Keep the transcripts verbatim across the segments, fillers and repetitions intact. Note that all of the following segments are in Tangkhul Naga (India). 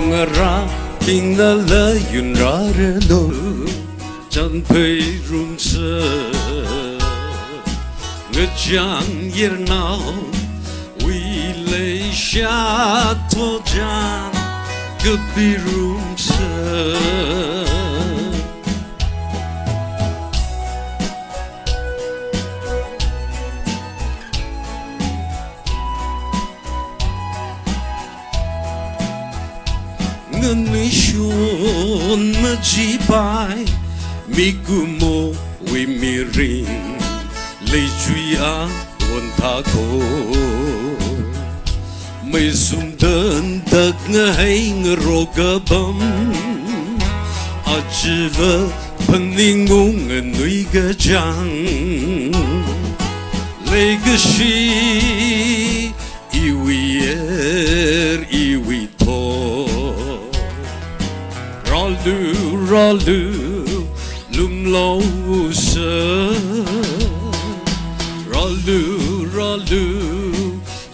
Ngarābingna layun rāranu, chānphei rumsa. Ngachāng yirnaowui leisha thotchan kapi rumsa. Nganuishon machipai, mikumowui mirin, leichui awon thākho. Meisum tantak ngahai ngarok apam, achiva phaningung nganui kachāng. Leikashi iwui er, iwui thot. Rālu, rālu, lumlaosa. Rālu, rālu,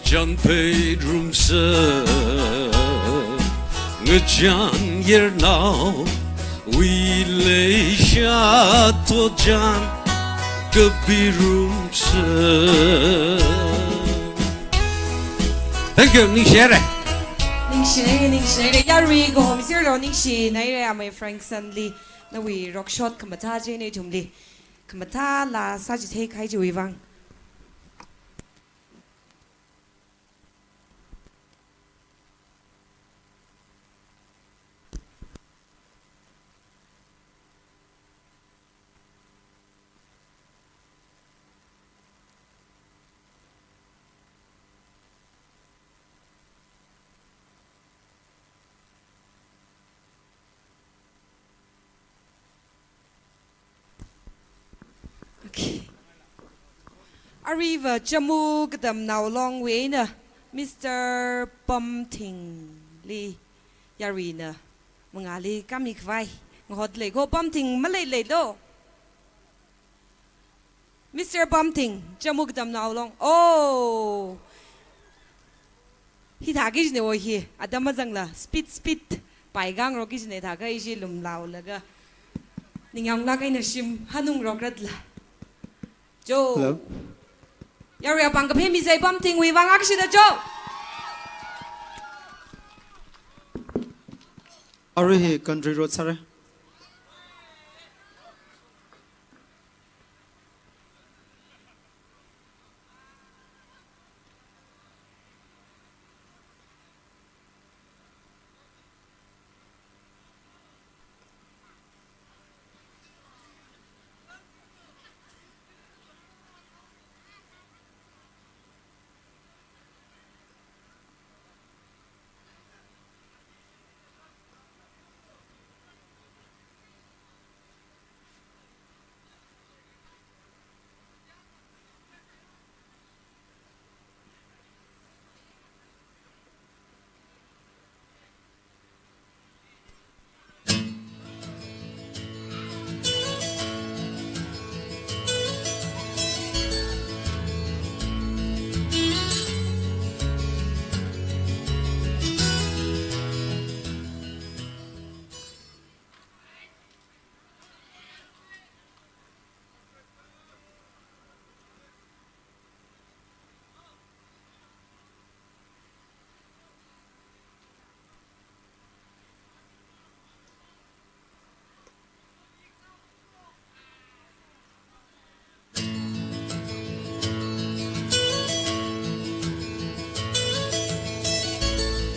chānphei rumsa. Ngachāng yirnaowui leisha thotchan kapi rumsa. Thank you, ningshihaira. Ningshihaira, ningshihaira. Yarui kahom sirlo, ningshihaira, amei Frankson li. Nawui rock shot khamathā chi ina ithumli. Khamathā laa sāchithei kahai chiwui vang. Okay. Aruiva Chamu Katamnao Longwui eina Mister Pamthing li yaruina mangāli kami khavai ngahot leiko. Pamthing maleilei lo? Mister Pamthing, Chamu Katamnao Long. Oh. Hithāki jine o hi, atam mazangla, speed, speed. Pai khangaroki jine thākha ishi lumlaolaga. Ningyānglāk eina shim, hanungrokratla. Jo. Hello. Yarui apāng kaphemi sai Pamthingwui vang akshida jo. Arui hi country road sāra.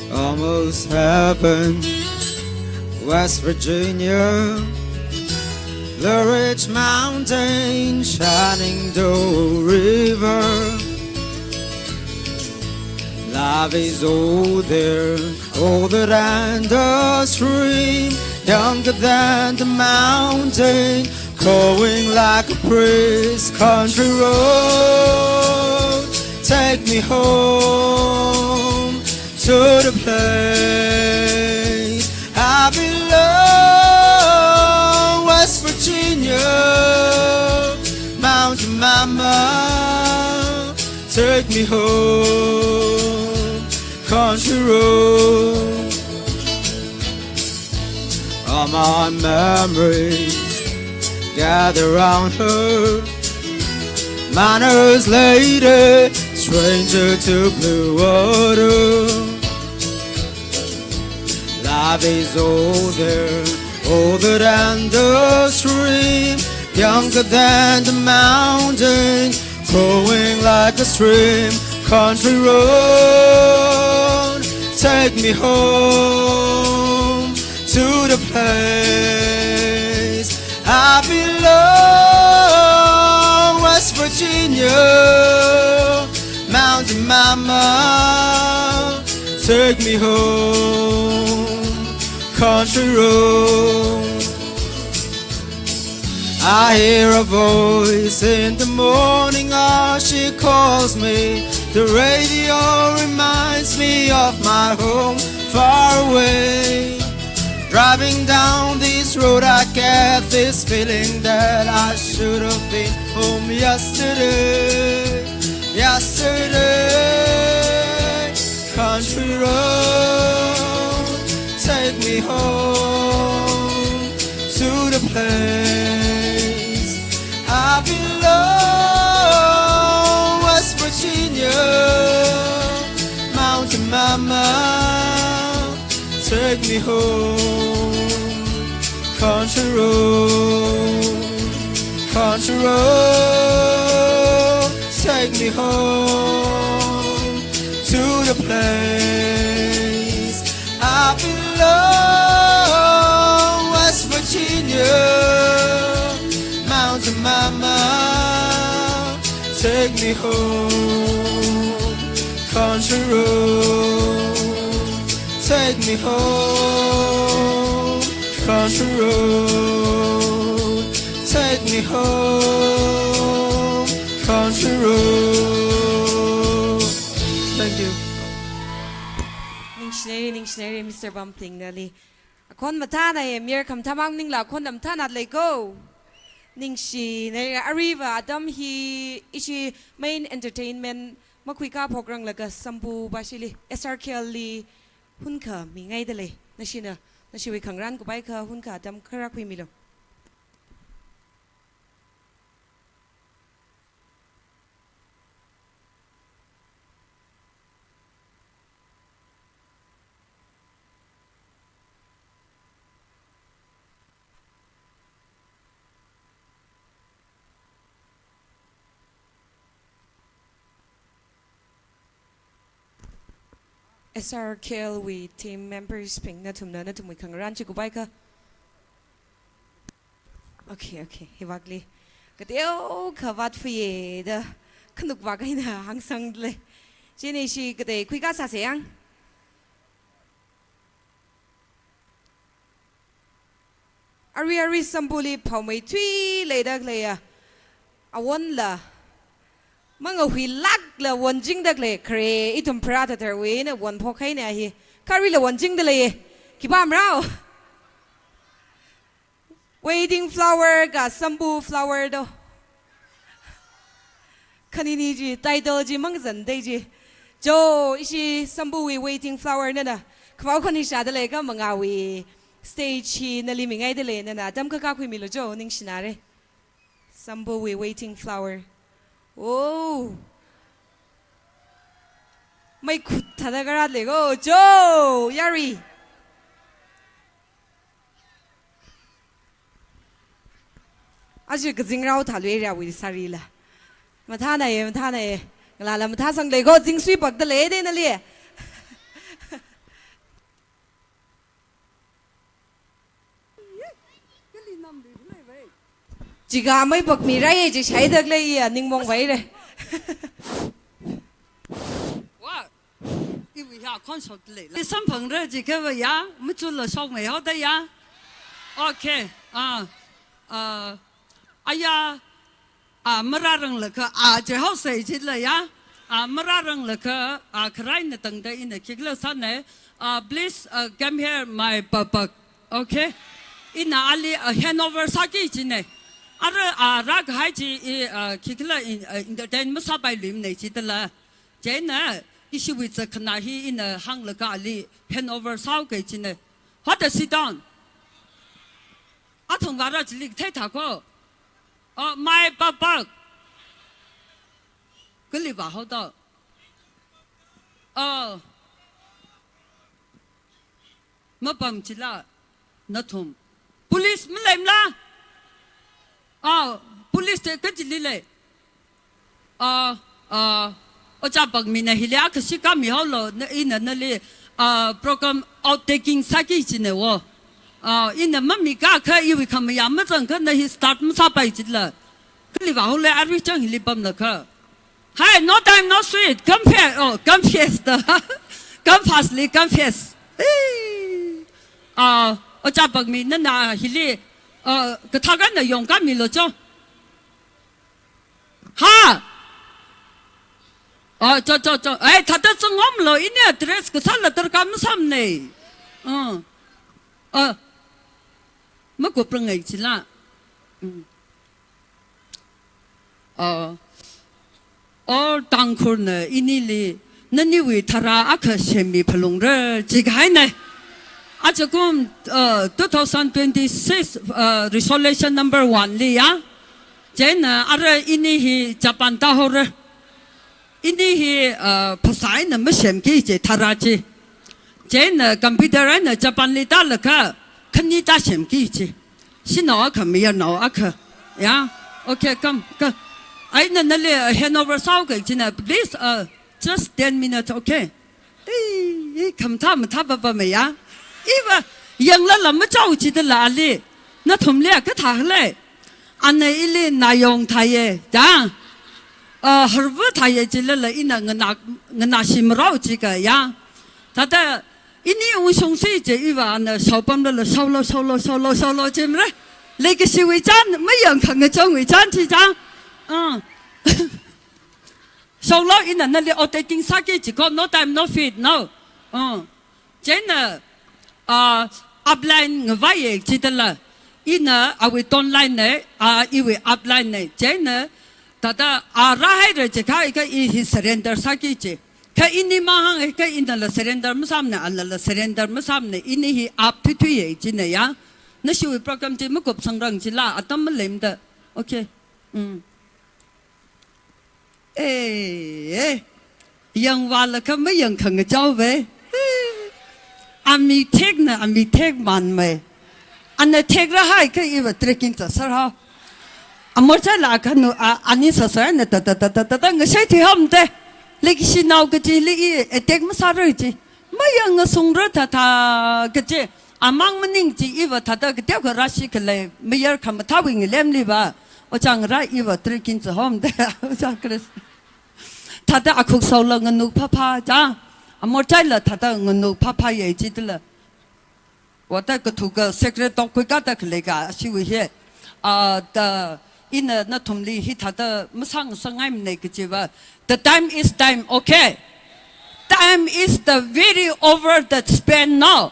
Almost heaven, West Virginia, Blue Ridge Mountain, Shenandoah River. Love is older, older than the stream, younger than the mountain, going like a breeze. Country road, take me home to the place I belong. West Virginia, mountain mama, take me home. Country road, My memories gather round her. Manners lady, stranger to blue water. Life is older, older than the stream, younger than the mountain, flowing like a stream. Country road, take me home to the place I belong. West Virginia, Mountain Mama, take me home. Country road. I hear a voice in the morning as she calls me. The radio reminds me of my home far away. Driving down this road, I get this feeling that I should have been home yesterday. Yesterday. Country road, take me home to the place I belong. West Virginia, Mountain Mama, take me home. Country road, country road, take me home to the place I belong. West Virginia, Mountain Mama, take me home. Country road, take me home. Country road, take me home. Country road. Thank you. Ningshinai, ningshinai, Mister Bumpling nali. Akhon mathānai, mayar khamathā mang maningla akhon mathāna leiko. Ningshinai, aruiva atam hi ishi main entertainment makhuikaphokranglaga Sambu bashili, S R K L li hunkha mingaidalei. Nashina, nashiwui khangarān kupaikha hunkha atam kharā khuimilu. S R K L wui team members bing nathumna nathumwui khangarān chi kupaikha. Okay, okay, hivakli. Kateokha vātfuyeda khanukvak eina hāngsangdalei. Chieina ishi katei khuikasāsa yang. Arui arui Sambuli phaomei thui leidakhaleiya. Awonla mangahuilākla wonchingdakhalei khare ithum pharā thatharwui eina wonphok haina hi. Kha aruila wonchingdaleiya. Khipā marao? Waiting flower ka Sambu flower do. Khanini chi title chi mangazan dei chi. Jo, ishi Sambuwui waiting flower nana. Khavao khani shādalei kha mangāwui stage hi nali mingaidalei nana. Atam kha khuimilu jo, ningshinare. Sambuwui waiting flower. Oh. Mei khut thāda kharā leiko. Jo, yari. Aja kazingrao thālui riawui sārila. Mathānai, mathānai. Ngalāla mathāsangleiko, zingsui pakdalei dei nali. Chika mei pakmirai chi shaidakhaleiya ningmong vaire. Wa, iwui ya khon shokdalei. I samphangra jikhava ya, machunla shokmei haoda ya. Okay, ah, ah, aya, ah, marāranglakha, ah, jihaosei jilaya, ah, marāranglakha, ah, kharai natangda ina khikhala sāna, ah, please, ah, come here, my papak. Okay? Ina ali, ah, handover sāki jina. Ara, ah, rākahai chi, i, ah, khikhala in, ah, entertain masāpailuimana jidala. Chieina, ishiwui zakhana hi ina hānglaga ali handover sāuka jina. What a sit down. Athang vāra chili thei thāko. Oh, mai pak pak. Kali vāhaoda. Oh. Mapam chila. Nathum. Police maleimala. Oh, police te kachili lei. Ah, ah, Ojā Pakmina hili akhashi kami haolo, na, ina nali, ah, program outtaking sāki chine wo. Ah, ina mamikakha iwui khamayā mazangkha na hi start masāpai chila. Kali vāhaole arui chang hili pamlakha. Hi, no time, no sweet. Come here, oh, come faster. Come fastly, come fast. Hey. Ah, Ojā Pakmi nana hili, ah, kathā kana yongkamilu cho. Ha! Oh, cho, cho, cho. Ai, thāda zangomlo, ini dress kasāla darkar masāmane. Uh. Uh. Makuprangai chila. Mm. Uh. All Tangkhulna inili, naniwui tharā akha semmi phalungra, jikahaina. Ajakum, uh, two thousand twenty-six, uh, resolution number one li ya. Chieina, ara ini hi Japan tāhaora. Ini hi, uh, phasā eina masemki chi, tharā chi. Chieina, computer eina Japan li tālaga, khani tāsemki chi. Shanao akha, mayarnao akha. Yeah? Okay, come, come. Eina nali, uh, handover sāhaoki china, please, uh, just ten minutes, okay? Ei, ei, khamathā mathā papamaya. Iva, yanglala machao chidala ali. Nathumli kathā lei. Ana ili nayong thāye, ja. Ah, harva thāye chilala ina ngana, nganāshi marao chika ya. Thāda, ini ungshungsi chi iva ana shaopamlala shaolo, shaolo, shaolo, shaolo chimre. Leikashiwui chān, mayang khangachongwui chān chi chān. Ah. Shaolo ina nali outtaking sāki chiko, no time, no feet, no. Uh. Chieina, uh, upline ngavaiye chidala. Ina awui downline ne, uh, iwui upline ne. Chieina, thāda, uh, rāhaira chikha, kha i hi surrender sāki chi. Kha ini mahānga, kha inala surrender masāmane, anala surrender masāmane, ini hi up thuithuiye chine ya. Nashiwui program chi makupsangrang chila, atam maleimada. Okay. Mm. Eh, eh. Yangvālaga mayang khangachaowe. Ami thekna, ami thek manmei. Ana thekrahai kha iva trekking zaser hao. Amorchaila khanu, a, ani sāsāna ta, ta, ta, ta, ta, ta, ngashai thuihaomade. Leikashinao kachili i attack masāra chi. Mayang ngasungra thāthā kachi. Amang maning chi iva thāda kateokha rāshi khalei, mayar khamathāwui ngalemli va. Ojā ngarā iva trekking zahaomade. Ojā Chris. Thāda akhuk shaola nganuk phāphā, ja. Amorchaila thāda nganuk phāphāye chidala. Wada kathuka secret talk khuikada khaleika, ashiwui hi. Ah, da, ina nathumli hithāda masāngasakngaimane kachiva. The time is time, okay? Time is the very over the span now.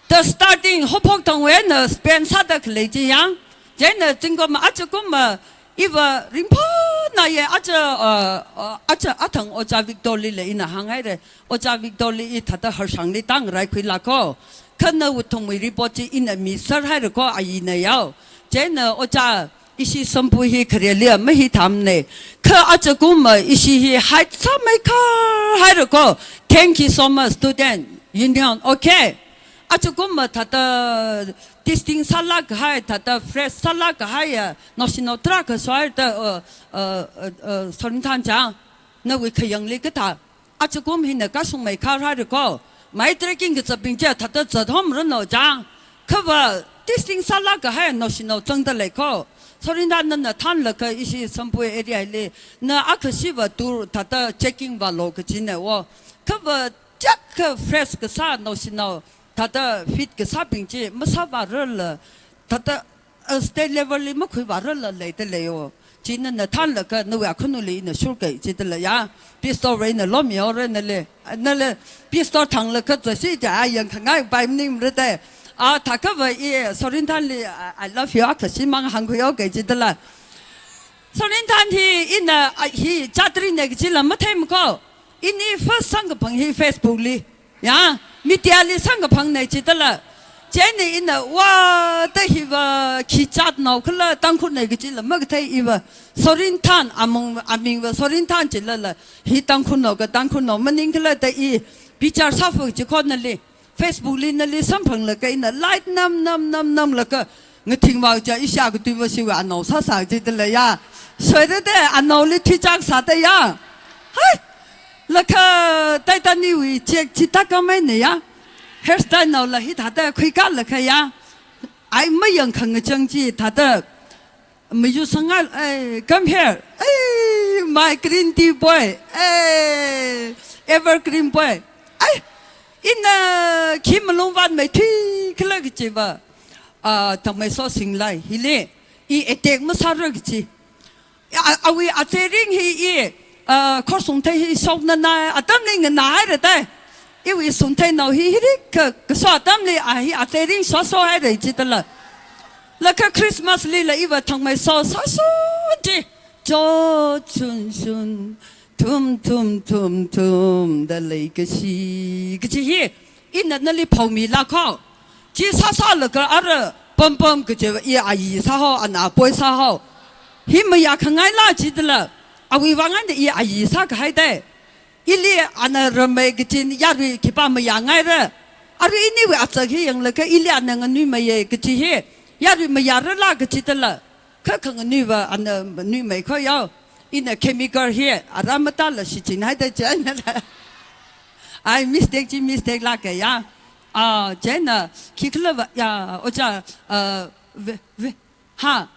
The starting, haophok thangwui eina span sāda khalei chi ya. Chieina zingkum ajakum, uh, iva ringphānaye aja, uh, uh, aja athang Ojā Victor lila ina hānghaire. Ojā Victor li i thāda harshangli tāngraikhuilako. Kha nawui thumwui report chi ina miserhairako ayina yao. Chieina Ojā ishi sampu hi khareli mahithāmane. Kha ajakum ishi hi haisāmeikharhairako. Thank you so much, Student Union. Okay. Ajakum thāda testing sālāk kahai, thāda fresh sālāk kahai ya, naoshinao tarākha shuihaida, uh, uh, uh, uh, Sorinthan chang, nawui khayangli kathā. Ajakum hina kashungmeikharhairako. Mai trekking kazatbing chi thāda zathomranu chang. Khava testing sālāk kahai naoshinao zangda leiko. Sorinthan nana thānlaga ishi sampu area li. Na akhashiva tur thāda checking vālu kachine wo. Khava chak kha fresh kasā naoshinao. Thāda fit kasābing chi masāvārala. Thāda, uh, state level li makhuivārala leida leiyo. Chi nana thānlaga nawui akhanuli ina shurkei chidala ya. Pistol rei na lomiyo rei nale. Nale pistol thanglaga zashi ja yangkhangai pai maningmara de. Ah, thākhava i Sorinthan li, I, I love you, akhashi mang hāngkhuiyo kei chidala. Sorinthan hi ina, ah, hi chatri ne kachila matheimako. Ini first samkaphang hi Facebook li. Ya, media li samkaphangne chidala. Chieina ina wa ta hiva khi jatnao khala Tangkhulnei kajila makathei iva. Sorinthan amung, amingva Sorinthan jilala hi Tangkhulnao ka Tangkhulnao maningkhala da i bichar sāfa kaji kho nali. Facebook li nali samphanglaga ina like nam nam nam namlaga ngathingva ja ishā katuiva shiva anao sāsā jidala ya. Soirada anaoli thuichak sāda ya. Hai! Laga Titanic wui chek chithākhamei ne ya. Hairstyle naola hithāda khuikalaga ya. Ai mayang khangachang chithāda. Mayu sangal, eh, come here. Eh, my green tea boy. Eh, evergreen boy. Ai, ina khi malung vātmeithui khala kajiva. Ah, Thangmeiso Singlai. Hili, i attack masāra kaji. A, awui azeiring hi i, ah, khor sungthei hi shokna nai, atamli nganāhaira dai. Iwui sungtheinao hi hirik ka, kaso atamli a hi azeiring shoshohaira jidala. Laga Christmas lila iva Thangmeiso sāshun chi. Cho chun chun, thum thum thum thum, da leikashi. Kaji hi, ina nali phaomila kho. Chi sāsālaga ara pampam kajiva i ayi sāhao, ana apoi sāhao. Hi mayākhangaila jidala. Awui vang eina i ayi sākahai dai. Ili ana ramei kajin yarui khipā mayāngaira. Arui iniwui azak hi yanglaga ili ana nganuimeiya kaji hi. Yarui mayārala kajidala. Kha khanganuiva ana nganuimei kho yao. Ina chemical hi ara matāla shichinhaida chieina. Ai mistake chi mistake lāka ya. Ah, chieina khikhalava ya, oja, ah, ve, ve, ha.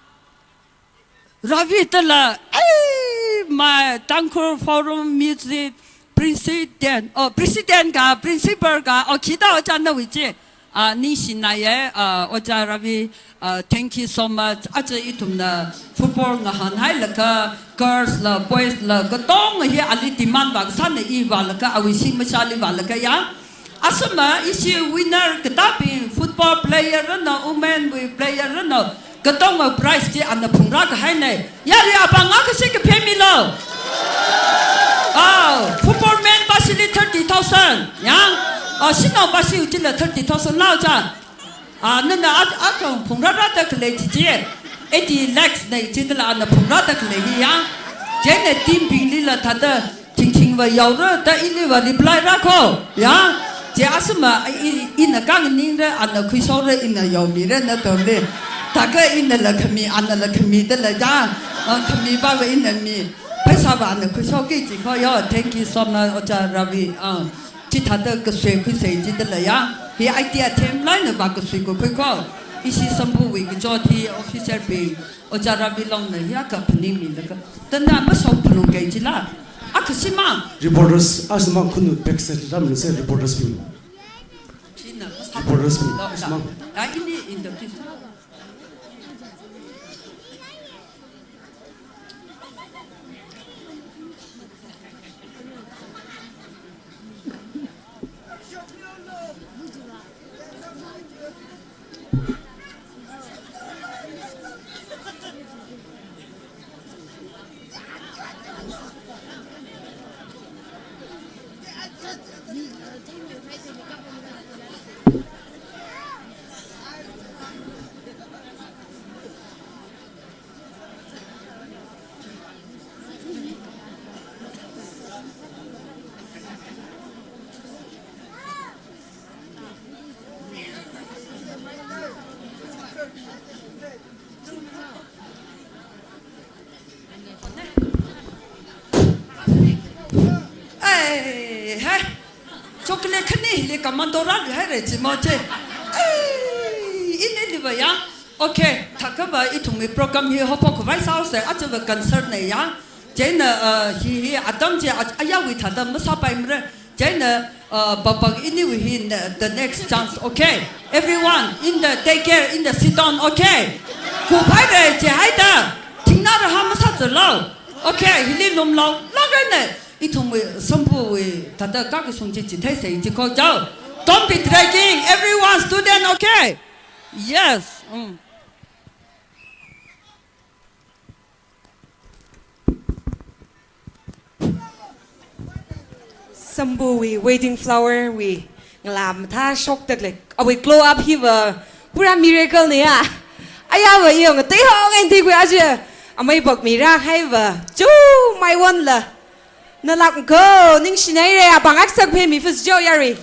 Ravi tala, ai, my Tangkhul Forum Music President, oh, President ka, Principal ka, oh, khida oja nawui chi. Ah, ningshinaya, ah, oja Ravi, ah, thank you so much. Aja ithumna football ngahānhailaga, girls la, boys la, katonga hi ali demand vāsāna i vālaga, awui shing mashāli vālaga ya. Asuma ishi winner katābing, football player rana, women wui player rana, katonga prize chi ana phungrākahaina. Yarui apāng akha shi kaphemilo. Ah, football man pāshili thirty thousand. Ya. Ah, shanao pāshi uchila thirty thousand laoja. Ah, nana a, akha phungrārada khalei chi chi. Eighty lakhs na jidala ana phungrāda khalei hi ya. Chieina team binglila thāda thingthingva yaora da iliva reply rā kho. Ya. Chi asuma i, i, ina khanganingra, ana khuishaora, ina yaomira nathumli. Thākha inala khami, anala khami dala ya. Ah, khami pava ina mi. Pheisāva ana khuishaoki chi kho yo. Thank you so much, oja Ravi. Ah. Chithāda kasui khuisai jidala ya. Hi idea themlāk eina vākasui kakhui kho. Ishi Sambhuwui kachot hi officer bing, oja Ravi Longna hi akha phaningmilaga. Tanda mashok phalungki jila. Akha shimang. Reporters, asuma khunu backside ramnase reporters bing. China, reporters bing, asuma. Ah, ini interview. Ai, hai. Chocolate khani hili commando rāluihaira chi mo chi. Ai, iniliva ya. Okay, thākhava ithumwui program hi haophok khavai sāhaosa, ajava concert na ya. Chieina, uh, hi, hi atam chi a, ayarwui thāda masāpaimara. Chieina, uh, papa iniwui hi ne, the next chance, okay? Everyone, in the, take care, in the sit down, okay? Kuphaira jihaida, thingnā raha masāzalo. Okay, hili lumlo. Lākaina, ithumwui Sambhuwui thāda kakashung chi chitheisai chi kho jao. Don't be dragging, everyone, student, okay? Yes. Mm. Sambhuwui Wedding Flower wui Ngalā mathāshokda lei. Awui glow up hiva pura miracle na ya. Ayāva i ngatei hong eina theikhui aja. Amei bak mira haiva. Chu mai won la. Nalak ko ningshinaire, apāng aksak phei mi first jo yari.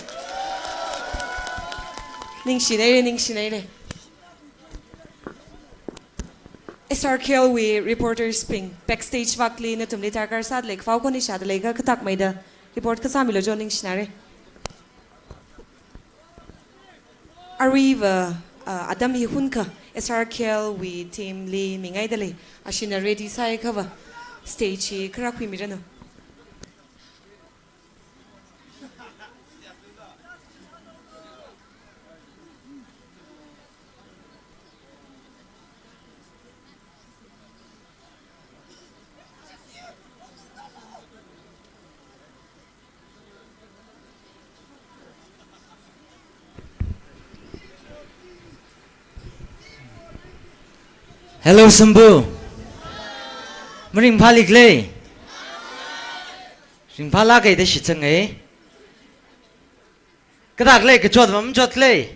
Ningshinaire, ningshinaire. S R K L wui reporters bing backstage vakli nathumli darkar sāda lei, khavao khon ishāda lei, kathak meida report kasā milo jo ningshinare. Aruiva, uh, atam hi hunkha S R K L wui team li mingaida lei, ashina ready sāi khava stage hi khara khuimiranu. Hello, Sumbu. Maringphāli khala? Ringphālāka da shitsanga. Kathak lei, kachot va machot lei.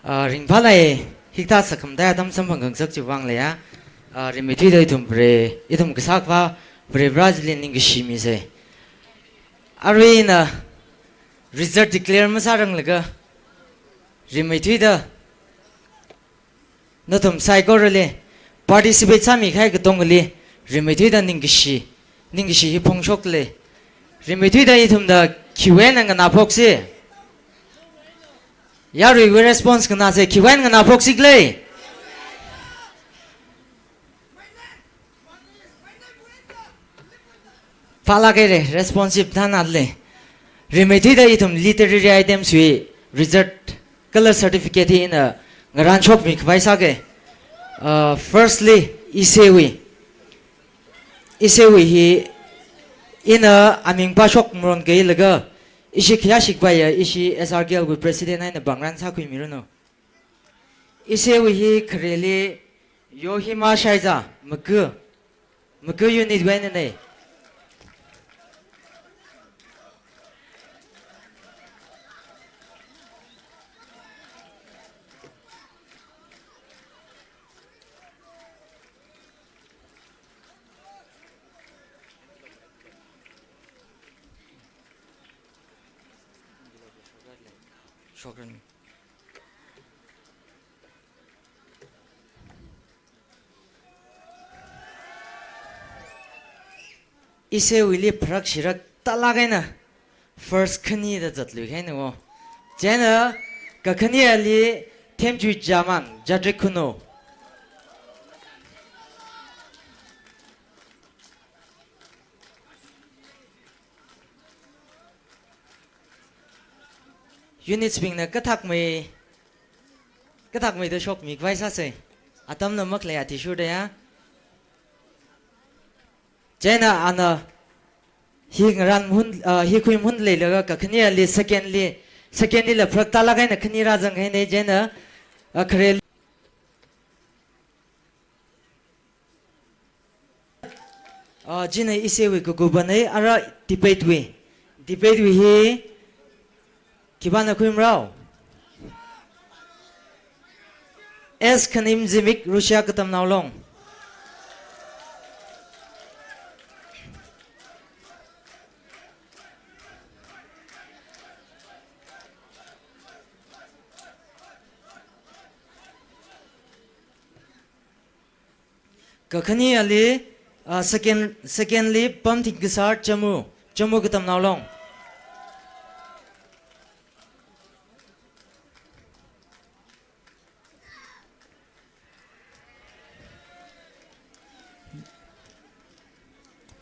Ah, ringphālāka, hikathā sakhamda atam samphang khangasak chiwui vang leiya. Ah, rimeithuida ithum Vare, ithum kasā Akhavā Vare Vareli ningkashi misa. Aruina result declare masāranglaga, rimeithuida nathum saikorali participate sāmi kahai katongali rimeithuida ningkashi, ningkashi hi phongshok lei. Rimeithuida ithumna khiwui eina nganāphoksi? Yaruiwui response nganāsa, khiwui eina nganāphoksi khala? Phālāka re, responsive thānale. Rimeithuida ithum literary items wui result kala certificate hi ina ngarānshokmi khavai sāka. Uh, firstly, Isewui. Isewui hi ina aming pāshok maron kailaga, ishi khayāshik vaya, ishi S R K L wui president eina pāngrān sākhuimiranu. Isewui hi khareli Yohima Shaiza, Maga, Maga unit wui einana. Shukran. Isewuili pharak shirak tālāk eina first khani da zatlui kahaina wo. Chieina kakhani ali Themchui Jamang, Jatrik Khunou. Units bingna kathakmei, kathakmei da shokmi khavai sāsa. Atamna makhalei athishurda ya. Chieina ana hi ngarān mahun, ah, hi khui mahun leilaga kakhani ali second li, second lila pharak tālāk eina khani rāzang kahaina chieina, ah, khare Ah, chieina Isewui kakupana, ara debate wui. Debate wui hi khipāna khuimarao? S Khanim Zimik, Russia Katamnao Long. Kakhani ali, ah, second, second li Pamthing Kasar, Chamu, Chamu Katamnao Long.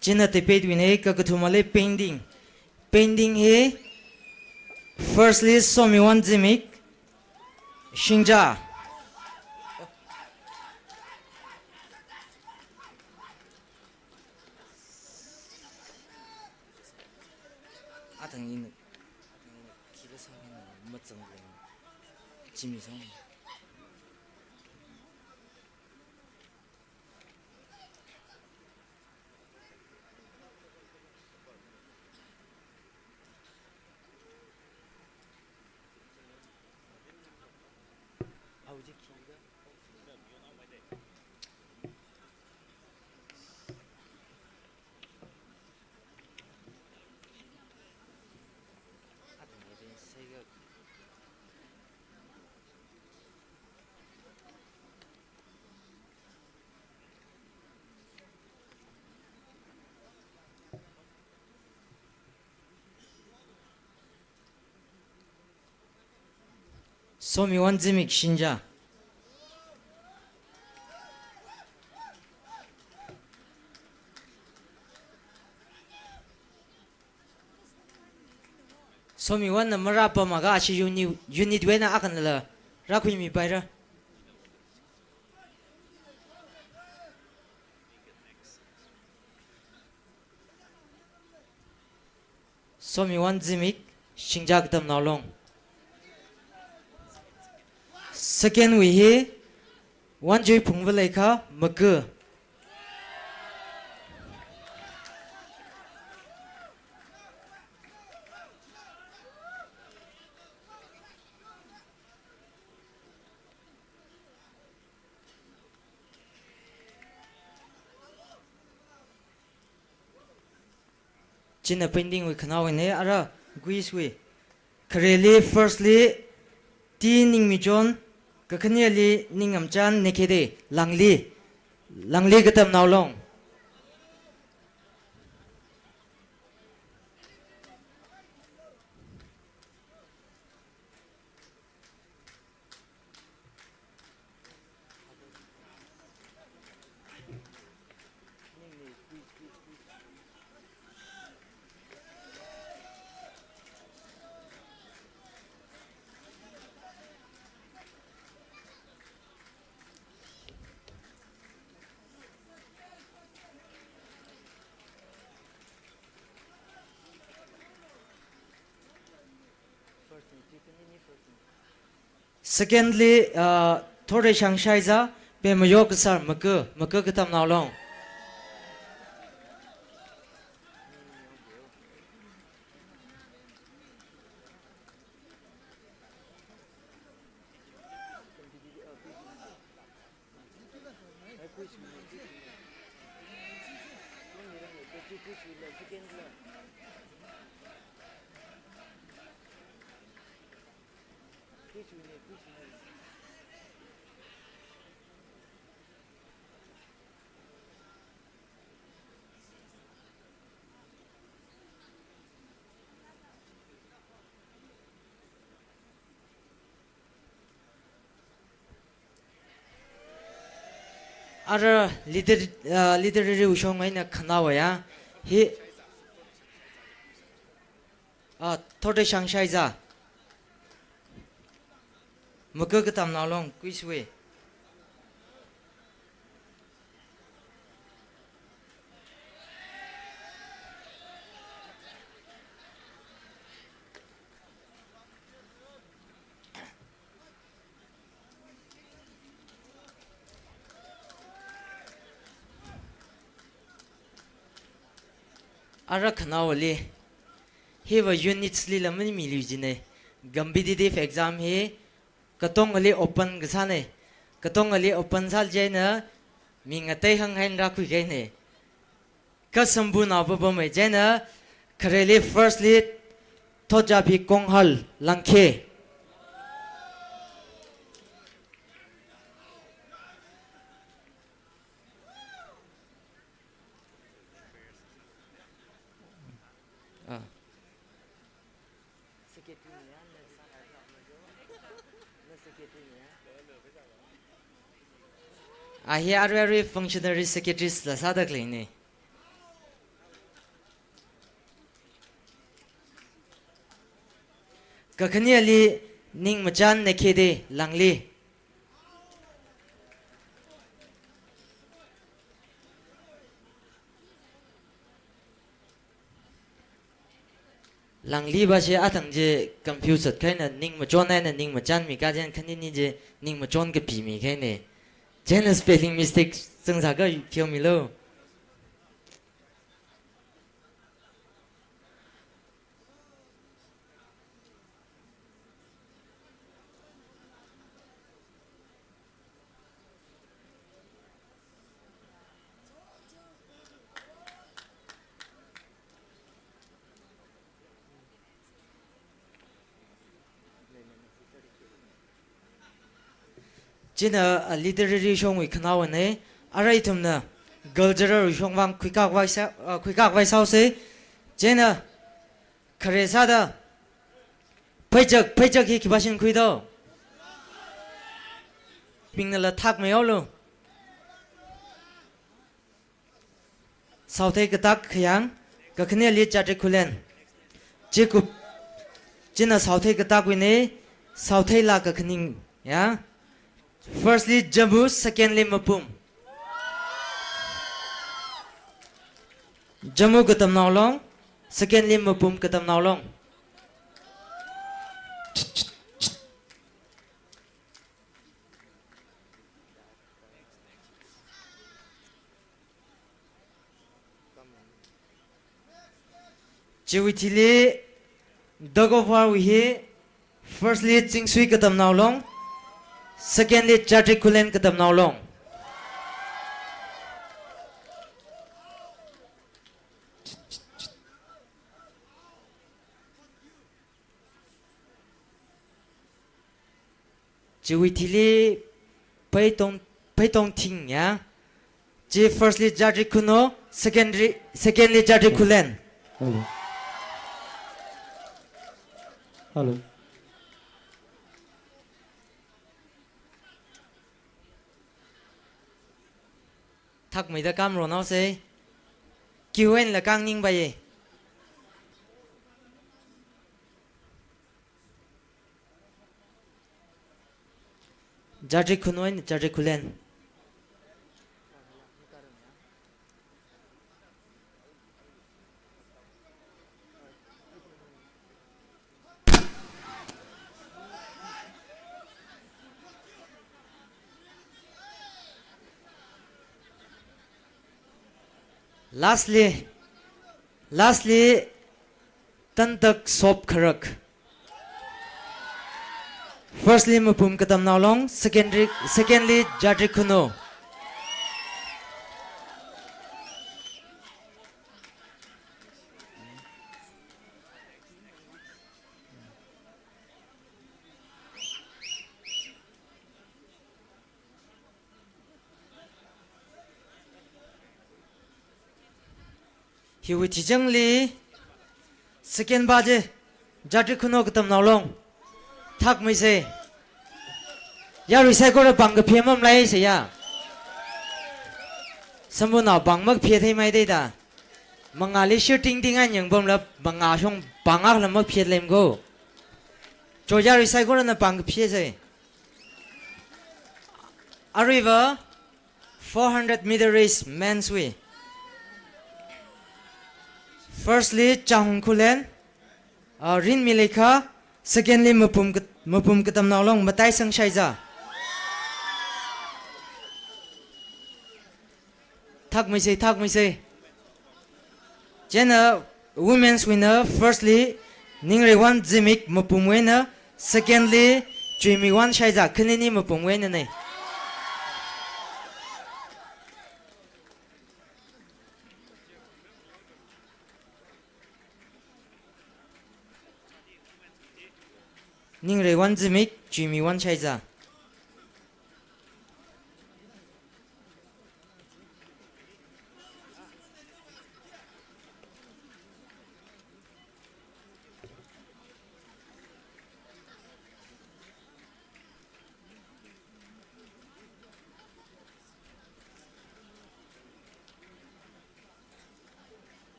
Chieina debate wui eina kakathuma li painting. Painting hi firstly Somiwon Zimik, Singja. Athang ina, athang ina, khi kasā ina, machang ina, chimi sang. Somiwon Zimik Shinja. Somiwonna marāpam akha ashi unit, unit wui eina akhanala rākhuimipaira. Somiwon Zimik, Shinja Katamnao Long. Second wui hi, Wanjui Phungvaleikha, Maga. China painting wui khanaowa ne, ara quiz wui. Khareli first li T Ningmichon, kakhaneli Ningamchan Nekhede, Langli, Langli Katamnao Long. Secondly, uh, Thoreshang Shaiza, Pemayo Kasar, Maga, Maga Katamnao Long. Ara liter-, uh, literary wui shong eina khanaowa ya. Hi, uh, Thoreshang Shaiza. Maga Katamnao Long, quiz wui. Ara khanaowali, hiva units lila manimilu jina. Competitive exam hi katongali open kasāna. Katongali open sāli chieina mi ngatei hānghai eina rākhui kahaina. Kha samphunao papamei chieina khareli first li Thotjapi Konghal, Langkhe. Ah. Ah, hi arui arui functionary secretaries la sāda khaleina. Kakhaneli Ningmachan Nekhede, Langli. Langli ba shi athang chi confuse sākahaina, Ningmachon eina Ningmachan mika chieina khanini chi Ningmachon kapimi kahaina. Chieina spelling mistake zangsā kha pheomilu. China, ah, literary shongwui khanaowana, arui ithumna cultural shongvang khuikakvai sā-, ah, khuikakvai sāhaosa. China, khare sāda, pheichak, pheichak hi khipāna shinkhuido? bingna la thakmei haolu. Saothei katak khayang, kakhaneli Jatri Khullen. Chikup, china Saothei katakwuina, Saothei la kakhaning, ya. Firstly Jamu, secondly Mapum. Jamu Katamnao Long, secondly Mapum Katamnao Long. Chiwui thili tug of war wui hi, firstly Chingsui Katamnao Long, secondly Jatri Khullen Katamnao Long. Chiwui thili Pheitong, Pheitong Thing, ya. Chi firstly Jatri Khuno, secondly, secondly Jatri Khullen. Hello. Hello. Thakmeida kamron haosa. Kiwui eina la kangning baiya. Jatri Khuno eina Jatri Khullen. Lastly, lastly, Tantak Sop Kharak. Firstly Mapum Katamnao Long, secondly, secondly Jatri Khuno. Hiwui thichangli second pa chi Jatri Khuno Katamnao Long. Thakmeisa. Yarui saikora pāng kaphā mamalaisa ya. Samphunao pāng makaphā theimeida da. Mangāli shooting ting eina yangpamla mangā shong pāng akha la makaphā leimko. Cho yarui saikorana pāng kaphāsa. Aruiva four hundred meter race men's wui. Firstly, Chahung Khullen, uh, Rinmi Leikha, secondly, Mapum Kat-, Mapum Katamnao Long, Mataisang Shaiza. Thakmeisa, thakmeisa. Chieina women's wui eina firstly Ningreiwon Zimik Mapumwui eina, secondly Chuimiwon Shaiza, khanini Mapumwui einana. Ningreiwon Zimik, Chuimiwon Shaiza.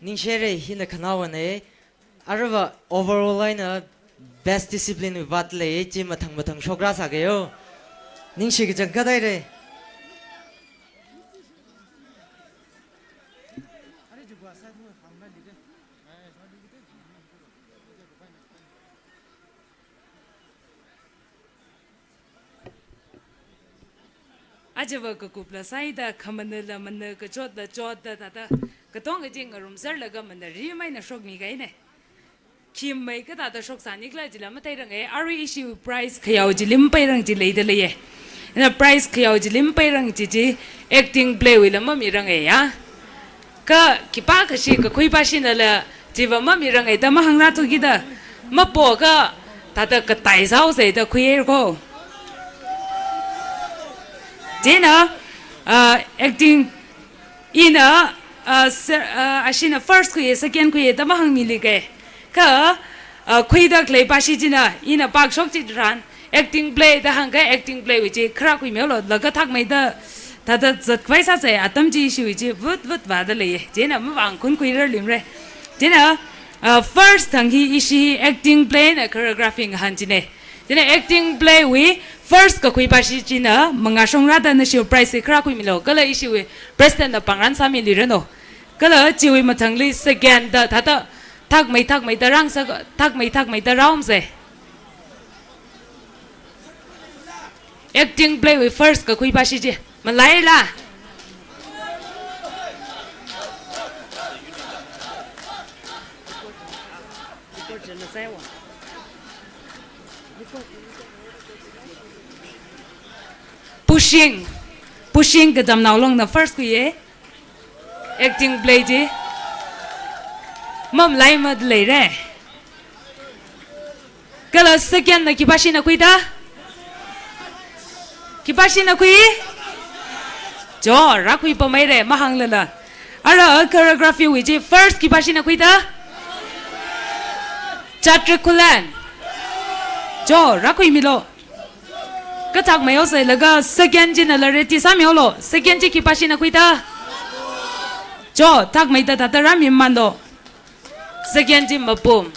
Ningshire, hina khanaowana. Aruiva overall eina best discipline wui vātlei, chi mathang mathang shokra sākeo. Ningshi kachangkhat haire. Ajava kakupla saida, khamanala mana, kachotla chotda, thāda katonga chi ngarumserlaga mana rimeina shokmi kahaina. Khi mai kathāda shoksanikhala chila matairanga, arui ishi prize khayao chili mapairang chi leida leiya. Ina prize khayao chili mapairang chi chi acting play wuila mamiranga ya. Kha khipākha shi kakhuipā shinala chiva mamiranga da mahāngra thukida. Mapoakha thāda katai saosa da khuihairako. Chieina, uh, acting ina, uh, se-, uh, ashina first khuiya, second khuiya da mahāngmilika. Kha, uh, khuida khalei pashi china, ina pākashok chitharan, acting play da hāngkha acting play wui chi khara khuimihaolu, laga thakmeida, thāda zatkhavai sāsa, atam chi ishiwui chi vut vut vāda leiya. Chieina mavāngkhunkhuirarlumra. Chieina, uh, first thang hi ishi acting play na choreography ngahān china. Chieina acting play wui first kakhui pashi china mangāshongra da nashiwui prize hi khara khuimilu. Kala ishiwui president na pāngran sāmiliranu. Kala chiwui mathangli second da thāda thakmei thakmeida rāngasak, thakmei thakmeida rāumsa. Acting play wui first kakhui pashi chi. Malaila. Pushing. Pushing Katamnao Longna first khuiya. Acting play chi. Mamalaimada leira. Kala second na khipashina khuida? Khipashina khui? Jo, rākhuipamhaira, mahānglala. Ara choreography wui chi first khipashina khuida? Chatrik Khullen. Jo, rākhuimilu. Kathakmei haosai laga second chinala ready sāmihaolu. Second chi khipashina khuida? Jo, thakmeida thāda rāmimanlu. Second chi Mapum.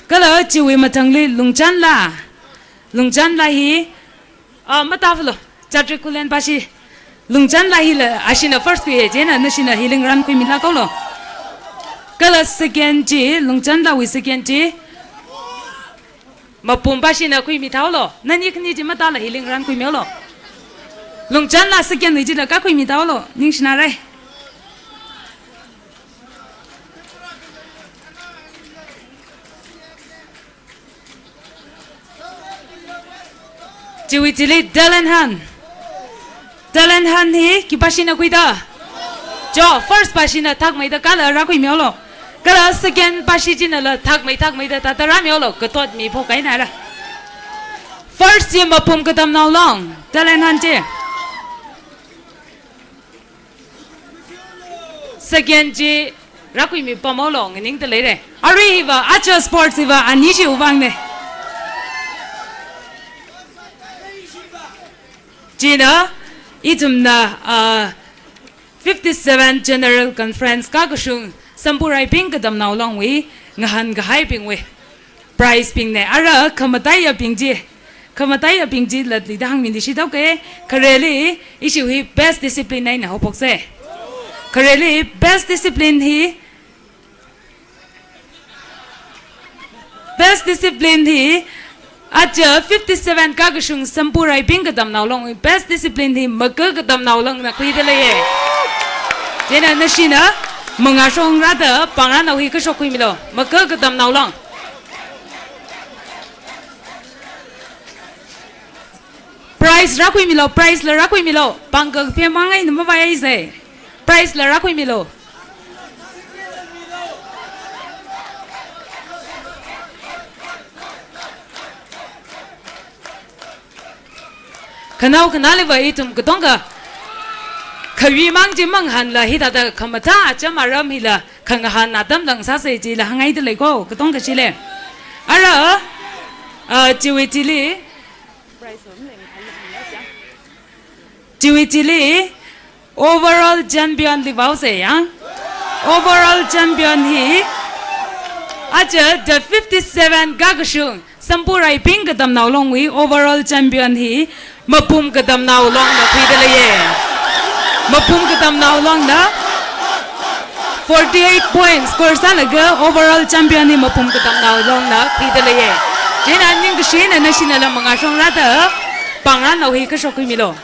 Kala chiwui mathangli Lungchanla. Lungchanla hi, ah, matāvalu. Chatrik Khullen pashi. Lungchanla hila, ashina first khuiya, chieina nashina hili ngarān khuimilāk haolu. Kala second chi, Lungchanlawui second chi Mapum pashina khuimithāhaolu. Nani khani chi matāla hili ngarān khuimihaolu. Lungchanla second wui chila ka khuimithāhaolu. Ningshinara. Chiwui chili Talent Hunt. Talent Hunt hi khipashina khuida? Jo, first pashina thakmeida kala rākhuimihaolu. Kala second pashi chinala thakmei thakmeida thāda rāmihaolu. Katot mi phok kahaina ra. First chi Mapum Katamnao Long. Talent Hunt chi. Second chi rākhuimipamhaolu, nganingda leira. Arui hiva, aja sports hiva, ani chiwui vangna. Chieina, ithumna, ah, fifty-seven General Conference kakashung Sampu Raibing Katamnao Longwui ngahānkahaibingwui prize bingna. Ara khamataiyabing chi, khamataiyabing chi latli da hāngmilishithaoka. Khareli ishiwui best discipline eina haophoksa. Khareli best discipline hi, best discipline hi, aja fifty-seven kakashung Sampu Raibing Katamnao Longwui best discipline hi Maka Katamnao Longna khuida leiya. Chieina nashina mangāshongra da pāngranao hi kashok khuimilu. Maka Katamnao Long. Prize rākhuimilu, prize la rākhuimilu. Pāng kaphā mang eina mavāhaisa. Prize la rākhuimilu. Khanao khanāliva ithum katonga khawi mang chi mangahānla hithāda khamathā acham aram hila khangahān atam lang sāsa chila hāngngaida leiko, katonga kashili. Ara, ah, chiwui chili, chiwui chili overall champion li vāhaosa ya. Overall champion hi, aja the fifty-seven kakashung Sampu Raibing Katamnao Longwui overall champion hi Mapum Katamnao Longna khuida leiya. Mapum Katamnao Longna forty-eight points score sālaga overall champion hi Mapum Katamnao Longna khuida leiya. Chieina ningkashi eina nashinala mangāshongra da pāngranao hi kashok khuimilu.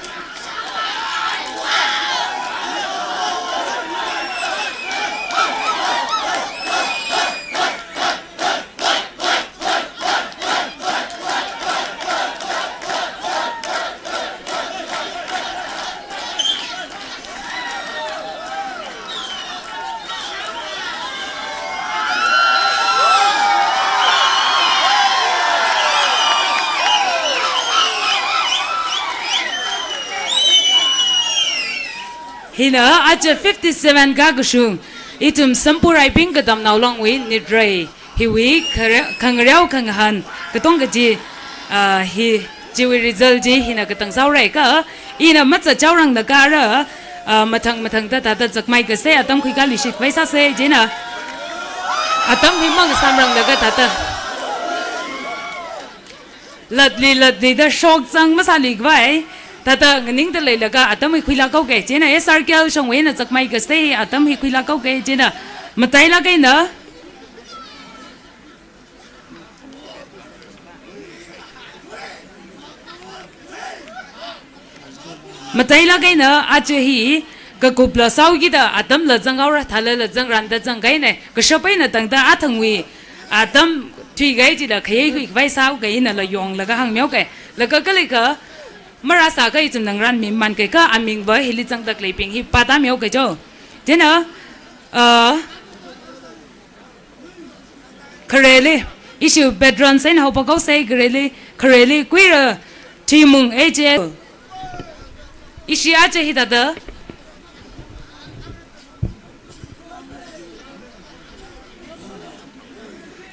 Hina aja fifty-seven kakashung, ithum Sampu Raibing Katamnao Longwui nitrei, hiwui khare-, khangareo khangahān, katong kaji, ah, hi, chiwui result chi hina katang sāhaora kha, ina maza chaorangda kara, ah, mathang mathangda thāda zakmai kasei, atam khuikāluishit khavai sāsei, chieina. Atam hi makasāmrangda kha thāda. Latli, latli da shokzang masāli khavai, thāda nganingda leilaga atam hi khuilāk haoke, chieina S R K L shongwui eina zakmai kasei, atam hi khuilāk haoke, chieina matailāk eina. Matailāk eina aja hi kakupla sāhaokida atamla zanghaora, thālala zangranda zangkahaina, kashap eina tangda athangwui atam thuikahai chila khayei khuikhavai sāhaoke, inala yonglaga hāngmihaoke. Laga kali kha marāsākha ithumna ngarānmi mankei kha amingva hili zangda khaleibing hi pātāmihaoke cho. Chieina, ah, khareli, ishi patrons eina haophok haosei khareli, khareli Kuira Thuimung A J S. Ishi aja hithāda.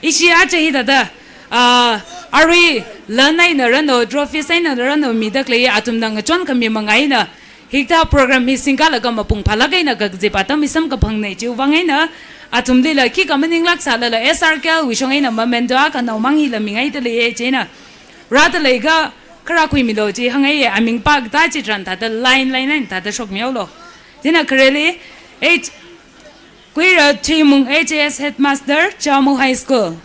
Ishi aja hithāda. Ah, arui lan eina rānao, trophies eina rānao mida khalei athumna ngachon khami manga eina hikathā program hi singkālaga mapung phālāk eina kakazip atam hi samkaphangna, chiwui vang eina athumlila khikha maninglāk sālala S R K L wui shong eina memento akha naomang hila mingaida leiya, chieina rāda leikha kharā khuimilu chi hāngngaiya, aming pākatā chitharan thāda line, line, line thāda shokmihaolu. Chieina khareli, H-, Kuira Thuimung H S Headmaster, Chamu High School.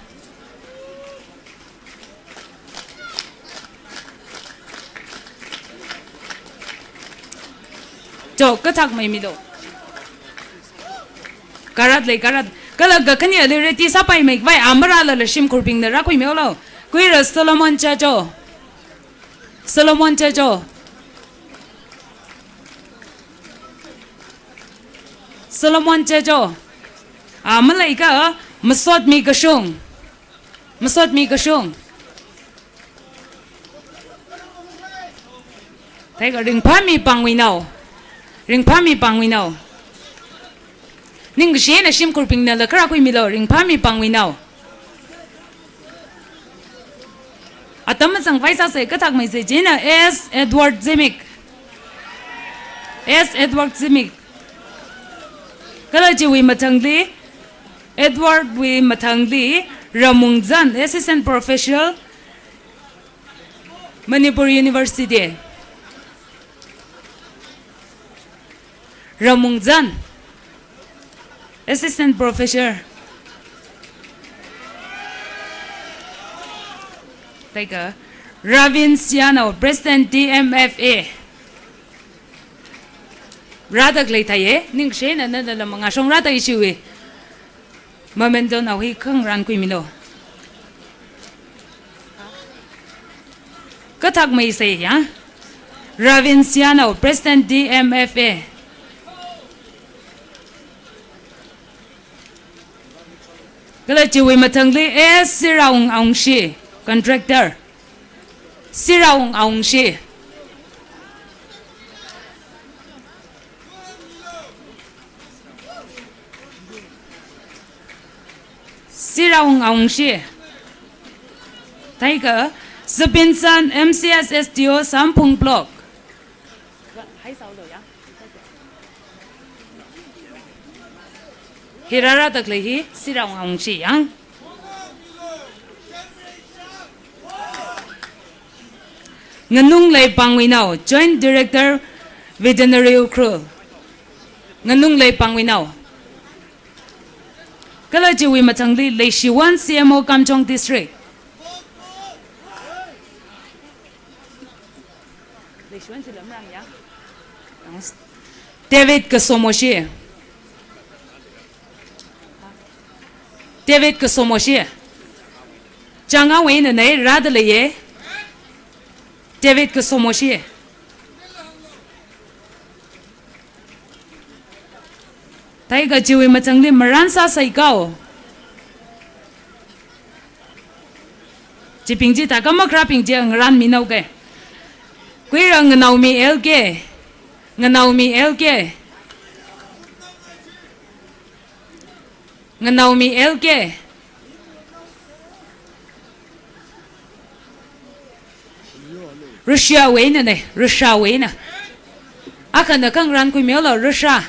Cho, kathak mai milu. Karat lei, karat. Kala kakhaneli ready sāpaimei khavai amarālala shimkhurbingna rākhuimihaolu. Kuira Solomon Chacho. Solomon Chacho. Solomon Chacho. Ah, maleikha, Masotmi Kashung. Masotmi Kashung. Thākha Ringphami Pangwinao. Ringphami Pangwinao. Ningkashi eina shimkhurbingnala kharā khuimilu, Ringphami Pangwinao. Atam mazangkhavai sāsei, kathak maisei, chieina S Edward Zimik. S Edward Zimik. Kala chiwui mathangli, Edward wui mathangli, Ramungzan, Assistant Professor, Manipur University. Ramungzan, Assistant Professor. Thākha, Ravin Siano, President D M F A. Rāda khalei thāye, ningkashi eina nana lam ngashong rāda ishiwui memento nao hi khangarān khuimilu. Kathak maisei ya. Ravin Siano, President D M F A. Kala chiwui mathangli S Siraung Aungshi, contractor. Siraung Aungshi. Siraung Aungshi. Thākha, Sabinsan M C S S D O Samphung Block. Hi rārāda khalei hi, Siraung Aungshi ya. Nganunglei Pangwinao, Joint Director, Veterinary Ukhrul. Nganunglei Pangwinao. Kala chiwui mathangli Leishiwon C M O Kamjong District. Leishiwon chi lamrang ya. David Kasomoshi. David Kasomoshi. Changawei na nei rāda leiye. David Kasomoshi. Thākha chiwui mathangli Maran Sā Saikao. Chibing chi thākha makharābing chi ngarānmi naoke. Kuira Nganaomi L K. Nganaomi L K. Nganaomi L K. Russia wui eina ne, Russia wui eina. Akhana khangarān khuimihaolu, Russia.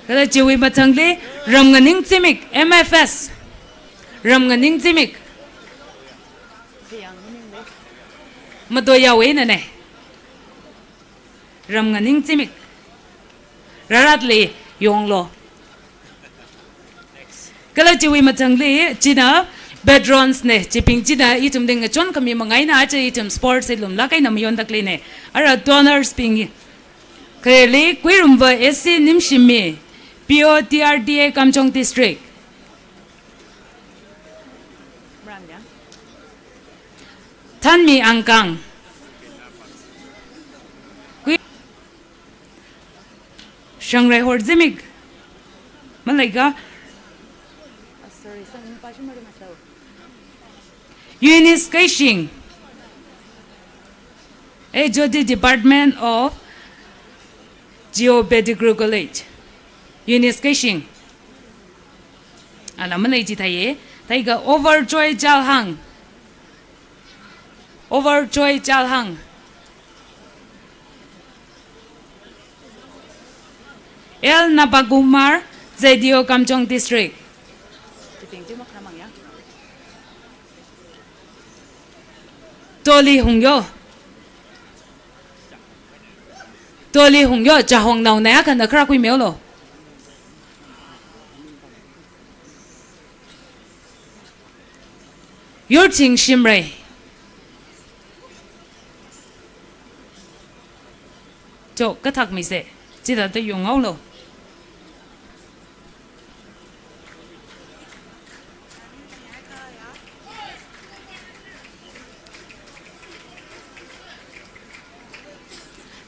Kala chiwui mathangli Ramnganing Zimik, M F S. Ramnganing Zimik. Madoya wui eina ne. Ramnganing Zimik. Rāratli yonglu. Kala chiwui mathangli, china patrons ne, chibing china ithumli ngachon khami manga eina aja ithum sports hi lumlāk eina mayondalei ne. Ara donors bing. Khareli Kuirumva S C Nimshimi, P O T R D A Kamjong District. Thanmi Angkang. Kui-, Shangrai Horzimik. Malaika. Eunice Keishing. H O D Department of Geo Pedigree College. Eunice Keishing. Ala malei chithāye. Thākha Overjoy Chalhang. Overjoy Chalhang. L Napakumar, Z D O Kamjong District. Toli Hungyo. Toli Hungyo, Chahongnao ne, akhana kharā khuimihaolu. Yurching Shimray. Cho, kathak mise. Chithāda yonghaolu.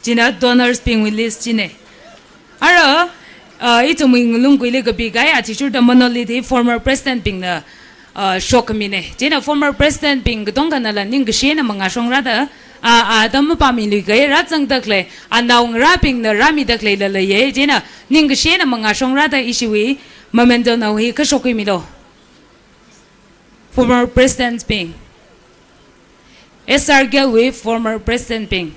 China donors bingwui list chine. Ara, uh, ithumwui ngalung kuili kapi kahai athishurda monolith hi former president bingna, uh, shokmine. China former president bing katongkhanala ningkashi eina mangāshongra da, a, a, da mapāmiluikahai rāzangdalei, anao ngarābingna rāmidaleila leiye. China ningkashi eina mangāshongra da ishiwui memento nao hi kashok khuimilu. Former president bing. S R K wui former president bing.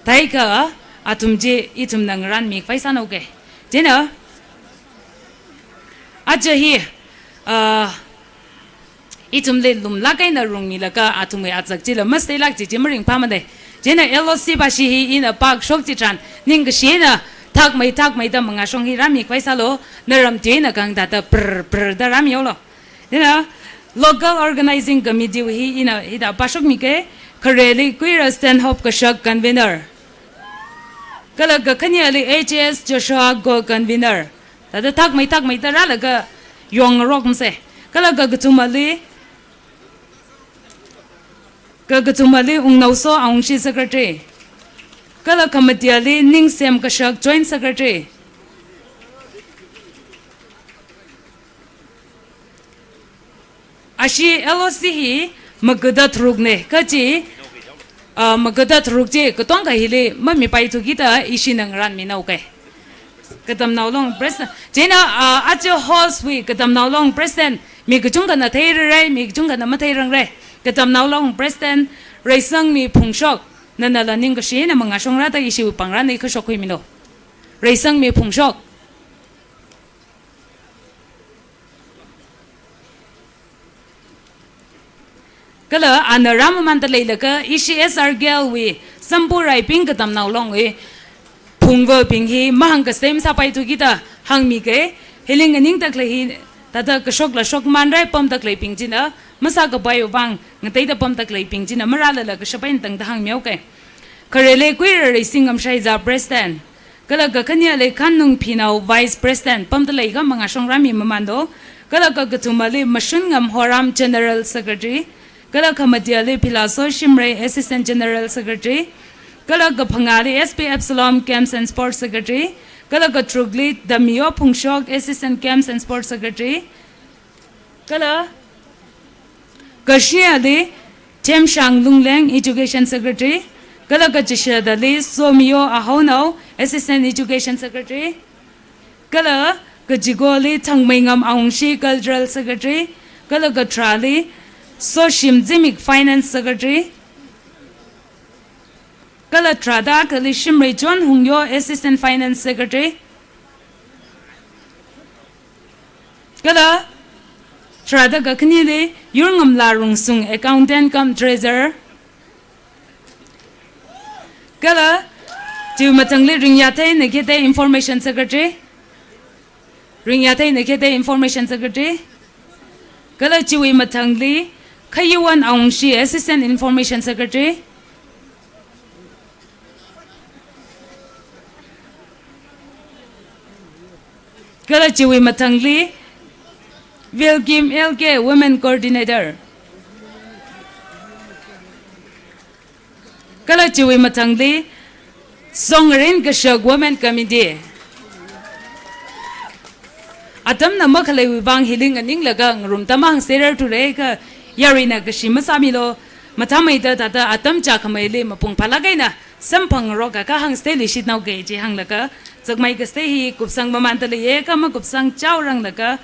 Thākha athum chi ithumna ngarānmi khavai sānao ke. China, aja hi, ah, ithumli lumlāk eina rungmilaga athumwui azak chila masteilāk chi chi maringphāmane. China L O C pashi hi ina pākashok chitharan ningkashi eina thakmei thakmeida mangāshong hi rāmi khavai sālu, naram tui eina kangda da prr prr da rāmihaolu. China local organizing committee wui hi ina hithā pāshokmi ke, khareli Kuira Stanhope Kashak convener. Kala kakhaneli H S Joshua co-convener. Thāda thakmei thakmeida rālaga yongngarokmase. Kala kakathumali, kakathumali Wungnaoso Awungshi secretary. Kala khamateli Ningsem Kashak joint secretary. Ashi L O C hi magada tharukne, kachi, ah, magada tharuk chi katongkha hili mamipaithu kida ishina ngarānminao ke. Katamnao Long president. China, ah, aja host wui Katamnao Long president, mi kachungkhana theirare, mi kachungkhana matheirangra. Katamnao Long president, Reisangmi Phungshok, nanala ningkashi eina mangāshongra da ishiwui pāngrān hi kashok khuimilu. Reisangmi Phungshok. Kala ana rāmamandaleilakha ishi S R K L wui Sampu Raibing Katamnao Long wui phungvabing hi mahāngkasem sāpaithu kida hāngmi ke, hili nganingdalei hi thāda kashokla shokmanrai pamdaleibing china masākapaiwui vang ngateida pamdaleibing china marālala kashap eina tangda hāngmihaoke. Khareli Kuira Reisingam Shaiza president. Kala kakhaneli Khanung Phinao vice president, pamdaleikha mangāshongra mi mamando. Kala kakathumali Mashungam Horam general secretary. Kala khamateli Philaso Shimray assistant general secretary. Kala kaphangāli S P Absalom games and sports secretary. Kala katharukli Damiyo Phungshok assistant games and sports secretary. Kala kashiali Themshang Lungleng, Education Secretary. Kala kachishadali Somiyo Ahaonao, Assistant Education Secretary. Kala kachikoli Thangmeingam Awungshi, Cultural Secretary. Kala katharāli Soshim Zimik, Finance Secretary. Kala tharāda akhali Shimrei John Hungyo, Assistant Finance Secretary. Kala tharāda kakhanili Yurngamla Rungsung, Accountant cum Treasurer. Kala chiwui mathangli Ringyathei Nakhetei, Information Secretary. Ringyathei Nakhetei, Information Secretary. Kala chiwui mathangli Khayuwan Awungshi, Assistant Information Secretary. Kala chiwui mathangli Wilkim L K, Women Coordinator. Kala chiwui mathangli Songrin Kashak, Women Committee. Atamna makhaleiwui vang hili nganinglaga ngarumda mahāngserarthura kha yaruina kashi masāmilu, mathāmeida thāda atam chākhameili mapung phālāk eina samphangrok akha hāngserluishitnaoga chi hānglaga zakmai kasā hi kupsang mamānda leiya kha makupsang chaoranglaga,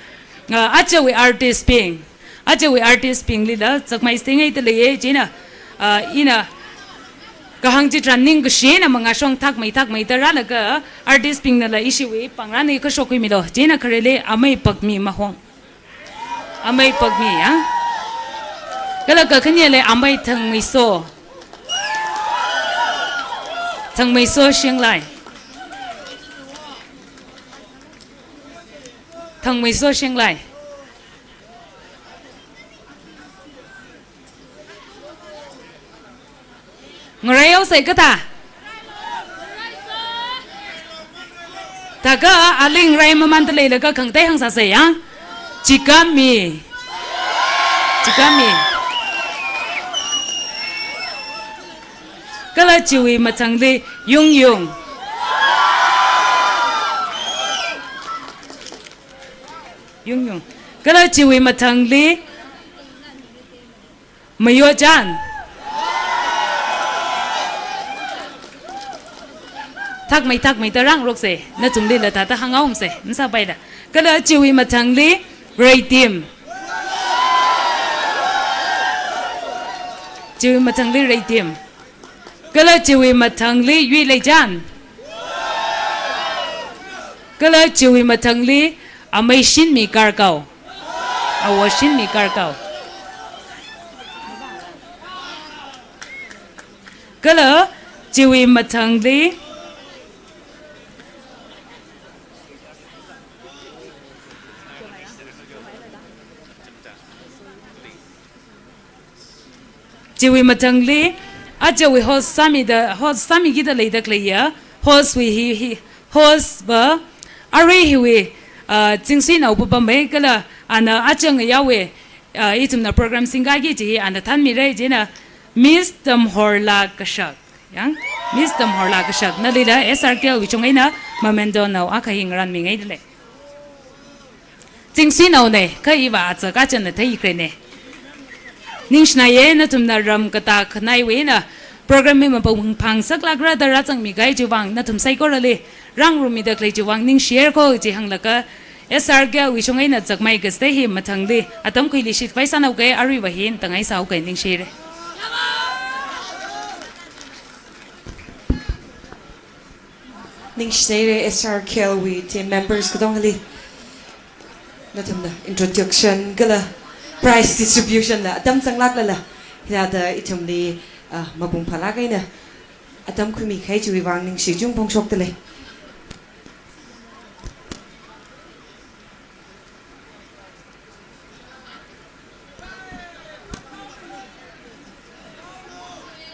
ah, ajawui artist bing, ajawui artist binglila zakmai sāngaida leiya. Chieina, ah, ina kahāng chitharan ningkashi eina mangāshong thakmei thakmeida rālaga artist bingnala ishiwui pāngrāna kashok khuimilu. Chieina khareli Amei Pakmi Mahong. Amei Pakmi, ya. Kala kakhaneli Amei Thangmeiso. Thangmeiso Shinglai. Thangmeiso Shinglai. Ngaraihaosei kathā. Thākha ali ngarai mamānda leilaga khangatei hāngsāsei ya. Chikami. Chikami. Kala chiwui mathangli Yungyung. Yungyung. Kala chiwui mathangli Mayo Chan. Thakmei thakmeida rāngaroksei, nachunglila thāda hānghaomasei, masāpaila. Kala chiwui mathangli Reitim. Chiwui mathangli Reitim. Kala chiwui mathangli Yuileichan. Kala chiwui mathangli Amei Shinmi Karkao. Awo Shinmi Karkao. Kala chiwui mathangli Chiwui mathangli, ajawui host sāmida, host sāmikida leida khaleiya, host wui hi, hi, host va, arui hiwui, ah, Chingsuinao va pamei kala, ana achang yaowui, ah, ithumna program singkaiki chi hi ana thanmira, chieina Miss Tamhorla Kashak. Yang, Miss Tamhorla Kashak, nalila S R K L wui chungna memento nao akha hi ngarānmingaidalei. Chingsuinaona, kha iva aja kachānna theikharena. Ningshinaiya nathumna ram katā khanaiwui eina program hi mapung phangsaklākra da rāzangmi kahai chiwui vang nathum saikorali rāngarummida khalei chiwui vang ningshira ko chi hānglaga S R K L wui chungna zakmai kasā hi mathangli atam khuili shitkhavai sānao kahai aruiva hi tangai sāo kahai ningshira. Ningshihaira S R K L wui team members katongali. Nathumna introduction kala prize distribution la atam zanglāklala, hithāda ithumli, ah, mapung phālāk eina atam khuimi kahai chiwui vang ningshi kachungkha phongshokdalei.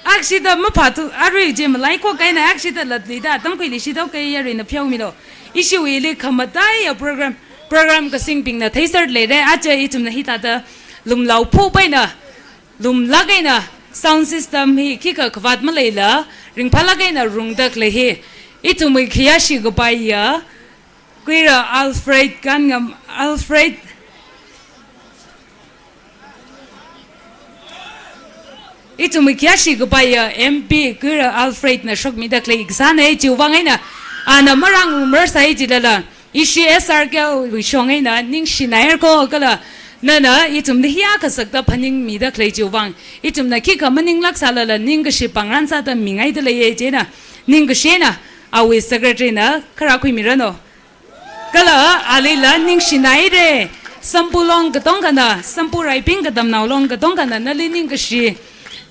Akshida maphāthu, arui chi malaikok kahaina akshida latlida atam khuili shithaoki, yaruina pheomilu. Ishiwuili khamataiya program, program kasingbingna theiser leira, aja ithumna hithāda lumlao phupaina, lumlāk eina sound system hi khikha khavāt maleila, ringphālāk eina rungda khalei hi. Ithumwui khayāshi kapaiya, Kuira Alfred Kanngam, Alfred, Ithum khayāshi kapaiya M P Kuira Alfred na shokmida khalei kasāna, chiwui vang eina ana marāngarumrar sai jilala, ishi S R K wui shong eina ningshinairako kala nana ithumli hiyākha sakta phaningmida khalei chiwui vang, ithumna khikha maninglāk sālala ningkashi pangran sāda mingaida leiya, chieina ningkashi eina awui secretary na kharā khuimiranu. Kala alila ningshinaire, Sampu long katongkhana, Sampu Raiping Katamnao long katongkhana nali ningkashi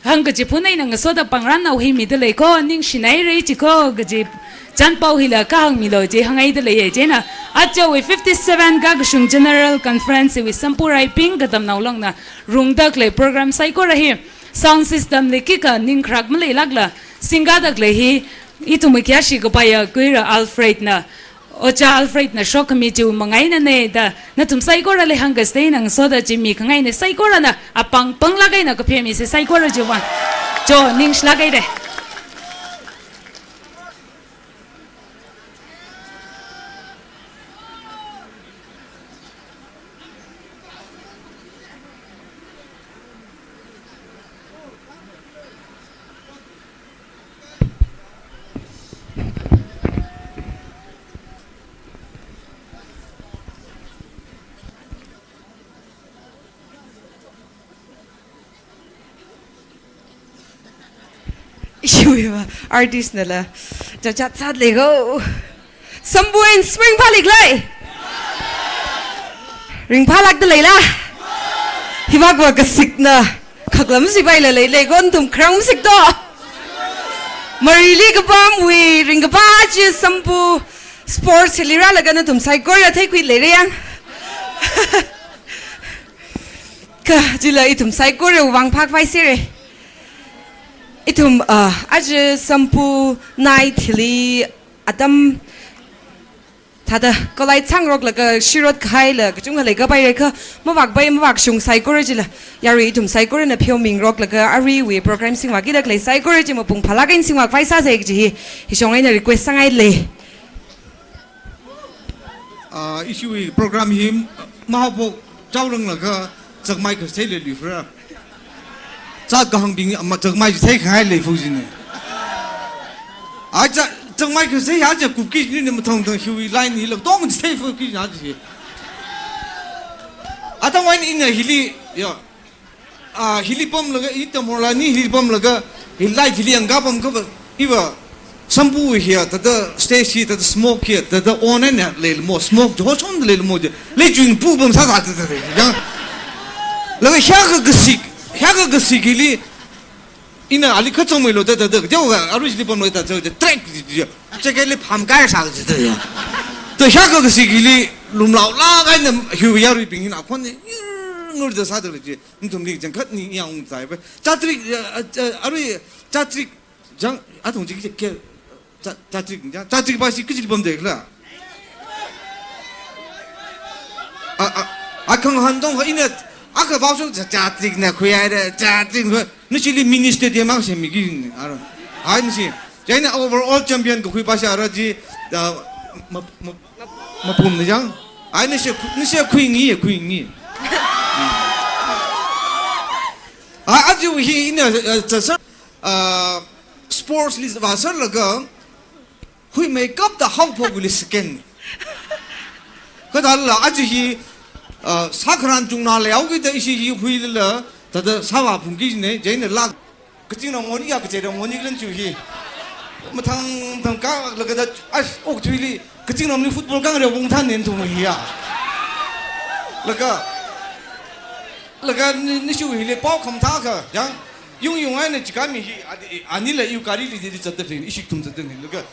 hāngkachiphun eina ngasoda pangran nao hi mida leiko, ningshinaire chiko kaji chānpao hila kahāngmilu chi hāngngaida leiya, chieina ajawui fifty-seven kakashung General Conference wui Sampu Raiping Katamnao longna rungda khalei program saikora hi sound system li khikha ningkharak maleilākla singkada khalei hi ithum khayāshi kapaiya Kuira Alfred na, Ojā Alfred na shokkhami chiwui manga einana da nathum saikorali hāngkasei, ngasoda chi mikhangaina, saikorana apāng panglāk eina kaphemisa saikora chiwui vang. Cho, ningshilāk haire. Ishiwui va artist nala chachat sāda leiko. Sampu eina spring phālikle. Ringphālākda leila. Hivak va kasikna khaklam sipaila lei, leiko nathum kharang masikto. Marili kapamwui ringkaphā chi Sampu sports hili rālaga nathum saikora theikhui leira yang. Kha chila ithum saikorawui vang phākhavai sāra. Ithum, ah, aja Sampu night hili atam thāda kholai changroklaga shirot kahaila kachungkha leikapai reka, mavākpai mavākashung saikora chila yarui ithum saikorana pheomingroklaga aruiwui program singvākida khalei saikora chi mapung phālāk eina singvākhavai sāsa kaji hi, hi shong eina request sāngaile. Ah, ishiwui program hi mahaophok chaoranglaga chakmai kasei leiluifra. Chā kahāngbing ama chakmai chithei khangai leifu jina. Ai chā, chakmai kasei ya chā kupki jina, mathang thang hiwui line hila tong chithei fuki jina chi. Atam eina ina hili, ya. Ah, hili pamlaga, i tamorla ni hili pamlaga, hi light hili yangkapam kava, iva, Sampu hiya, thāda stage hi, thāda smoke hiya, thāda on eina leilamo, smoke jo chom leilamo je, leichui pupam sāsā thāda, yang. Laga hiyākha kasik, hiyākha kasik hili, ina ali kachongmeilo thāda, thāda, jo ga, arui hili pamlo thāda, thāda, track, thāda, thāda, kali phamkasā thāda, ya. Thāda hiyākha kasik hili, lumlaolāk eina hiwui yaruibing hina khon, ngurda sāda je. Nathumli changkhat ni yang zaipai. Chatrik, eh, eh, arui chatrik jang, athum chi ke, cha-, chatrik jang, chatrik ba shi kajili pamde khala. A, a, akhang han tong ha ina, akha bao shok cha-, chatrik na khuihaira, chatrik na, nishili mini stadium mang semiki, ara. Hai nishi. Chieina overall champion kakhui ba shi ara ji, ah, ma, ma, mapum na jang. Ai nishi, nishi khuingi, khuingi. A, aja hi ina, eh, cha sir, ah, sports li vāserlaga, huimeikapta haophokli second. Kathāla aja hi, ah, sākharan chungna leihaokida ishi hi huilala, thāda sāvāphungki jina, chieina lāk. Kazingramwui ya kazingramwui lan chu hi. Mathang, mathang kalaga da, ai, okthuili, kazingramli football kangre wungthan nen thum hiya. Laga, laga ni, nishu hili pao khamathā kha, yang, yung yung eina chikami hi, ani, anila iwui garili di zatda lei, ishi ithum zatda lei, laga,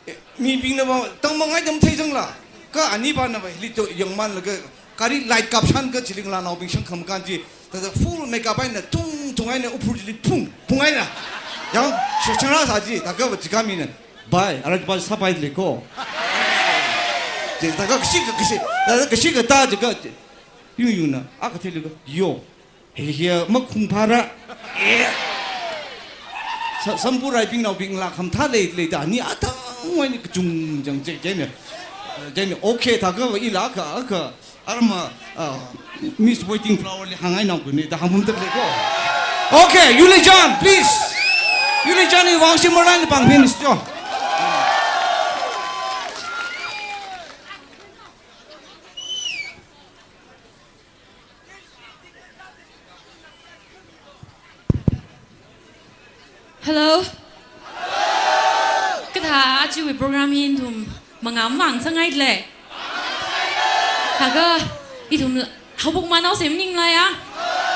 eh, mibingna va, tangmang ai dam thei jangla. Kha ani va na va, hili to yangmanlaga, gari light kapshan kha chili ngalānaobing shangkham kanji, thāda full makeup eina tung tung eina uphur chili phung, phung eina. Yang, sha-, shangra sāji, thākha va chikami na. Bai, ara ba sāpai leiko. Je, thākha kashi kha kashi, thāda kashi kha ta je kha, yung yung na, akha thei leiko, yo. He, he, makhung phara. Sa-, Sampu Raibingnaobing la khamathā lei, leida, ani athangwui eina kachung jang je, je ne. Je ne, okay, thākha va ila kha, kha, arma, ah, Miss Waiting Flower li hāngngai nao kuni, da hāngmum tak leiko. Okay, Yulijan, please. Yulijan, iwui vang shimorlaina pāngpimisicho. Hello. Kathā ajawui program hi ithum mangā mang sāngaile. Laga ithum haophok manaosa maningla ya.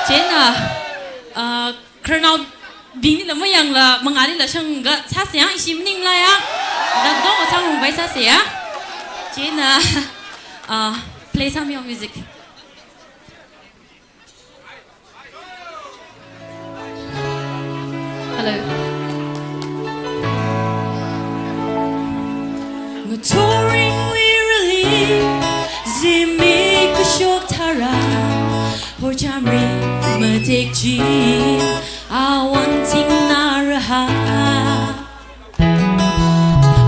Chieina, ah, khararnaobinglila mayangla, mangālila shangga sāsa ya, ishi maningla ya. Laga dong sangrumpai sāsa ya. Chieina, ah, play some your music. Hello. Ngathor ringwui rali, zimik kashok tharan, horchamri matek chi, awon ting naraha.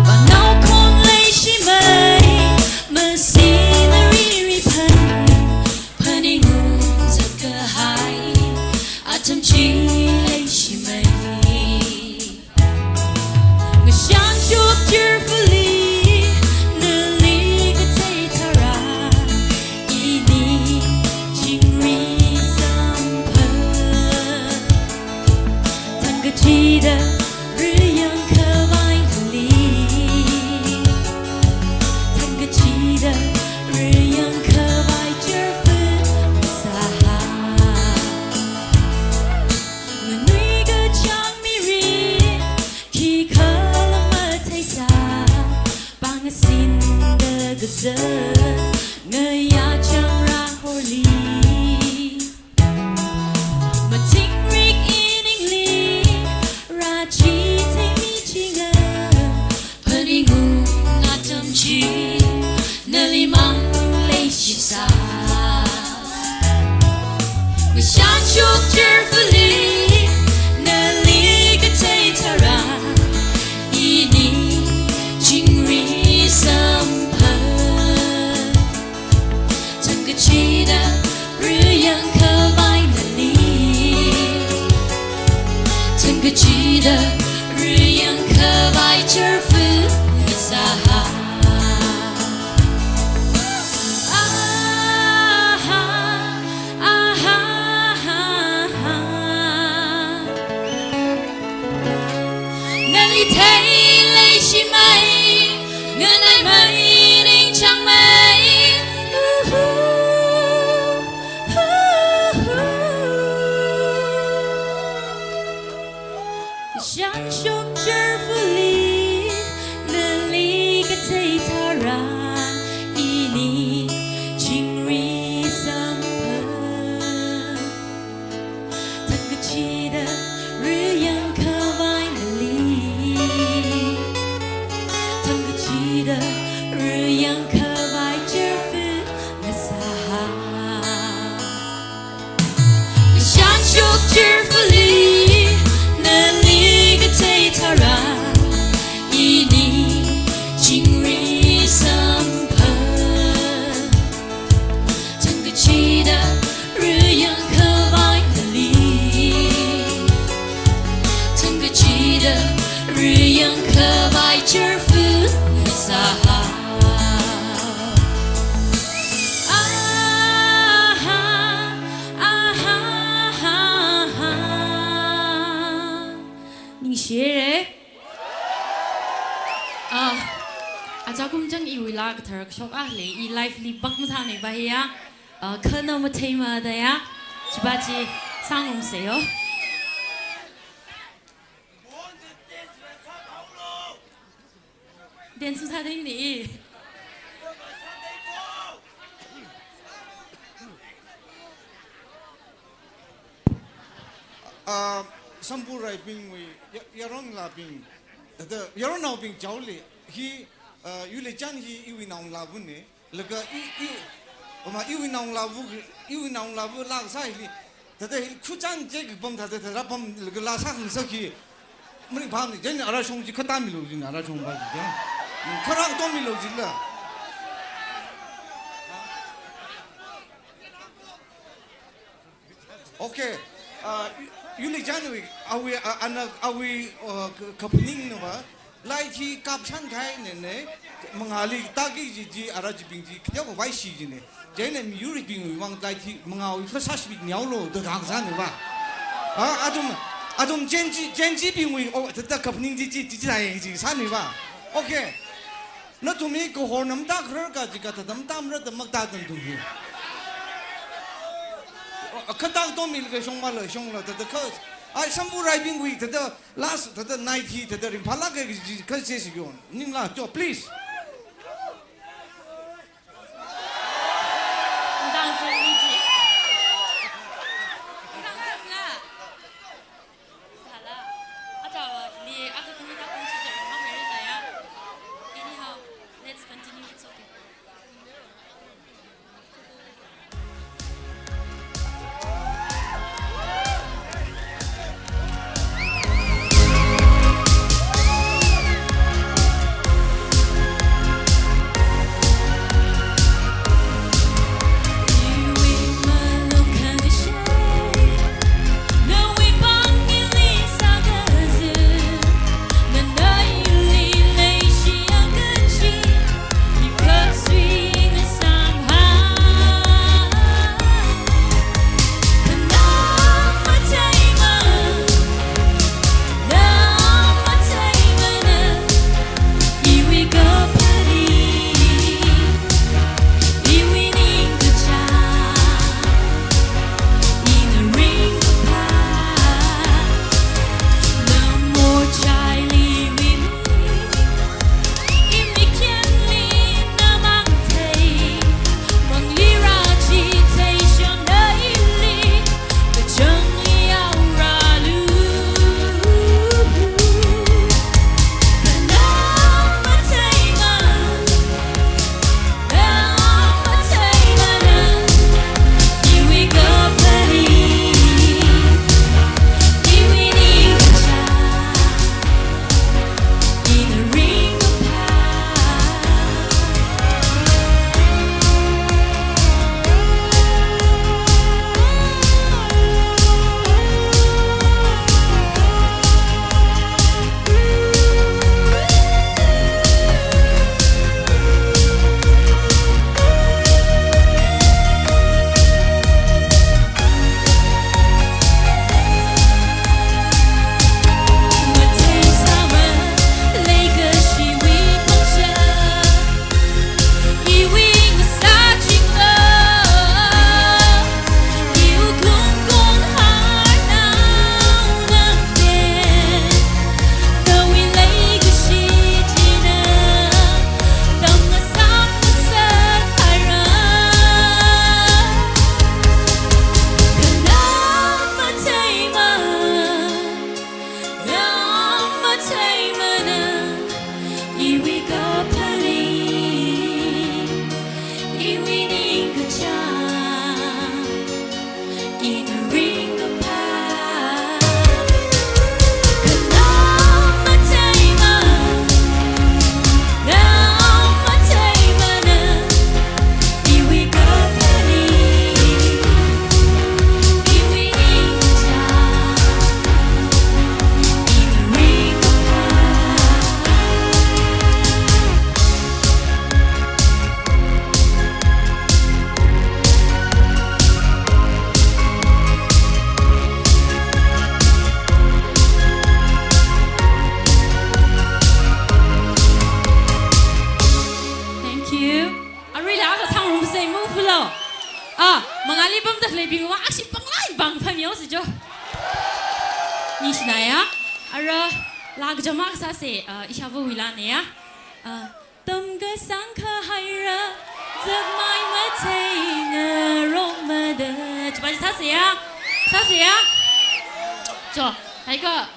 Panao khon leishimei, masinari riphan, phaningung zatkahai, atam chi leishimei. Ngashan shok cheerfully, nali kathei tharan, ini chingri samphang. Thangkachida riyang khavai nali. Thangkachida riyang khavai cheerful saha. Nganui kachang mirin, khikhala matheisa, pāngasinda kazat, ngayā chāngra horli. Matingrik iningli, rāchithei michinga, phaningung atam chi, nali mang leishisa. Ngashan shok cheerfully, nali kathei tharan, ini chingri samphang. Thangkachida riyang khavai nali. Thangkachida riyang khavai cheerful saha. Aha, aha, aha. Nali thei leishimei, nganaimei ningchāngmei. Uhu, uhu. Ngashan shok cheerfully, nali kathei tharan, ini chingri samphang. Thangkachida riyang khavai nali. Thangkachida riyang khavai cheerful saha. Ngashan shok cheerfully, nali kathei tharan, ini chingri samphang. Thangkachida riyang khavai nali. Thangkachida riyang khavai cheerful saha. Aha, aha, aha, aha. Ningshire. Ah, aja kumchang iwui laa kathar kashok akha lei, i live li bak masānei ba hiya. Ah, khana matheimada ya. Chiba chi sangrumsa yo. Dance sāda ning ni. Ah, Sambu Raibingwui, ya-, yaronlabing, thāda, yaronnaobing chaoli, hi, ah, Yulijan hi iwui naongalāvane, laga i, i, ama iwui naongalāva, iwui naongalāva laa kasā hili, thāda hili khuchan je kapam thāda, thāda pamlaga laa sākhangasak hi, maringphāmane, jen ara shong chi khatāmilu jin, ara shong ba jin, kharang tongmilu jinla. Okay. Ah, Yuli janwui, awui, a, ana, awui, uh, k-, kaphaningnava, laithi kapsang kahainene, mangāli taki ji, ji, ara jibing ji, kateokha vaishi jine. Chieina miyurbingwui vang laithi, mangāwui kha sāshibit niaolo, da hāngsāniva. Ah, athum, athum Gen Z, Gen Z bingwui, oh, thāda kaphaning ji, ji, ji, ji, ji, sāniva. Okay. Nathum hi kahor namda kharar kaji kathāda matamra da makta nathum hi. Khatak tomil ka shongmala shongla thāda kha. Ai sambu raibingwui thāda last thāda night hi thāda ringphālāk kaji kha sāsi yon. Ningla cho, please. Ndang song ni ji. Ndang song la. Dala, achawa, li, aka kani ta kong si jari ma meri ta ya. Anyhow, let's continue, it's okay. Thank you. Arui la kasang room se move lo. Ah, mangāli pamda leibing wa ashi panglai pang pamyo si jo. Ni shinaya. Ara la kajama kasā se, ah, ishāvawui la ne ya. Ah, tamkasang kahaira, zakmai matheingarokmada. Chipa sāse ya. Sāse ya. Cho, hai ka.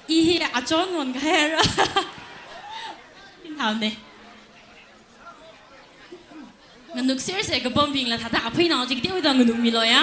I hi achon ngon kahaira. Thaone. Nganuk ser se kapambingla thāda aphainao chi kateoda nganukmi lo ya.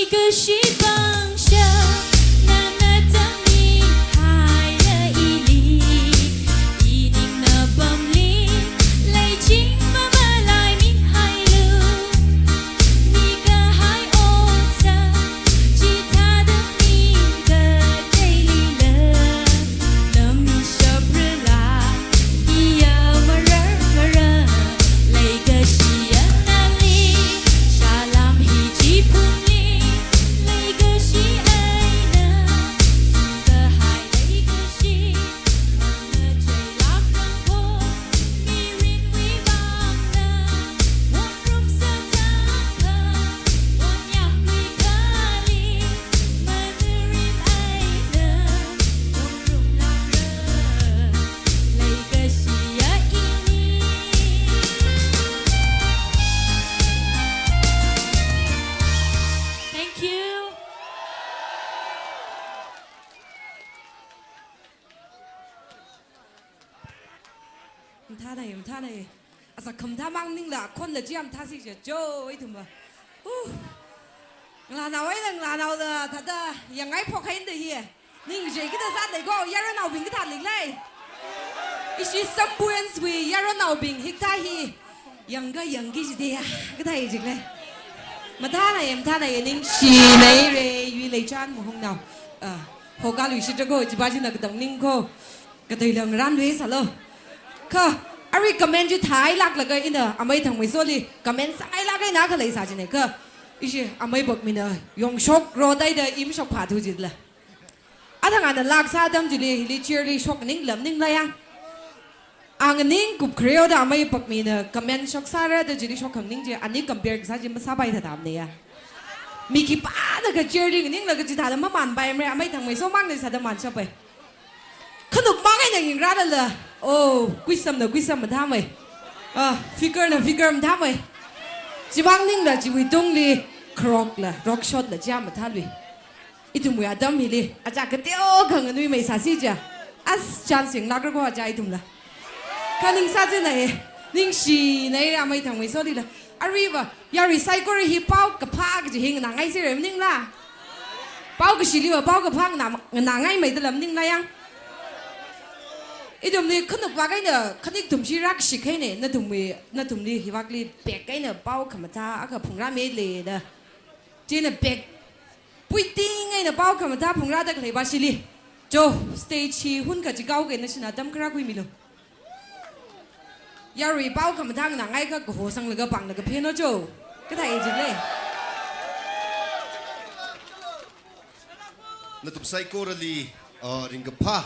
Kashi pangsha, nana tangmi haya ili, ining na pamli, leiching mamalai mi hailu. Ni kahai otsa, chithada ni kateili la, nami shaprala. Iya marar marar, leikashi anali, salam hi chipumli, leikashi aina, sukahai leikashi, mangachei lakrangko, mirin wibangna, wonrum sataka, wonyakwi kali, manurin aina, wonrum lakra. Thank you. Mathānai, mathānai. Asa khamathā mang ningla, khonla chi mathāsi je, jo, ithumva. Uh. Ngalānao ai, ngalānaola, thāda, yangai phok haida hi. Ning je kida zat leiko, yaronnaobing kathā leilei. Ishi Sambuanswui yaronnaobing hikathā hi. Yangka yangki jide ya, kathā hi jilei. Mathānai, mathānai, ningshinai re, yuilei chan muhungnao. Ah, hoka lui shitra ko, chiba china katang ningko. Kateila ngaranvai sālu. Kha, arui comment chi thālāklaga ina, amei Thangmeisoli, comment sāngailāk eina khalei sā jine kha. Ishi, amei Pakmina, yongshok rotaida imshok phāthu jila. Athang ana lāksā atam chili, hili chair li shokningla maningla ya. Ang ning kupkhareoda amei Pakmina comment shoksāra da chili shokkhang ning chi, ani compare kasā chi masāpai thāda mane ya. Mi khipānakha chair li nganinglaga chithāda mamanpaimara, amei Thangmeiso mangna sāda manshapai. Khanuk mang eina yingrālala. Oh, kuisamna kuisam mathāmei. Ah, figure na figure mathāmei. Chimang ningla chiwui tungli kharokla, rokshotla chia mathālui. Ithumwui atam hili, aja kateo khanganuimei sāsi ja. As chance yinglākra ko aja ithumla. Kha ningsā jinai, ningshinai amei Thangmeisolila. Aruiva, yarui saikora hi paokaphā kaji hi nganāngaisera maningla. Paokashiliva paokaphā nganā, nganāngaimeidala maningla yang. Ithumli khanukva kaina, khanik thumshi rākashik haine, nathumwui, nathumli hivakli bag kaina pao khamathā akha phungrāmile da. China bag puiting eina pao khamathā phungrāda khaleiva shili. Jo, stage hi hun kachikao kaina shina atam kharā khuimilu. Yarui pao khamathā nganāngaikha kaho sanglaga panglaga pheno jo. Kathā hi jilei. Nathum saikorali, uh, ringkaphā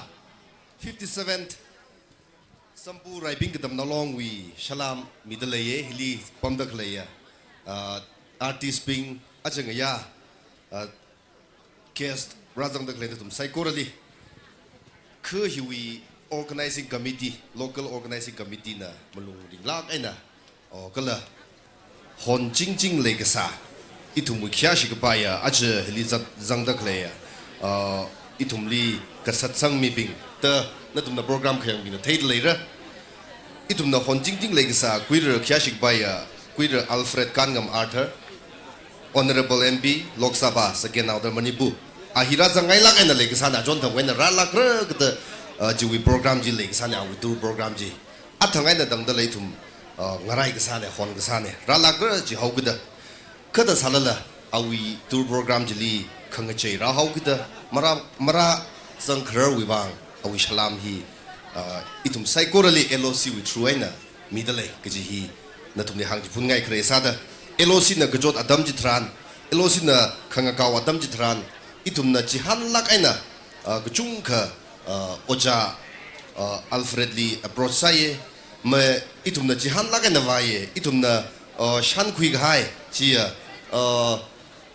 fifty-seventh Sampu Raibing Katamnao Longwui salam mida leiye, hili pamda khaleiya. Uh, artist bing, aja ngayā, uh, guest rāzangda khalei nathum saikorali. Kha hiwui organizing committee, local organizing committee na malung ringlāk eina, oh, kala hon chingching leikasā, ithumwui khayāshi kapaiya, aja hili zat zangda khaleiya, ah, ithumli kasatsang mibing, ta nathumna program khayangbingna theida leira. Ithumna hon chingching leikasā, kuira khayāshi kapaiya, kuira Alfred Kanngam Arthur, Honorable M P, Lok Sabha, second order Manipur. A hi rāzangngailāk eina leikasāna, chonthang eina rālākra kata, ah, chiwui program chi leikasāna, awui tour program chi. Athang eina tangda lei ithum, ah, ngarai kasāna, hon kasāna, rālākra jihaokida. Kha thāda sālala, awui tour program chili khangachei rāhaokida, marā, marāzangkhararwui vang, awui salam hi, ah, ithum saikorali L O C wui through eina mida lei kaji hi nathumli hāngchiphunngai khare sāda, L O C na kachot atam chitharan, L O C na khangakao atam chitharan, ithumna chihānlāk eina, ah, kachungkha, ah, ojā, ah, Alfred li approach sāye, ma ithumna chihānlāk eina vāye, ithumna, ah, shankhui kahai, chiya, ah,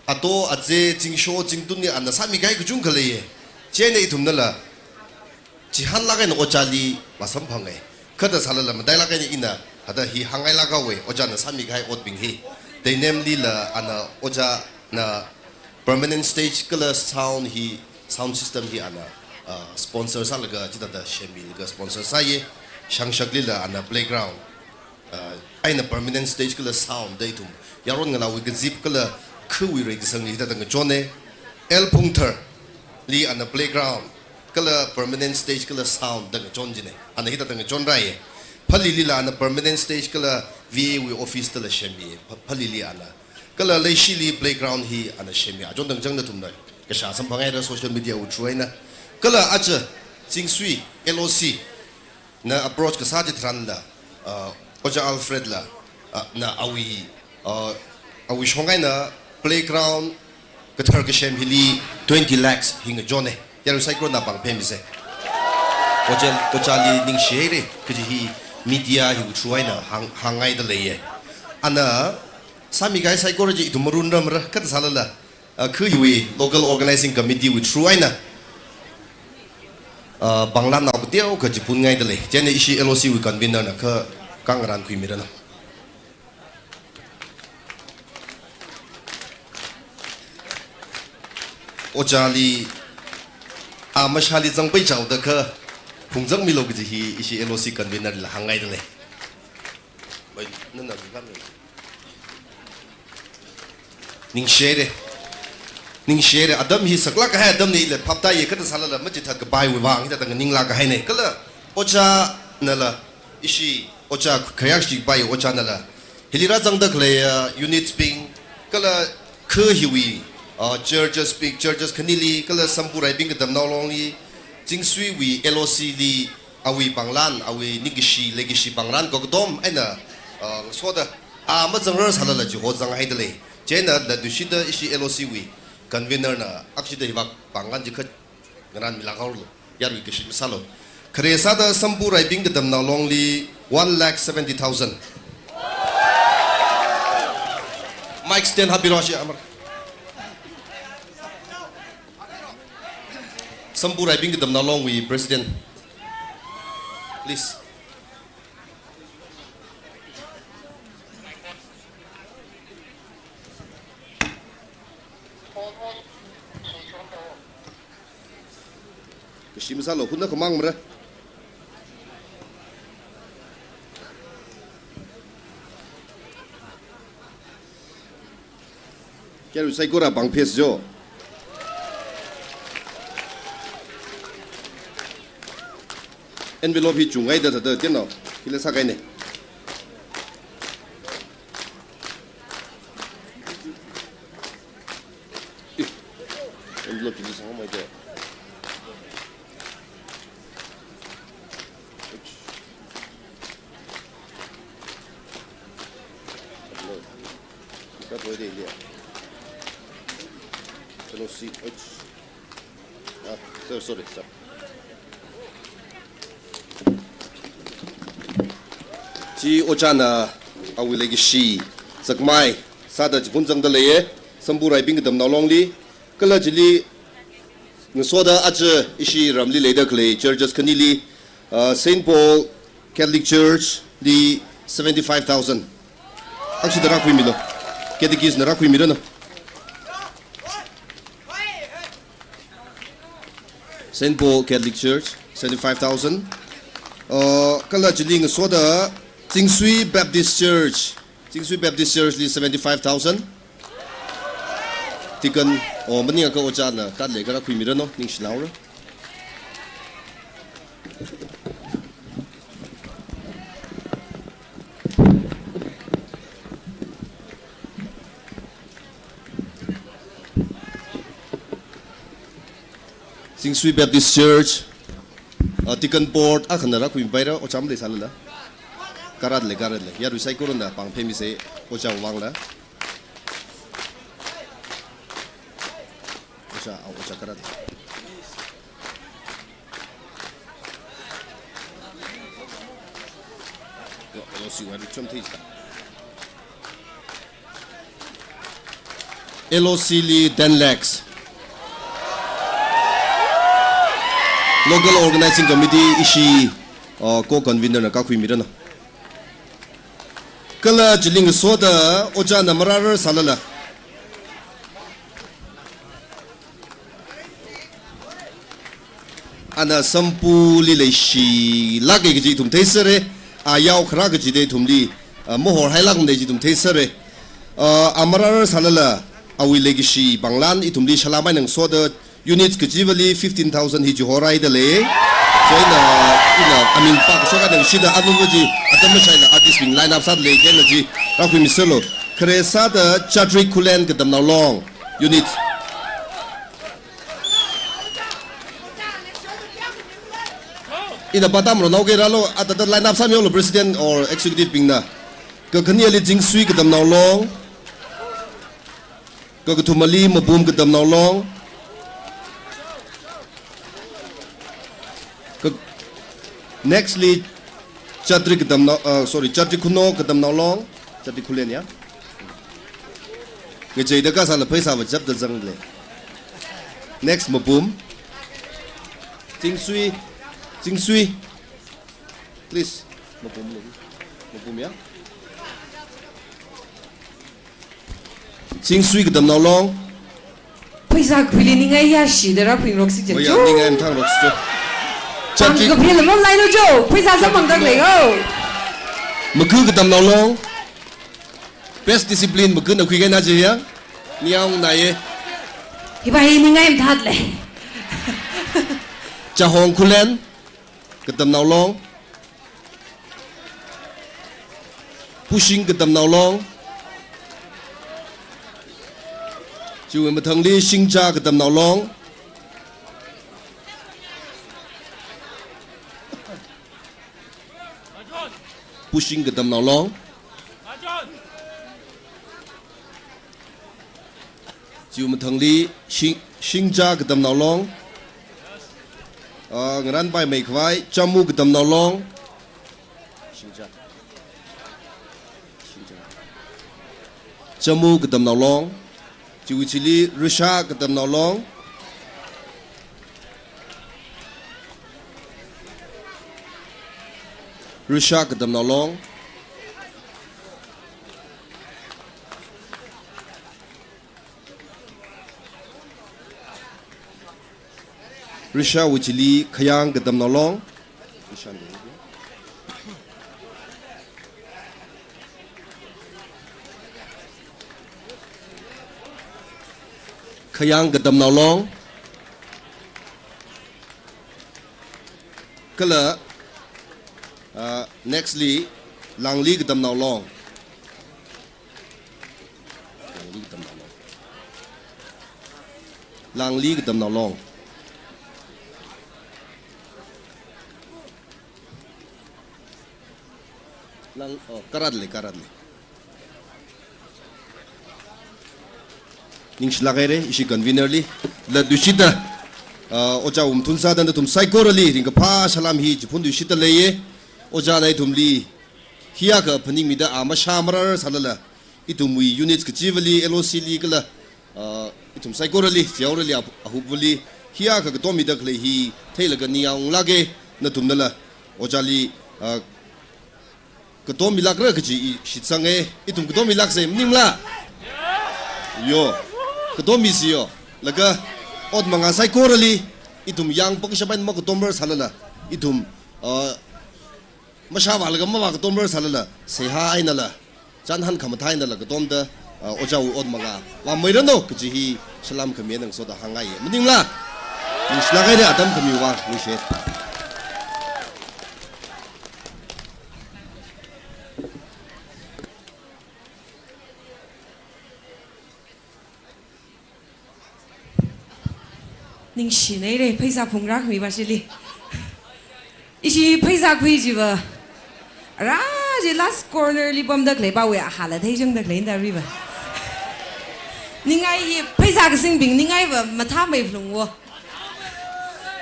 ato, aze, zingsho, zingtunli ana sāmi kahai kachungkha leiye. Chieina ithumnala, chihānlāk eina ojāli vāsamphange. Kha thāda sālala matailāk eina ina, thāda hi hāngngailāk haowe, ojāna sāmi kahai otbing hi. Teinemlila ana ojāna permanent stage kala sound hi, sound system hi ana, ah, sponsor sālaga, chithāda semmilaga sponsor sāye. Shangshaklila ana playground, ah, eina permanent stage kala sound da ithum yaron ngalāwui kazip kala Khawui reikasangli hithāda ngachonne. L Phungtharli ana playground, kala permanent stage, kala sound da ngachon jine. Ana hithāda ngachonrai. Phalilila ana permanent stage, kala V A wui office dala semmi. Pha-, Phalili ana. Kala Leishili playground hi ana semmi. Achon dang chang nathumna kashā samphangaira social media wui through eina. Kala aja Chingsui L O C na approach kasā chitharanla, uh, Ojā Alfred la, uh, na awui, uh, awui shong eina playground kathar kasem hili twenty lakhs hi ngachonne. Yarui saikorana pāng phemmise. Ojā, Ojāli ningshihaire, kaji hi media hiwui through eina hāng, hāngngaida leiye. Ana sāmikahai saikora chi ithum marunramra, kha sālala, uh, khawui local organizing committee wui through eina, uh, pānglan nao kateokha chi phunngaida lei. Chieina ishi L O C wui convener na kha kangarān khuimiranu. Ojāli, a mashāli zangpai chaoda kha phungzangmilu kaji hi ishi L O C convener la hāngngaida lei. Bai, nana ki kan. Ningshihaire. Ningshihaire. Atam hi saklāk kahai atamne, ila phaptāye, kha sālala machithākapaiwui vang hithāda nganinglāk kahaine. Kala Ojānala, ishi Ojā khayākshi pai Ojānala, hili rāzangda khalei, uh, units bing, kala kha hiwui, uh, churches bing, churches khanili, kala Sampu Raibing Katamnao Longli, Chingsuiwui L O C li, awui pānglan, awui ningkashi, leikashi pānglan kakatom eina, uh, soda, a mazangrar sālala chi hozanghaida lei. Chieina latluishida ishi L O C wui convener na akshida hivāk pānglan chi kha ngarānmilāk haoralo. Yarui kashi masālo. Khare sāda Sampu Raibing Katamnao Longli one lakh seventy thousand. Mic stand hapmilu shi amar. Sampu Raibing Katamnao Longwui president. Please. Kashi masālo, hunna khamangmara. Kya ru saikora pāng phesa jo. Envelope hi chungngaida thāda, tien nao. Hila sākahaine. Ih, envelope chili sāngmai te. Ika toi de lia. Chalo si, ouch. Ah, sorry, sorry, sorry. Chi ojāna awui leikashi zakmai sāda chiphun zangda leiye, Sampu Raibing Katamnao Longli, kala chili ngasoda aja ishi ramli leida khalei churches khanili, uh, Saint Paul Catholic Church li seventy-five thousand. Akshida rākhuimilu. Catechist na rākhuimiranu. Saint Paul Catholic Church, seventy-five thousand. Uh, kala chili ngasoda Chingsui Baptist Church, Chingsui Baptist Church li seventy-five thousand. Deacon, oh, maningakha ojāna, katle kara khuimiranu, ningshinaora. Chingsui Baptist Church, uh, Deacon Board, akhana rākhuipaira, ojā maleisālala. Karatle, karatle. Yarui saikorana pāng phemise, ojā vangla. Ojā, au, ojā karatle. Yo, yo, si wa ru chom thei sa. L O C li ten lakhs. Local Organizing Committee ishi, uh, co-convener na kakhuimiranu. Kala chili ngasoda ojāna marārar sālala. Ana Sampuli leishilāke kaji ithum theisere, a yao khara kajida ithumli, a, mahorhailākmane kaji ithum theisere. A, a marārar sālala, awui leikashi pānglan ithumli salam eina ngasoda units kachivali fifteen thousand hi chihoraida lei. So ina, ina aming pākashok eina ngashida avuvu chi atam mashaila artist bing line up sāda lei, chieina chi rākhuimiserlu. Khare sāda Chadrik Khullen Katamnao Long unit. Ina pātam ronao ke rālu, athāda line up sāmihaolu president or executive bingna. Kakhaneli Zingsui Katamnao Long. Kakathumali Mapum Katamnao Long. Ka-, next li Chadrik Katamnao, uh, sorry, Chadrik Khuno Katamnao Long. Chadrik Khullen ya. Ngacheida kasāla pheisāva chapda zangle. Next Mapum. Zingsui. Zingsui. Please. Mapum le. Mapum ya. Zingsui Katamnao Long. Pheisā khuili ningai ya shida rāphingrok si jen. Oh ya, chu. Ningai mathang rok si chu. Chadrik. Pāng kaphila mamlai no chu. Pheisā samphangda lei ho. Maku Katamnao Long. Best discipline maku na khuikahaina chi ya. Niang na ye. Hiva hi ningai mathāda lei. Chahong Khullen Katamnao Long. Pushing Katamnao Long. Chiwui mathangli Shingcha Katamnao Long. Pushing Katamnao Long. Chiwui mathangli Shing-, Shingcha Katamnao Long. Ah, ngaranpai meikhavai, Chamu Katamnao Long. Shingcha. Shingcha. Chamu Katamnao Long. Chiwui chili Risha Katamnao Long. Risha Katamnao Long. Rishawui chili Khayang Katamnao Long. Khayang Katamnao Long. Kala, ah, next li Langli Katamnao Long. Langli Katamnao Long. Langli Katamnao Long. Lang, oh, karat le, karat le. Ningshilak haire, ishi convener li. Latluishita, ah, Ojā Wungthun sāda nathum saikorali ringkaphā salam hi chiphunluishita leiye. Ojāna ithumli hiyākha phaningmida a mashā marar sālala, ithumwui units kachivali, L O C li kala, ah, ithum saikorali, chihaorali, ah, ahupvali, hiyākha katom mida khalei hi theilaga ningyāng unglāke, nathumnala, Ojāli, ah, katom milākra kaji i shitsange, ithum katom milākse, maningla? Yo, katom misi yo. Laga, ot mangā saikorali, ithum yāng pangshap eina makatomrar sālala, ithum, ah, mashāvālaga mavā katomrar sālala, seihā einala, chānhan khamathā einala katomda, ah, Ojāwui ot mangā vāmeiranu kaji hi salam khami eina ngasoda hāngngaiye. Maningla? Ningshilak haire atam khami vāng, ningshi. Ningshinaire, pheisā phungrākhami vāshili. Ishi pheisā khui chiva. Ara chi last corner li pamda khalei pawui ahāla theishangda khalei nda riva. Ningai hi pheisā kasingbing ningaiva mathāmei phlung wo.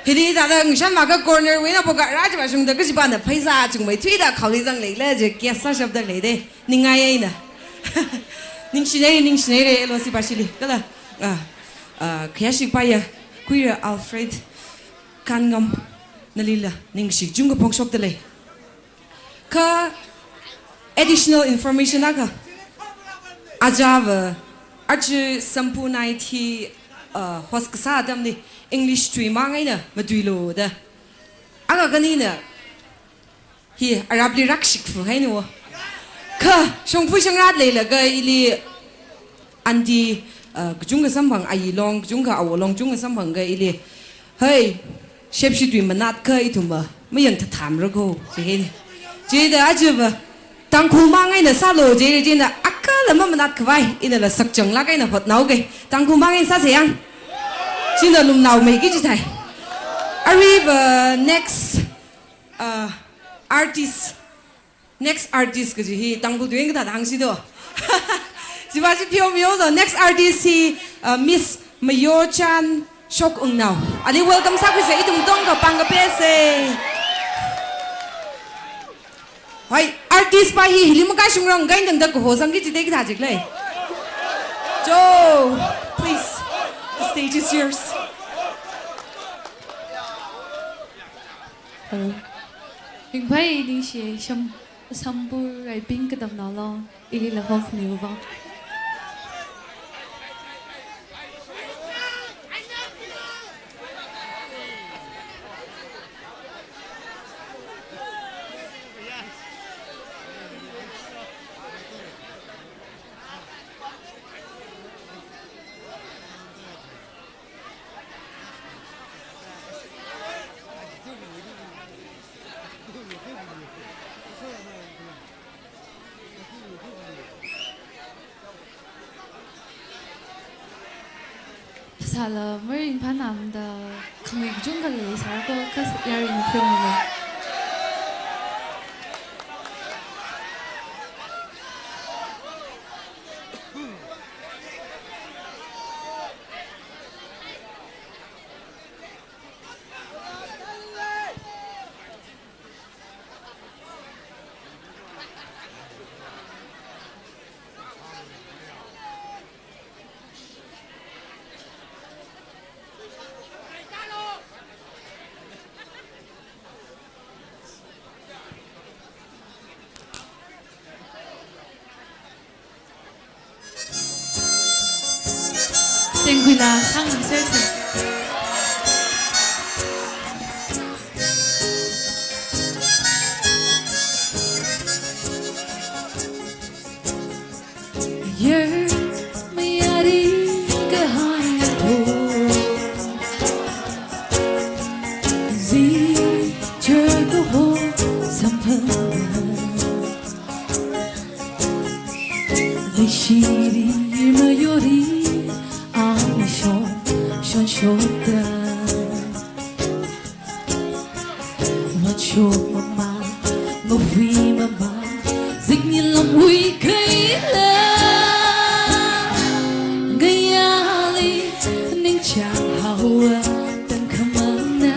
Hili tada ngashan maka corner wui eina poka ara chiva shungda kachipana pheisā chungmeithuida khaoli zangleila je kiasa shapda leide. Ningai eina. Ningshinaire, ningshinaire, L O C vāshili. Kala, ah, ah, khayāshik paya, Khuira Alfred Kanngam, nalila ningshi kachungkha phongshokda lei. Kha additional information akha. Ajava, aja Samphoo Night hi, ah, host kasā atamli English tui mang eina matuilu da. Akha kanina, hi, arapli rakshik fu hainu. Kha, shongfa shangrat leilaga ili aunty, Uh, kachungkha samphang, ayi long kachungkha, awo long kachungkha samphangakha ili, "Hei, shepshi tui manatkha ithumva mayan thathamra ko," ji hi. Chida ajava Tangkhul mang eina sālu, ji hi, china akhala mamanat khavai inala sakchanglāk eina hotnao ke. Tangkhul mang eina sāsa yang. China lumnaomeiki jithai. Aruiva next, uh, artist. Next artist kaji hi Tangkhul tui eina kathāda hāngsi do? Chiva chi pheomilu. Next artist hi, uh, Miss Mayochan Shokungnao. Ali welcome sākhuisa, ithum tongkha pāng kapesa. Hoi, artist pa hi hili makashungrang, kain tangda kahosangki jida kathā jik lei. Joe, please, the stage is yours. Hello. Ringphai ningshi, Sham-, Shambur Raibing Katamnao Long, ilila hokmiuva. Phasāla maringphānamda khanui kachungkha leisāra ko, kha yaruina pheomilu. Tengkuila, sang research. Yer mayari kahai to. Zi cher kaho samphang. Leishiri mayori, ami shon, shon shokta. Machok mama, mahui mama, zikni lamhui kaila. Gayali, ningchang haowa, tangkhamangna,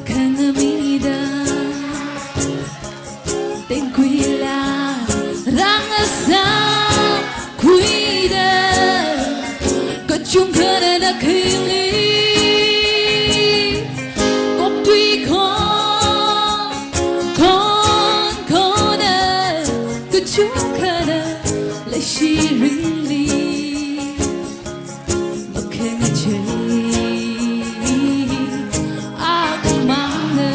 khangamida. Tengkuila, rāngasā khuida, kachungkhana na khili, koktui khon, khon, khona, kachungkhana, leishi ringli. Makhangachei, akhamangna.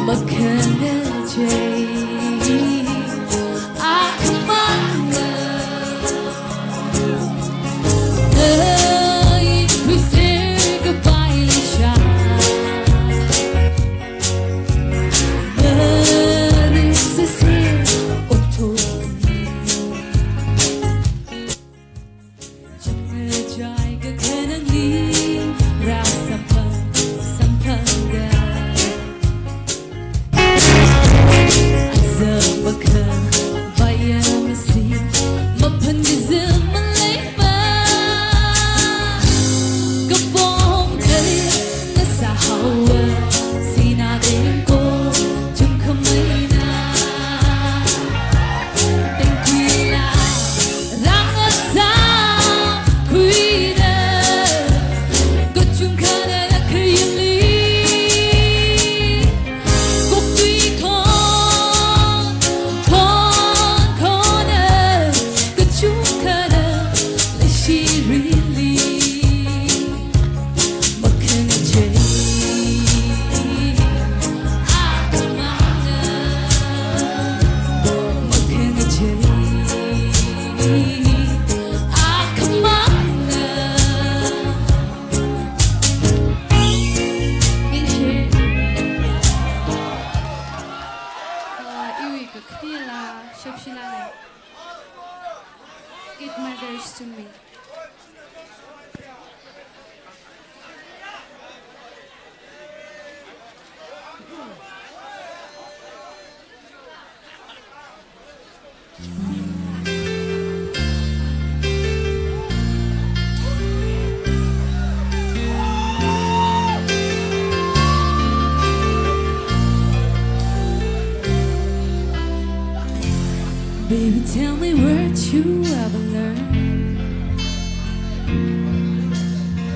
Makhangachei, akhamangna. Ei, we say goodbye, Lisha. Very sincere, oh, to Chakmajai kakhanangli, rāsamphang, samphangda. Azam makha, vayamsi, maphan dizim maleipa. Kapong thei, ngasā haowa, sina dengko, chungkhameina. Tengkuila, rāngasā khuida, you ever learn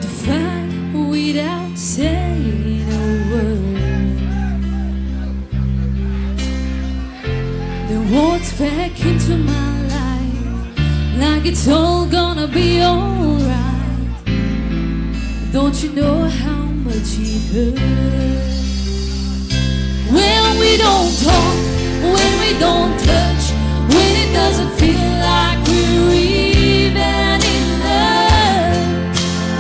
to fight without saying a word? The words back into my life, like it's all gonna be alright. Don't you know how much it hurts when we don't talk, when we don't touch, when it doesn't feel like we're even in love?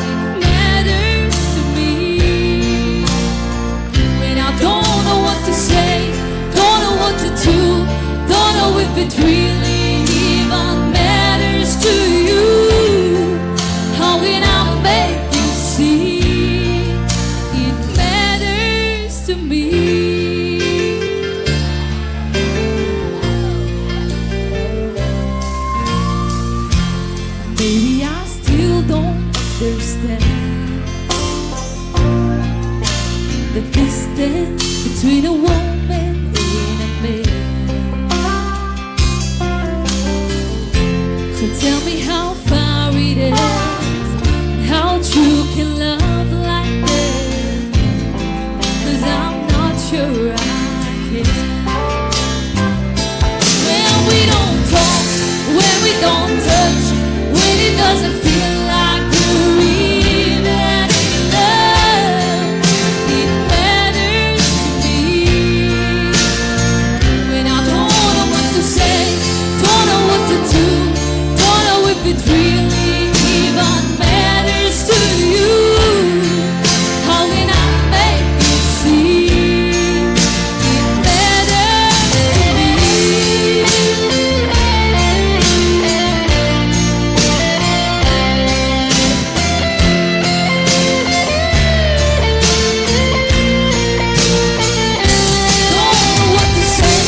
It matters to me when I don't know what to say, don't know what to do, don't know if it really even matters to you. How can I make you see it matters to me? Maybe I still don't understand the distance between a woman and a man. So tell me how far it is, how true can love like this? 'Cause I'm not sure I can. When we don't talk, when we don't touch, when it doesn't feel like we're even in love, it matters to me. When I don't know what to say, don't know what to do, don't know if it really even matters to you. How can I make you see it matters to me? Don't know what to say,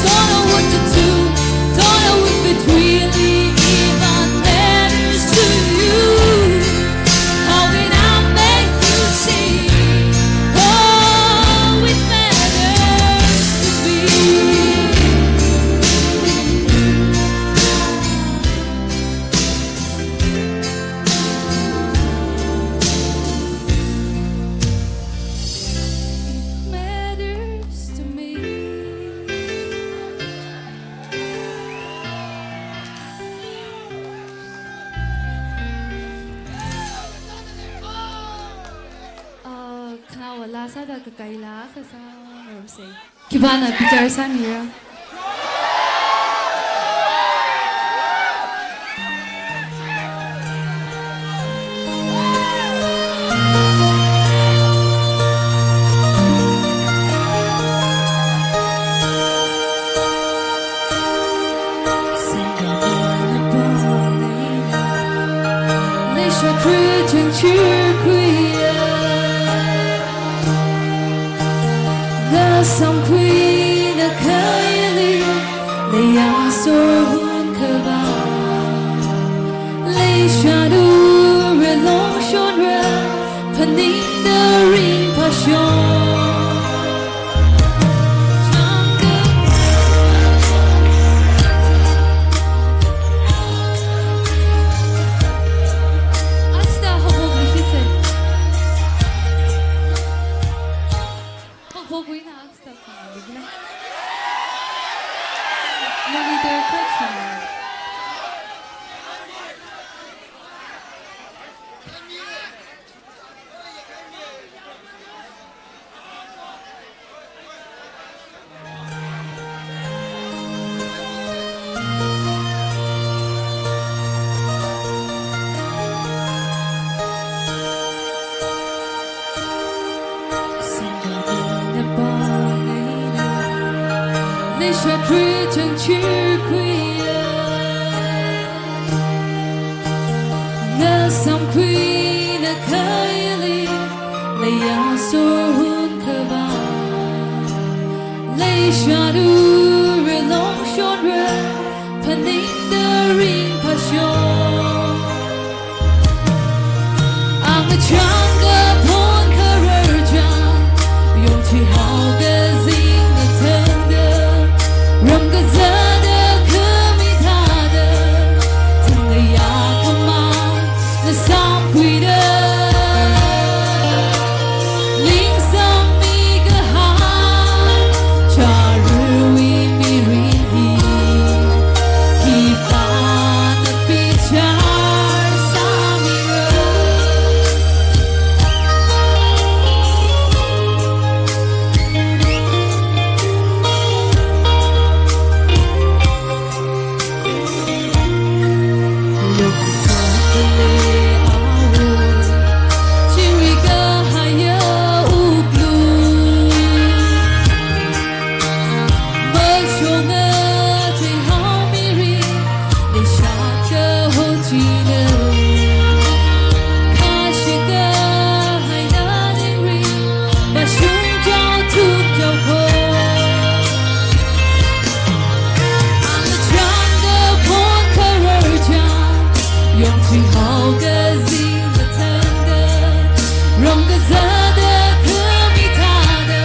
don't know what to do, don't know if it really even matters to you. How can I make you see? Oh, it matters to me. It matters to me. Uh, khanāwui laa sāda kakaila kasā ngarumsei. Khipāna bichar sāmira? Leisha kruchang chirkhuiya, ngasamkhuina khaili, leiya sor hunkhavā. Leisha dura longshonra, phaningda ringphāshon. Asta haophok lushitse. Haophok wui eina asta khangalu bila. Monitor kachina. Leisha kruchang chirkhuiya, ngasamkhuina khaili, leiya sor hunkhavā. Leisha dura longshonra, phaningda ringphāshon. Ang chang kaphon khararchang, yongthui haokazing ngathangda, ram kazāda khami thāda, Haokazing kathangda, ramkazāda khami thāda,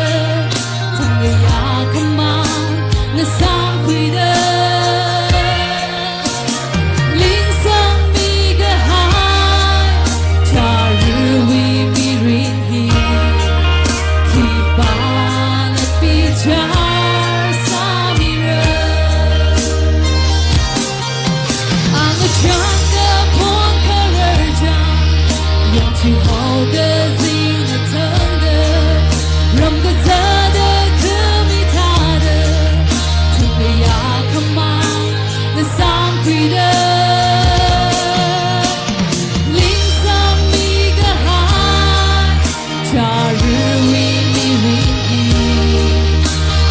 thangkayā khamang ngasāmkhuida. Lingsangmi kahai, chāruiwui mirin hi, khipāna bichar sāmira. Angachān kaphung khararchān, yangchihaokazing kathangda, ramkazāda khami thāda, thangkayā khamang ngasāmkhuida. Lingsangmi kahai, chāruiwui mirin hi,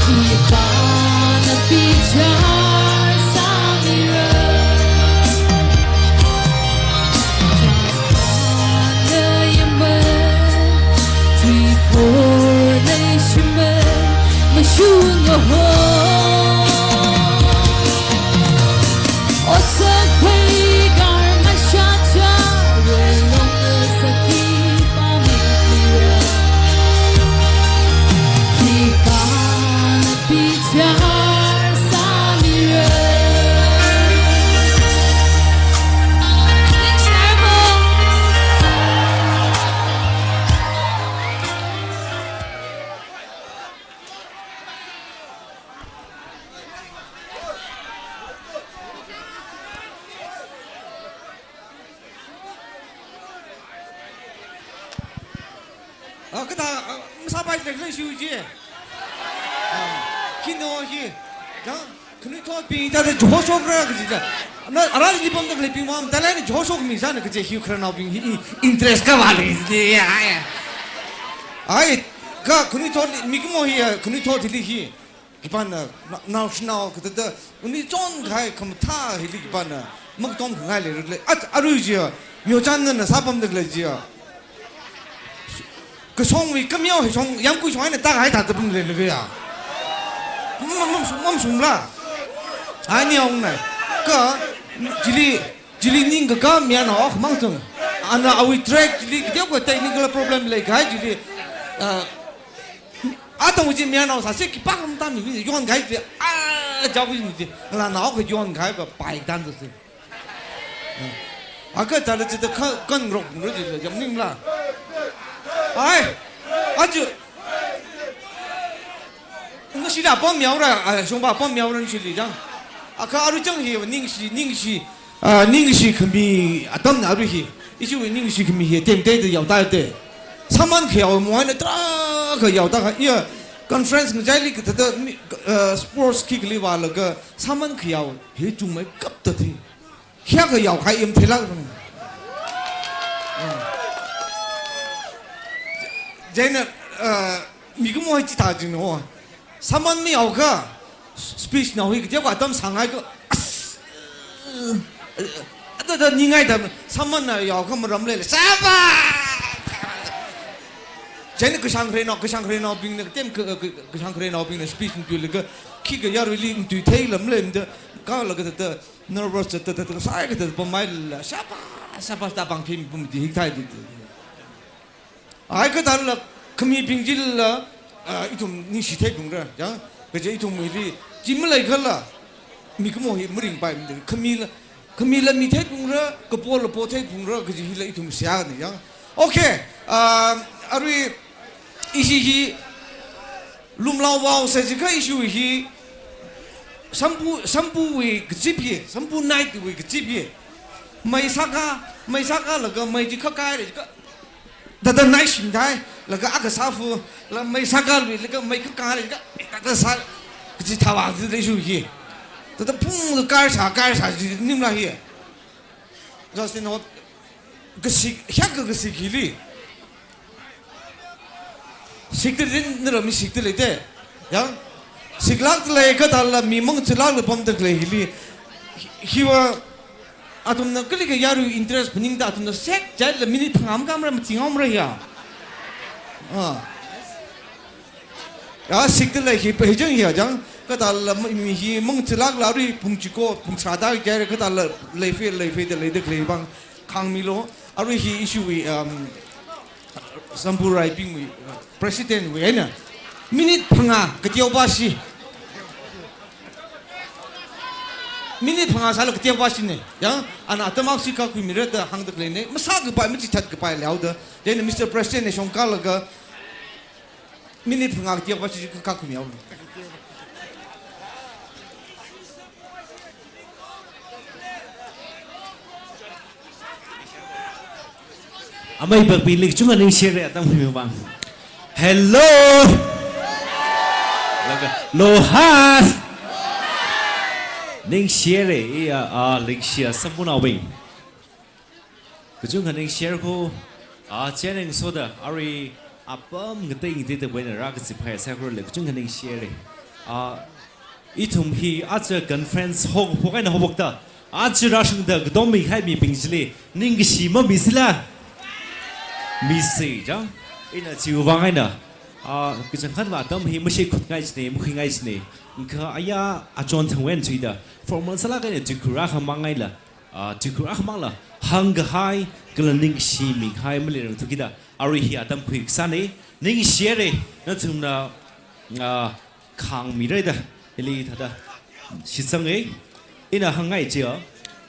khipāna bichar sāmira. Chāpana yamma, tuiphor leishimma, mashunga ho. Otsak phei gar mashacha, relong sakhi pamira. Khipāna bichar sāmira. Ah, kathā, ah, masāpai lek lei shu ji. Ah, khino hi. Jang, khanuithotbing thāda joshokra kaji da. Na, ara ni pamda khaleibing mam, thālai ni joshokmi sāna kaje hi khararnaobing hi, i, interest kavā lei ji, ya, ya. Ai, kha khanuithot, mikumo hi, ah, khanuithot hili hi. Khipāna, na-, naoshinao kathāda, uni chon kahai khamathā hili khipāna, makatom khangai leira khala. At, arui jiya, myochānna sāpamda khalei jiya. Kashongwui kamyao hi shong, yamkui shong eina tākahai thāda pamda leilakha ya. Mam, mam, mam, mamshungla. Ai ni ong nai. Kha, chili, chili ningkaka mayarnao akhamang sung. Ana awui track chili, kateokha technical problem leikahai chili, ah, Atong chi mayarnao sāsi khipākha matāmi, yonkahai chi, ah, jaoki chi, ngalānao akha yonkahai va pai tan tu si. Ah, akha thāla chithāda kha, kanrok ngarok chi, yamningla. Ai, aja. Ngashila pamyaora, ah, shongfa pamyaora ngashili jang. Akha aruichang hi, ningshi, ningshi. Ah, ningshi khami atamna arui hi. Ishiwui ningshi khami hi, temteida yaotāte. Sāman khayao mo eina tarākha yaotā kha. Iya, conference ngachaili kathāda mi, ah, sports khikha li vālaga, sāman khayao hi chungmeikapta thi. Khayākha yaokahai i matheilāk rang. Ah. Chieina, ah, mikumo hi chithā jing no. Sāman mayaokha, speech nao hi kateokha atam sāngaikha, as, athāda ningai tam, sāmanna yaokha maram leila, sāba! Chieina kashāng khararnao, kashāng khararnaobingna, katem ka, ka, kashāng khararnaobingna speech ngatuilaga, khikha yaruili ngatuithei lam leimada, kala kathāda, nervous thāda, thāda, sāi kathāda, pamhaila, sāba, sāba, tāpang phim pum di hikthai di. Ai kathāla khamibing chila, ah, ithum ningshi theiphungra, ya. Kaje ithum hili, chi maleikhala, mikumo hi maringpai mada. Khamila, khamila mi theiphungra, kapola po theiphungra, kaji hila ithum seihā ni, ya. Okay, ah, arui ishi hi lumlao vao sa jiakha ishi hi sampu, sampuwui kazip hi, sampu night wui kazip hi. Mei sāka, mei sākalaga mei chi khakhaira jiakha, thāda nai shimthai, laga akha sāfu, la mei sākaluilaga mei khakhaira jiakha, thāda sā, kaji thāvā chi leishu hi. Thāda phung karsā, karsā chi nimla hi. Justin Hot, kasik, hiyākha kasik hili. Sikta rin nara mi sikta leite. Yang, siklākta lei kathāla mi mangchilākla pamda khalei hili. Hi, hiva, athumna kalikha yarui interest phaningda athumna sek jaila minute phangā makāmara mathinghaomara ya. Ah. Ya, sikta lei hi, hichang hi ya, jang, kathāla mi, mi hi mangchilākla arui pung chiko, pung sāda kayāra kathāla leifei, leifeida leida khalei vang. Khangmilu, arui hi ishiwui, um, Sambu Raibingwui, uh, President wui eina minute phangā kateopā shi. Minute phangā sālaga kateopā shina. Ya, ana atam akhashik kakhuimira da hāngda khaleina. Masākapai, machithatkapai leoda. Chieina Mister President na shongkalaga minute phangā kateopā shi kakhuimihaolu. Amei bakpi lik chunga ningshire atam khuimi vang. Hello. Laga, Lohar. Ningshire, iya, a, ningshiya sambunaobing. Kachungkha ningshire ko, a, chieina ngasoda, arui apam ngatei ngateida wui eina rākaziphai sākhuirale, kachungkha ningshire. A, ithum hi aja conference haokaphok eina haophokta, aja rāshungda katommi kahai mibing chili ningkashi mamisila? Misi, chang. Ina chiwui vang eina, a, kachangkhatva atam hi mashikhutngai china, makhuingai china. Kha aya achon thangwui eina thuida, formal sālāk eina tuikhur akhamang ngaila, a, tuikhur akhamangla hāngkahai, kala ningshimikahai maleirangthu kida, arui hi atam khuikasāna. Ningshire, nathumna, a, khangmira da, hili thāda shitsanga. Ina hāngngai chiya,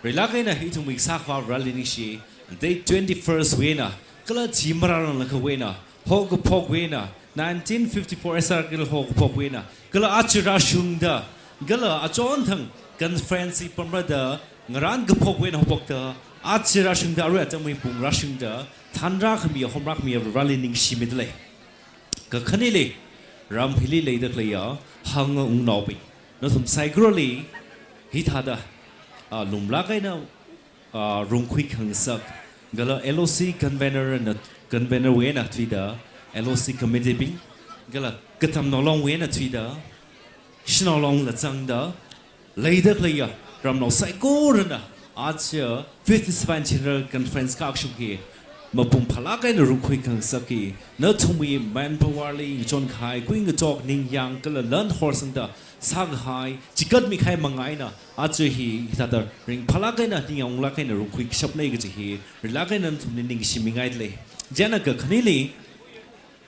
rilāk eina ithumwui kasā Akhava Vareli ningshi, date twenty-first wui eina, kala chi marāranglakha wui eina, haokaphokwui eina, nineteen fifty-four S R K L haokaphokwui eina, kala aja rāshungda, kala achon thang conference pamrada, ngarānkaphokwui eina haophokta, aja rāshungda, arui atamwui pung rāshungda, thanrākhami, homrākhami Vareli ningshimidalei. Kakhaneli, ram hili leida khaleiya hangungnaobing, nathum saikorali hithāda, a, lumlāk eina, a, rungkhui khangasak, kala L O C convener na, convener wui eina thuida, L O C committee bing, kala Katamnao Longwui eina thuida, Shanao Longla zangda, leida khaleiya ramnao saikorana, aja fifty-seven General Conference kakashung hi mapung phālāk eina rungkhui khangasakki, nathumwui manpower li ngachonkahai, kuingachok ningyāng kala lan horsangda sākahai, chikatmikahai manga eina, aja hi hithāda ringphālāk eina, ningyānglāk eina rungkhui kashapna kaji hi, rilāk eina nathumli ningshimingaidalei. Chieina kakhaneli,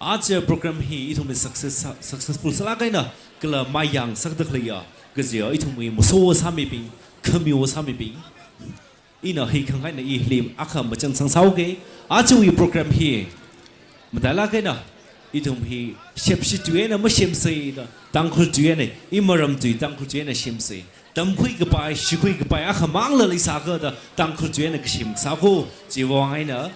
aja program hi ithumli success, successful sālāk eina, kala mayāngsakda khaleiya kajiya ithumwui masowo sāmibing, khamiwo sāmibing, ina hi khangaina ili akha machānsangsāuke. Ajawui program hi matailāk eina ithum hi shepshi tui eina masemsei da, Tangkhul tui eina, imaram tui Tangkhul tui eina semsei. Tamkhui kapai, shikhui kapai akhamangla leisākha da, Tangkhul tui eina kasem sāko. Chiwui vang eina,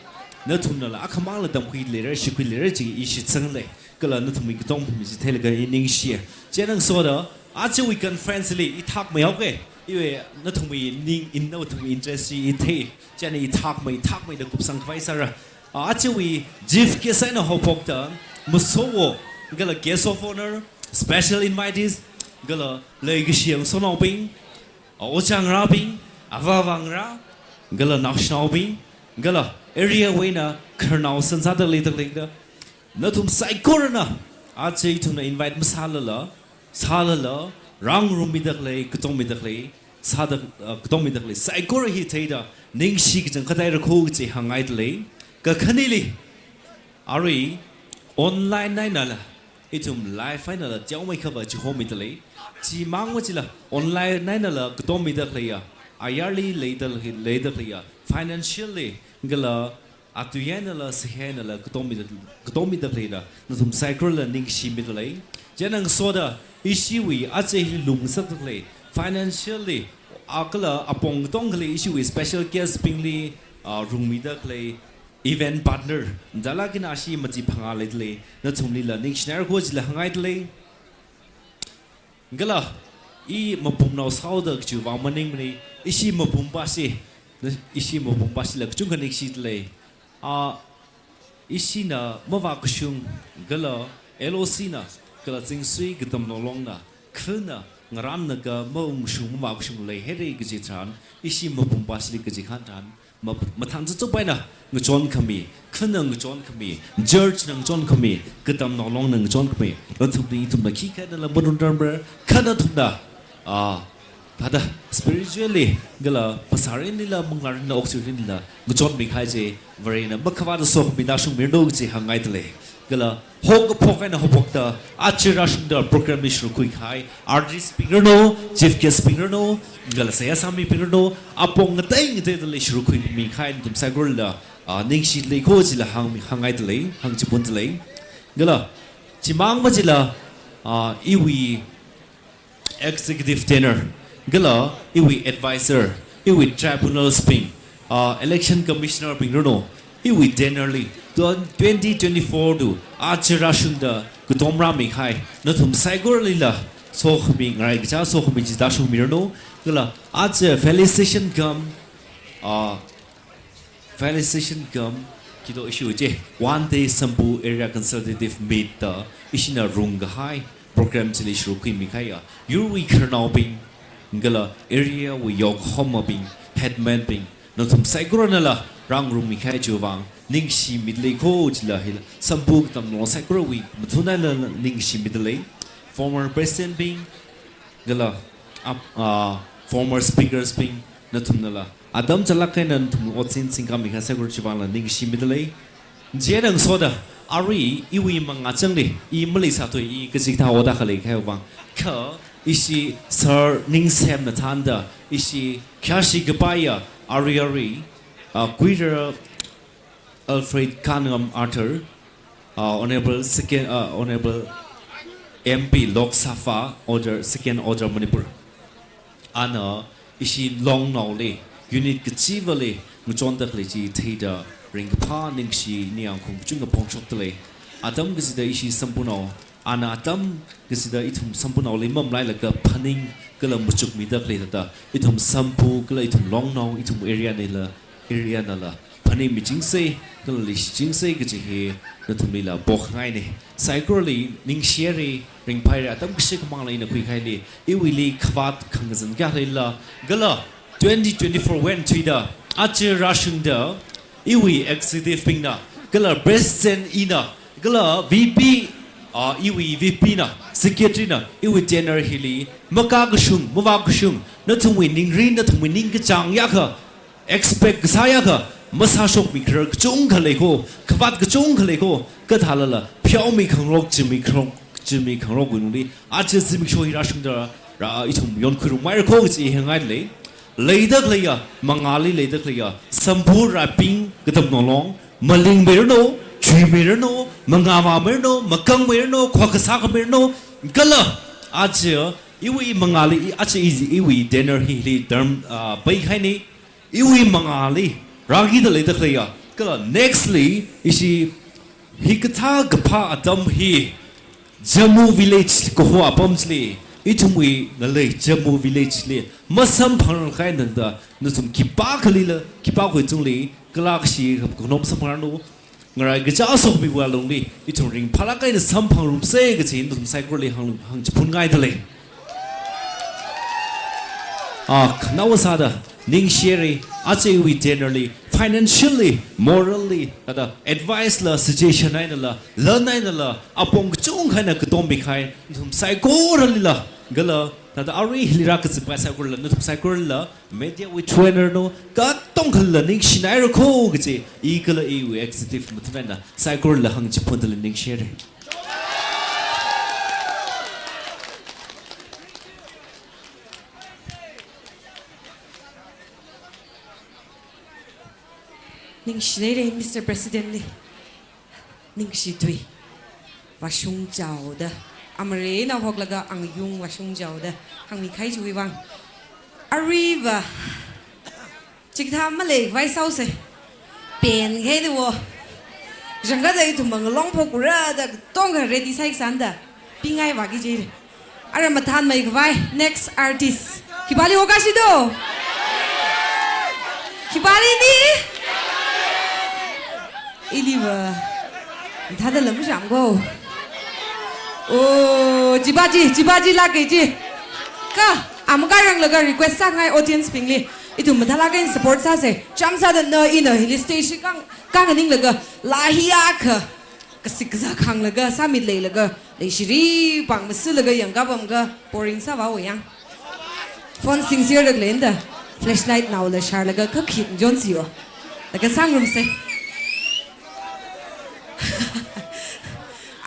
nathumnala akhamangla tamkhui leira, shikhui leira chi i shitsanglei. Kala nathumwui katommi chi theilaga i ningshi. Chieina ngasoda, ajawui conference li i thakmeihaoke. Iwui nathumwui ning, in nathumwui interest chi i thei. Chieina i thakmei, thakmeida kupsang khavai sāra. Ajawui chief guest eina haophokta, masowo, kala guest of honour, special invitees, kala leikashi ngasotnaobing, a, ojā ngarābing, avāvā ngarā, kala naoshinaobing, kala area wui eina khararnao sānsāda leida khalei da, nathum saikorana, aja ithumna invite masālala, sālala, rāngarummida khalei, katomida khalei, sāda, uh, katomida khalei saikora hi theida, ningshi kachangkhat haira ko kaji hāngngaidalei. Kakhaneli, arui online einala, ithum live einala teomeikha va chihomidalei. Chimang machila online einala katomida khaleiya, ayarli leida, leida khaleiya, financially, kala atui einala, sahai einala, katomida, katomida khaleila, nathum saikorala ningshimidalei. Chieina ngasoda, ishiwui aja hi lungngasakda khalei, financially, a kala apong katong khalei ishiwui special guest bingli, a, rungmida khalei, event partner, matailāk eina ashi machi phangā leidalei, nathumlila ningshinaira ko chila hāngngaidalei. Kala, i mapumnao sāhaoda kajiwui vang maningmana, ishi mapumpāshi, ishi mapumpāshila kachungkha ningshidalei. A, ishina mavākashung, kala L O C na, kala Zingsui Katamnao Longna, khana ngarānnakha maungshung mavākashung leihaira kaji tharan, ishi mapumpāshili kaji khan tharan, ma-, mathān chuchup eina ngachonkhami, khana ngachonkhami, church na ngachonkhami, Katamnao Longna ngachonkhami, nathumli ithumna khikha einala marunrarmara, kha nathumna, a, thāda spiritually kala phasārinlila, manglārinla, oxygenla ngachonmi kahai chi Varena makhavāda sokhami tāshungmiranu kaji hāngngaidalei. Kala haokaphok eina haophokta aja rāshungda programli shurkhui kahai artistbing ranu, chief guestbing ranu, kala seihā sāmibing ranu, apong ngatei ngateidali shurkhuimi kahai nathum saikorala, ah, ningshilei kho jila hāng, hāngngaidalei, hāngchiphundalei. Kala chimang machila, ah, iwui executive tenor, kala iwui advisor, iwui tribunalsbing, ah, election commissionerbing ranu, iwui tenorli, twenty twenty-four tu aja rāshungda katom rāmi kahai nathum saikoralila sokhami, ngarai kaja sokhami chi tāshungmiranu. Kala aja felicitation cum, ah, felicitation cum, kito issue chi, one day Sampu Area Consultative Meet da ishina rung kahai program chili shurkhuimi kahaiya yurwui khararnaobing, kala area wui yokhomabing, headmanbing, nathum saikoranala rāngarummi kahai chiwui vang ningshimidalei kho jila hila Sampu Katamnao saikorawui mathun eina ningshimidalei. Former presidentbing, kala ap-, ah, former speakersbing, nathumnala atam chālāk eina nathum otsin singkāmi kahai saikora chiwui vangla ningshimidalei. Chieina ngasoda, arui iwui mangā changli, i maleisāthui, i kachikathā oda khalei kahaiwui vang, kha ishi Sir Ningsemna thānda ishi khayāshi kapaiya, arui arui, ah, Kuira Alfred Kannam Arthur, uh, Honorable Second, uh, Honorable M P Lok Sabha Order, Second Order Manipur. Ana ishi longnaoli, unit kachivali ngachonda khalei chi theida ringkaphā ningshi ningyāng kachungkha phongshokdalei. Atam kachida ishi Sampunao, ana atam kachida ithum Sampunaoli mamalailaga phaning kala machukmida khalei thāda, ithum Sampu kala ithum longnao, ithum area nila, area nala phaningmichingsa, kala leishichingsa kaji hi nathumlila pokhangaina. Saikorali ningshihaira, ringphāhaira, atam kashi khamangla ina khuikahaili, iwuili khavāt khangazan kayā leilala, kala twenty twenty-four wui eina thuida, aja rāshungda, iwui executive bingna, kala president ina, kala V P, ah, iwui V P na, secretary na, iwui tenor hili makakashung, mavākashung, nathumwui ningrin, nathumwui ningkachāng yākha, expect kasā yākha, masāshokmi kharar kachungkha lei kho, khavāt kachungkha lei kho, kathālala, pheomi khangarok, chimi khangarok, chimi khangarokwui lungli, aja zimiksho hi rāshungda, rā, ithum yonkhuirumhaira kho kaji hāngngailei. Leida khaleiya, mangāli leida khaleiya, Sampu Raiping Katamnao Long, malingmiranu, chuimiranu, mangāvāmiranu, makangmiranu, khokha sākhamiranu, kala aja iwui mangāli, aja i, iwui tenor hili term, ah, paikahaina, iwui mangāli rākida leida khaleiya, kala next li ishi hikathā kaphā atam hi, Jammu Village kaho apam chili, ithumwui ngalei Jammu Village li masamphangrarkahai thāda, nathum khipākhalila, khipākhawui chungli, kala kashi khanop samphangranu, ngarai kaja sokhamiwui lungli, ithum ringphālāk eina samphangrumsa kaji nathum saikorali hāng, hāngchiphunngaidalei. Ah, khanaowa sāda, ningshihaira, aja iwui tenorli, financially, morally, thāda advice la, suggestion einala, lan einala, apong kachungkha eina katommi kahai, nathum saikoralila, kala, thāda arui hili rākazip kahai saikorala, nathum saikorala, media wui through einaranu, katongkhala ningshinaira kho kaji, i kala iwui executive mathun eina, saikorala hāngchiphundalei, ningshihaira. Ningshinaira, Mister President li. Ningshi tui. Vāshung chaoda. Amare eina hoklaga angayung vāshung chaoda. Hāngmi kahai chiwui vang. Aruiva. Chikathā maleikhavai sāusa. Pen khe ni wo. Jangkada ithum mang long phokura da tongkha ready sāi sānda. Pingai vāki jire. Ara mathānmeikhavai, next artist. Khipāli hokashi do? Khipāli ni? Iliva. Thāda lam sham go. Oh, chiba chi, chiba chi lāka chi. Kha, amaka rānglaga request sāngai audience bingli. Ithum mathālāk eina support sāsa. Chānsāda na ina hili stage kang, kang ninglaga. Lahiya kha. Kasik kazā khanglaga, sāmit leilaga, leishiri pāng masulaga yangkapam kha, boring sāva wo yang. Phone singserda khalei eina flashlight naola sharlaga kha khit jonsiyo. Laga sāngarumsa.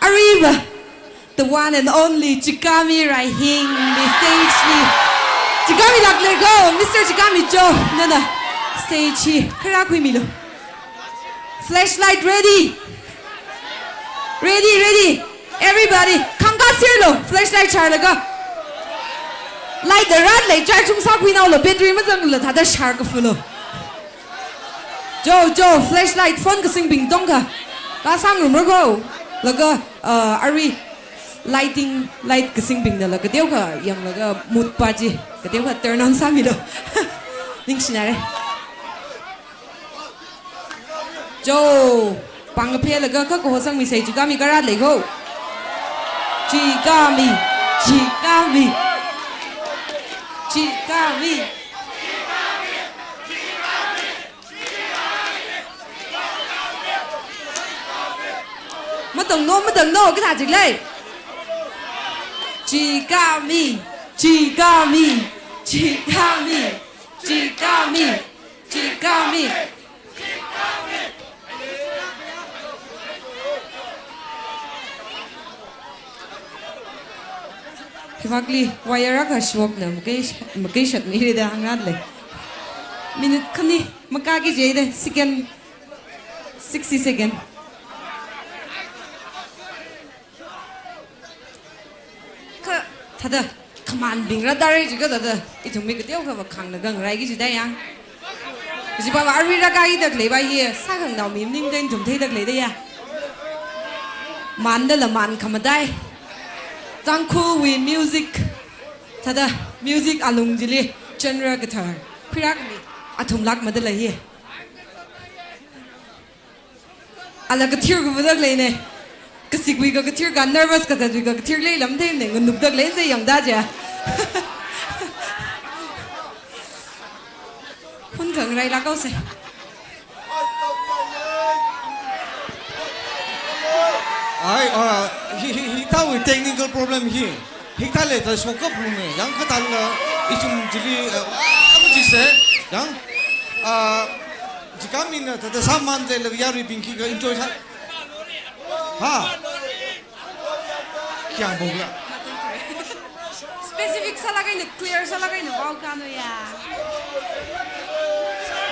Aruiva, the one and only Chikami Raihing, the stage li. Chikami lāklei ko, Mister Chikami Jo, nana stage hi khara khuimilo. Flashlight ready. Ready, ready. Everybody, khangkā sirlo, flashlight sharlaga. Light da rālei, charge sākhui naolo, battery mazangla thāda shar kafulo. Jo, Jo, flashlight, phone kasingbing tongkha. Laa sāngarumra ko. Laga, uh, arui lighting, light kasingbingna laga teokha yanglaga mood pa chi, kateokha turn on sāmilo. Ningshinare. Jo, pāng kaphelaga kha kaho sangmisa, Chikami kharā lei ko. Chikami, Chikami, Chikami. Matongno, matongno, kathā chik lei. Chikami, Chikami, Chikami, Chikami, Chikami. Hivakli wire akha shokna makai, makai shat mire da hāngra lei. Minute khani makāki jida, second, sixty second. Kha, thāda, khamānbing rāda rai jiakha thāda, ithum mi kateokha va khangna khangarai ki jida yang. Kajiva va arui rākāki da khalei va hi, sākhanganao mi maningda ithum theida khalei da ya. Māndala mān khamatei. Tangkhulwui music. Thāda, music alung chili, genre kathar. Khuirākmi, athum lāk madala hi. Ala kathir kavāda khaleina. Kasikwui ka kathir ka nervous kazatwui ka kathir leilam theimana, nganukda khaleina yangda ja. Hun khangarai lākhaosa. Ai, ah, hi, hi, hithāwui technical problem hi. Hikathā lei thāda shokkaplume, yang kathāla ithum chili, eh, ah, amu chisa, yang, ah, Chikamina thāda sāmān leilaga yaruibing khikha enjoy sā. Ha? Kya bola? Specific sālaga ina, clear sālaga ina, wow, kano ya.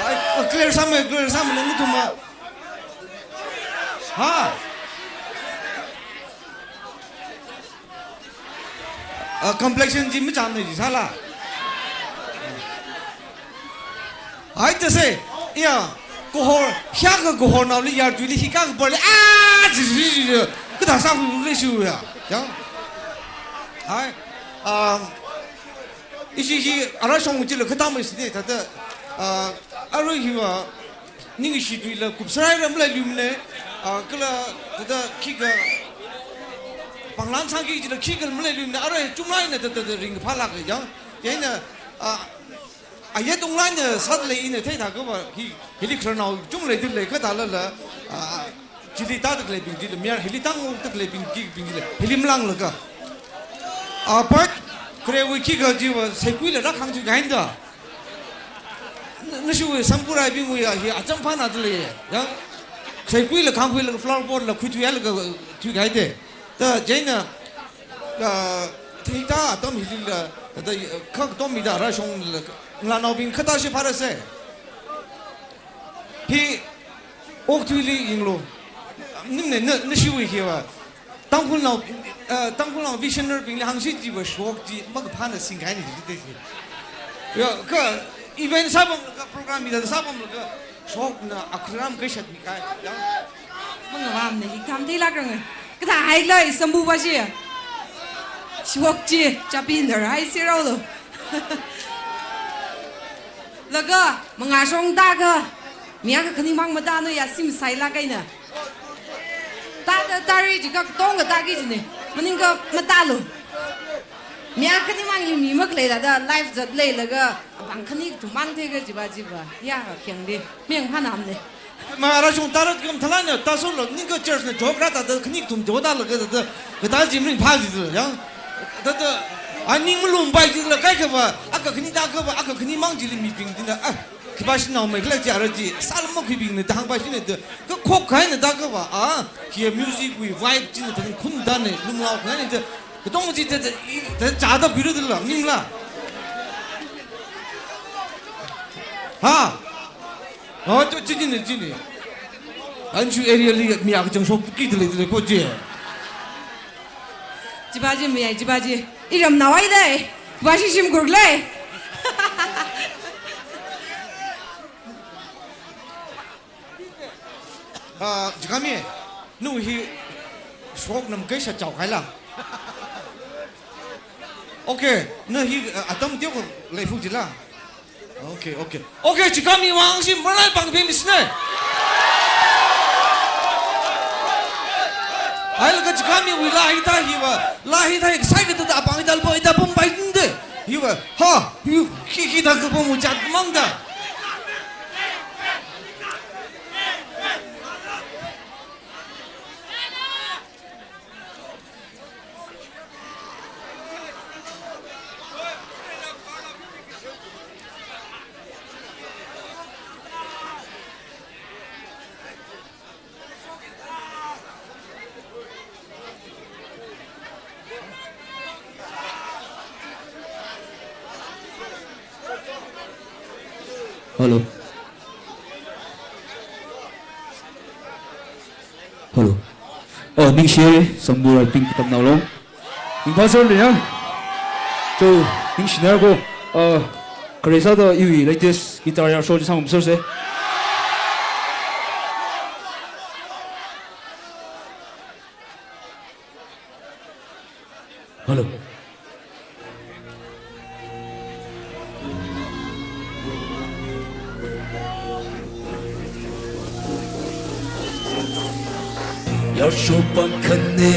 Ai, clear sāmei, clear sāmei, nathum ma. Ha? Ah, complexion chi machānna chi sāla. Ai, thāsa, ya, kahor, hiyākha kahornaoli yartuili hikha kaporli, ah, chi, chi, chi, chi, kathā sākhui lei shuya, ya. Ai, um, ishi hi, ara shong chila kathā mai sini, thāda, ah, arui hiva, ningshi tuila kupsaraira maleiluimana, ah, kala thāda khikha pānglan sāki jila khikha maleiluimana, arui chunglaina thāda, thāda ringphālāka yang. Yaina, ah, ayat unglaina sāda lei ina theithā kava hi, hili khararnao chungleida lei kathālala, ah, chili tāda khaleibing chila, mayar hili tāngokda khaleibing khibing chila, hili malānglaga. Ah, part, kharewui khikha chiva, saikuila rākhangthui kahaina da. Na, nashiwui sampurai bingwui ya hi acham phāna da lei, ya. Saikuila khangkhuilaga flower pot la khuithuilaga thuikahai da. Da chieina, ah, thita atam hilila, da, kha katom mida rāshongla, ngalānaobing kathāshi phārasa. Hi, okthuili yanglu. Nimne, na, nashiwui hiva. Tangkhulnao, eh, Tangkhulnao visionary bingli hāngsi chiva shok chi makaphāna singkahaina chi te chi. Ya, kha event sāpamlaga, program mida sāpamlaga, shokna akhuram kashat mikahai. Ya. Mangavamne, i kam theilākranga. Kathā hailei, sambu bashi. Shok chi, chapinda haisi raolo. Laga, mangashong tākha, mi akha khanimang matāno ya sim sailāk eina. Tāda tāri jiakha katonga tāki jina. Maningakha matālu. Mi akha khanimangli mi makhalei thāda live zat leilaga apāng khani kathum mang theikha chiva chiva. Ya, khayangli. Miyang phānamne. Ma rāshung tāra kam thalana, tāsolo, ningakha church na jokra thāda khani kathum jodalaga thāda, kathā jimring phā jida, ya. Thāda, Aning malumpai jila kaikhava, akha khani da khava, akha khani mang jili mibing dina, ah, khipā shinao mai khala jiara ji, salam makhuibing ne da hāngpai shine da, ka khokhaina da khava, ah, hi music wui vibe jina da khum da ne, lumlao khaina da, katong ji da, da, i, da ja da biru da la, ning la. Ha? Oh, to, chini, chini. Anshu area li mi ak jang shok ki dile dile ko je. Chibaji mi ai, chibaji. Iram nawai dai. Bashi shim gurglai. Ah, Jikami, nu hi shok nam kai sha chao kai la. Okay, na hi, ah, atam tio ko lai fu jila. Okay, okay. Okay, Jikami wang shi marai pang phe misne. Ai laga Jikami wui la hithā hiva, la hithā hi sai ka ta apang ida alpa ida pum bai dinde. Hiva, ha, hi, hi, hi da ka pum jat mang da. Hello. Hello. Oh, ningshi, Sambu Raiping Tamnaolong. Ningshi le ya. So, ningshi na ko. Uh, Karesa da iwui latest guitar ya show ji sang um sir se. Hello. Yarsho pāng khanne,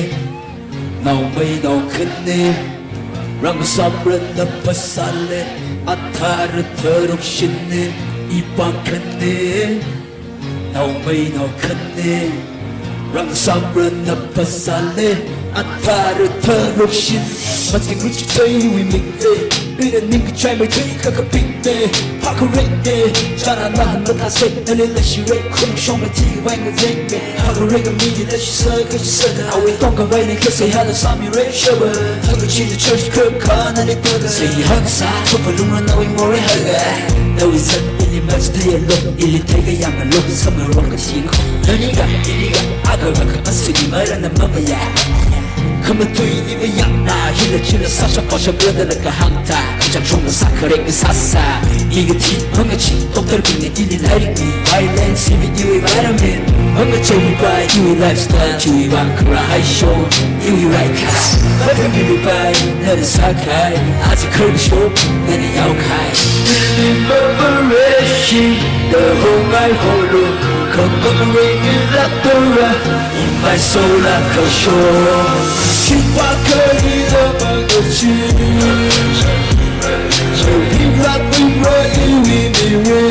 naomeinaokhanne, rangsamran na phasāle, athara tharuk shinne, i pāng khanne, naomeinaokhanne, rangsamran na phasāle, athara tharuk shin. Mating ruchi chai wi ming le, ira ning chai mai chai ka ka ping le, ha ka rek le, chara na han na ta se, na le la shi rek, khum shong na thi wai nga zeng le, ha ka rek mi ni la shi sa ka shi sa na, awi tong ka wai ne ka se ha na sa mi rek shawa, ha ka chi the church ka ka na le ka ka se ha ka sa, ka pa lung na na wi mo re ha ga, na wi sa ili mas te lo, ili te ga yang lo, sa ma ro ka chi ko. Nani ga, ili ga, aga ga ka asi ni ma ra na ma ma ya. Khamatui iva yangna, hila chila sasha pasha brother la kahāng ta. Kachang shong la sākharek sāsā. Iga thi, manga chi, doctor bingna ili lairik ni. Violence, iva iwui environment. Manga chi iwui pai, iwui lifestyle, chiwui vang khara hai shong, iwui right class. Manga iwui pai, nana sākhai, aja khar shong, nana yaokhai. Ili mama reshi, the whole my whole, come mama reshi, la tora. Imai sola kasho. Shipa kari la magachi. Ring la ring ra iwi mire.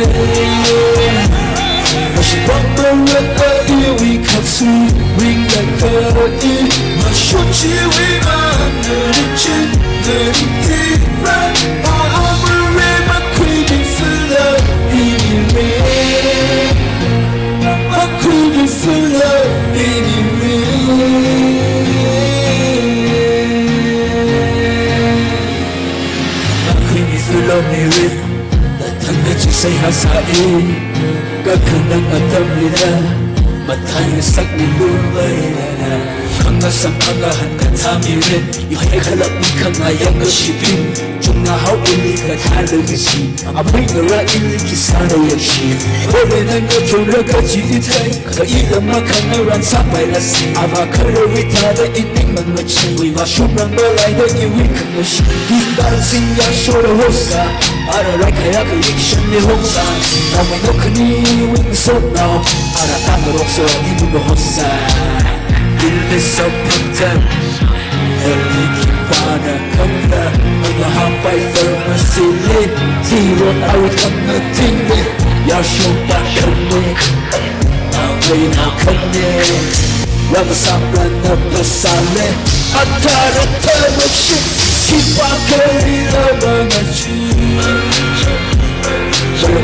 Shipa kari la iwi katsu. Ring la kari. Mashuchi wi ma nari chin nari kira. Amare ma kui mi fila iwi mire. Makhuimi fulo miri. Makhuimi fulo miri. Nathang kachi seihā sāi. Kakhanang atamlila. Mathang sakmilu maila. Khangna samkhangna han kathā miri. Yuhai khalak mi khangna yang kashibing. Chungna hao ili kathā lagisi. Apui ngara ili kisāra yashi. Ole nanga chonra kachi ithai. Ka ila makhangna ran sāpai lasi. Ava kara withada ining man machi. Wiva shumrang malaida iwi kamashi. Iba sing ya shora hosa. Ara rai kaya ka ikshan ni hosa. Nawe no kani wing so now. Ara tanga rokso iwi hosa. Ili so paktan. Heli kipana kamla, manga hapai pharmacy li, zero out kama tingli, yasho pa kani, away na kani, wama samla na pasale, atara tara shi. Chipa kari la mangachi.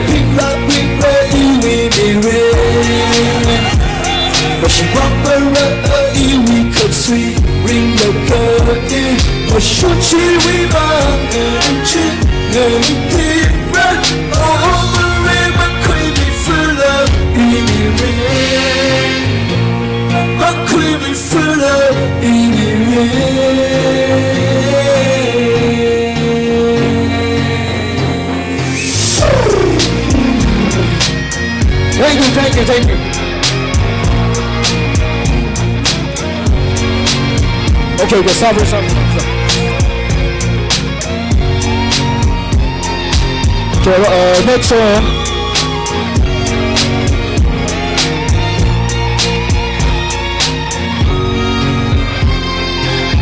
Ping la ping la iwi mire. Mashi wang para iwi katsui ring la kati. Mashuchi wi mangachi. Nani tipa. Oh, mare makui mi fula iwi mire. Makui mi fula iwi mire. Thank you, thank you, thank you. Okay, okay, sorry, sorry, sorry. Okay, uh, next song.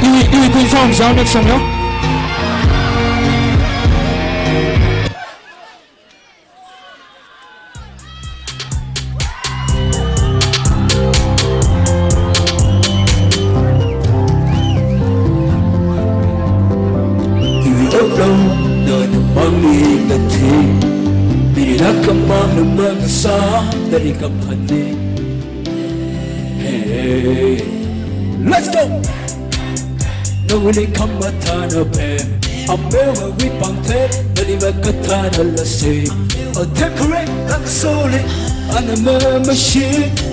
Iwi, iwi Queen song, song, next song, yeah? Iwi otlo, nana mangli kathi. Miri la kamang na mangsa, dari kaphani. Hey, let's go! Nawuili khamathāna pem, amewui pāngthe, nali va kathāna lasi. Athem kharei, nang soli, ana mamashi,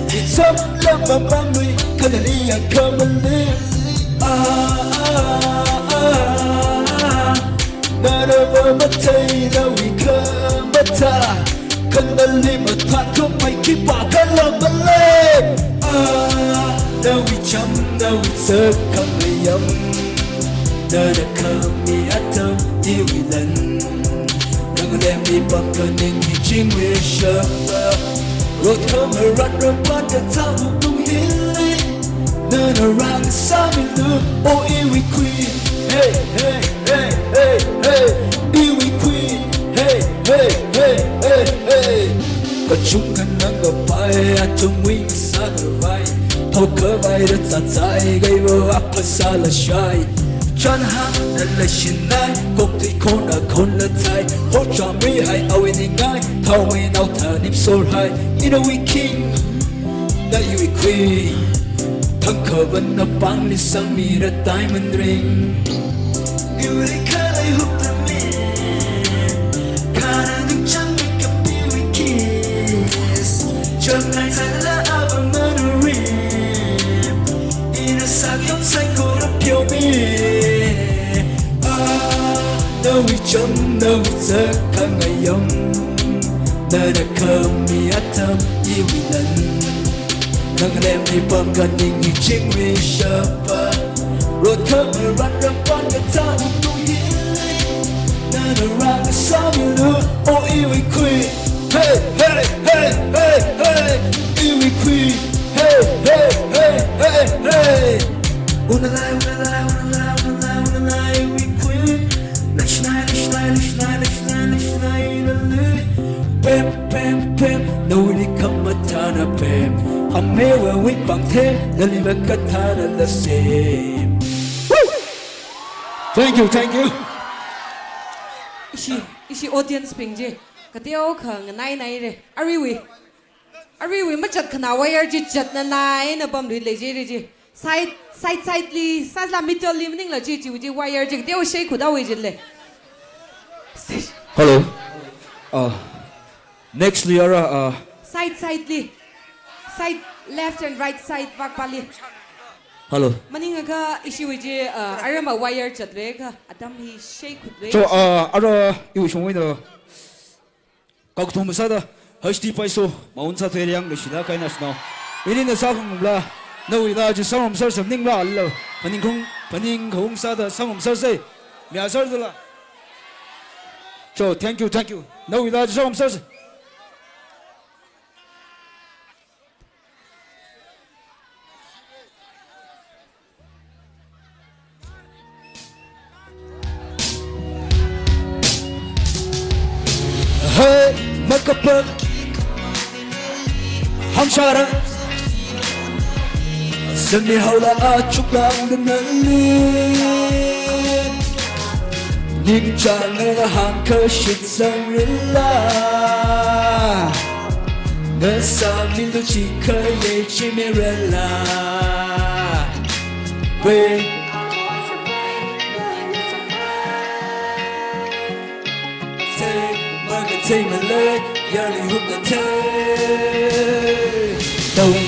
itsam lama mangui, khanali ya khamali. Ah, ah, ah, ah. Nana mamathei nawui khamathā, khanali mathākhamei khipākha lamale. Ah, nawui cham, nawui sākhamei yam. Nana khami atam iwi lan. Nang lemli pam khaning hi chingri shapa. Rot khamarat rapat kathā wuklung hili. Nana rāngasāmilu, oh, iwi Queen. Hey, hey, hey, hey, hey. Iwi Queen. Hey, hey, hey, hey, hey. Kachungkha nang kapai, athumwui sākhavai. Thaokhavai da tsatsai, kaiva akha sāla shai. Chānhāngda leishinai, kokthui khona khonla thai. Hochāmrihai awui ningai, thaomeinao thanim sorhai. Ina iwi King. Na iwi Queen, thangkhavana pāngli sangmira diamond ring. Iwuili khalei huptami, khana ningchāng makeup iwi kiss. Chāngngai thaila ava manuri, ina sākyam saikora pheomi. Ah, nawui cham, nawui sākhangai yam. Nana khami atam iwi lan. Nang lemli pam khaning hi chingri shapa. Rot khamarat rapat kathā wuklung hili. Nana rāngasāmilu, oh, iwi Queen. Hey, hey, hey, hey, hey. Iwi Queen. Hey, hey, hey, hey, hey. Unalai, unalai, unalai, unalai, unalai, iwi Queen. Leishinai, leishinai, leishinai, leishinai, leishinai, unalai. Pem, pem, pem, nawuili khamathāna pem. Amewui pāngthe, nali va kathāna lasi. Woo! Thank you, thank you. Ishi, ishi audience bing chi, kateokha nganainaire. Aruiwui, aruiwui machat khana wire chi chatna naina pamluilei jire chi. Side, side, side li, side la middle li maningla chi, chi, chi wire chi, kateo shei khuda wui jile. Hello. Uh, next li ara, uh, side, side li. Side, left and right side, vakpali. Hello. Maningakha ishiwui chi, uh, arama wire chatluikha, atam hi shei khutluiya. So, uh, ara iwui shongwuina. Kakathum sāda, H D Paiso, Maun Sathe Liang, Leishila Kaina Shnao. Inina sākhangarumla, nawuila chi sāngarumsāra maningla, ala, phaningkhaung, phaningkhaung sāda sāngarumsārasei. Miasāra dala. So, thank you, thank you. Nawuila chi sāngarumsārasei. Hey, makapak. Hangshara. Semi haula achuk la undanali. Ningchāng ngahānkashit sangrila, ngasāmilu chikhaye chimirala. Wait. Say, maka say malay, yali hukna tay. Don't.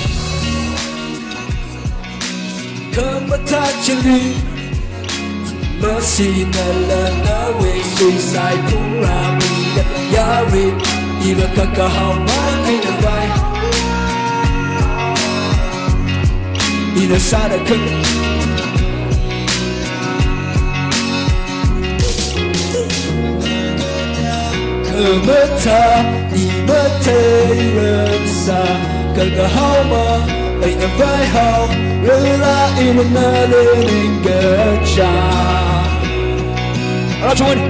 Kamatā chili, masinala nawui suicide program ida yari, iva kakahao mang eina vai. Ina sāda kak. Kamatā, i mathei rāsā, kakahao mang eina vaihao, rila ina nali ningkachāng. Alright, everyone.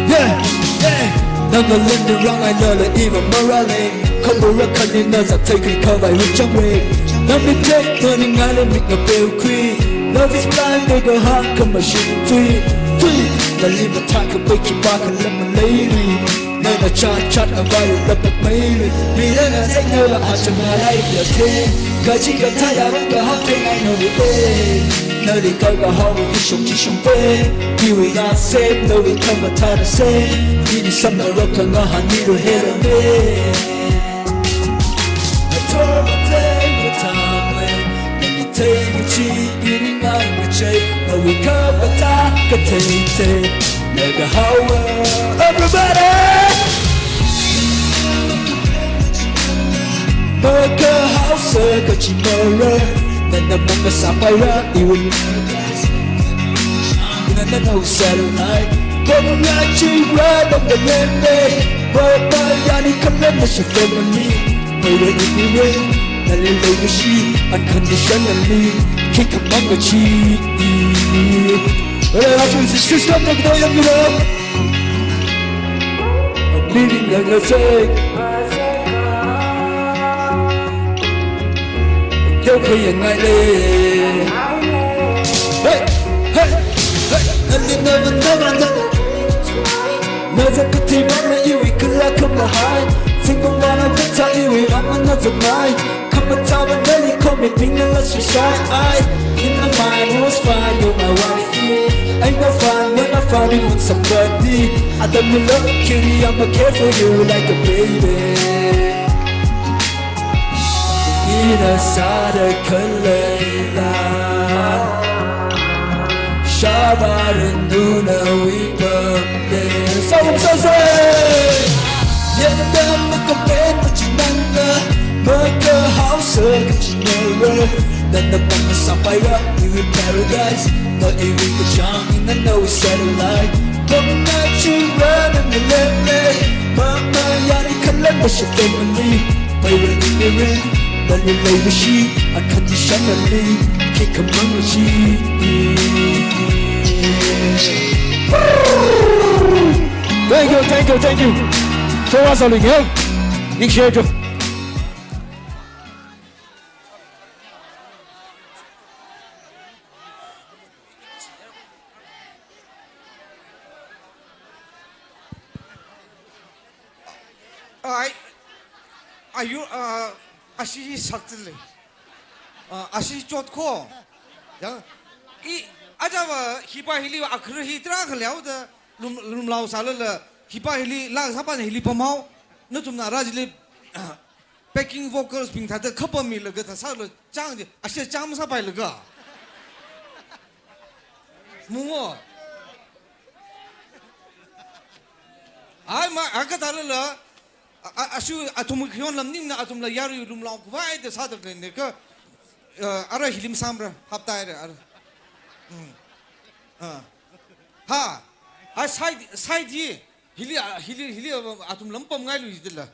Yeah, yeah. Nana lin rāngailala iva marāle. Khamora khalina zathei kri khavai rikchangwe. Nami tek nani ngaile mikna peukhui. Love is blind, they go hard, come machine tui, tui. Nali mathākhavai khipākhala maleili. Nana chatchat avai lapat maili. Mirana teknala acha malai yate. Kachi kathā yarong kahāng theingaina wu e. Nali kakahao wu kishong chishong pe. Iwui na sep, nawui khamathāna sep. Ini samna rokha ngahānmilu hera me. Everybody! Makahaosa kachimara, nana makasapaira iwui. Nana no satellite. Pamla chira dong the lende. Papa yani kalemna shi family. Paira iwui. Nali leikashi unconditionally. Kikhamang kachi. Well, I choose the system of the young, you know. I'm leading the music. Hey, hey, hey, nali never, never, never. Naza kuti mama iwui kala kama hai. Single mama kata iwui ama naza mai. Kama tawa nali komi pingala susai ai. In the mind was fine, you're my wife. Ain't no fun when I find you with somebody. I don't love you, I'ma care for you like a baby. Ina sāda khalei la. Shabaran duna wipam de. Sawuk sawuk sawuk. Yenda makapen machinanga, makahaosa kachinara. Nana makasapaira, iwui paradise. Na iwui kachang, nana nawui satellite. Pamna chira nana lele. Mama yani kalemna shi family. Paira iwui. Nali leikashi unconditionally, kikhamang kachi. Thank you, thank you, thank you. Show us a little. Ningshi jo. Ai, ayu, ah, ashi sakchile. Ah, ashi chot ko. Yang, i, aja va hipa hili akhir hi tra khalyao da lum, lumlao sālala hipa hili la sāpa hili pamao. Nathumna rajili, ah, backing vocals bing thāda khapammilaga thāsāla chang je. Ashi chang masāpailaga. Mungo. Ai ma, aga thālala, a, a, ashi athum khayon lam ningna athumla yari lumlao khavai da sāda khalei ne ka, eh, ara hilim samra, haptai ra, ara. Hmm. Ah. Ha. Ai side, side hi, hili, a, hili, hili, a, athum lam pamngailu hidala.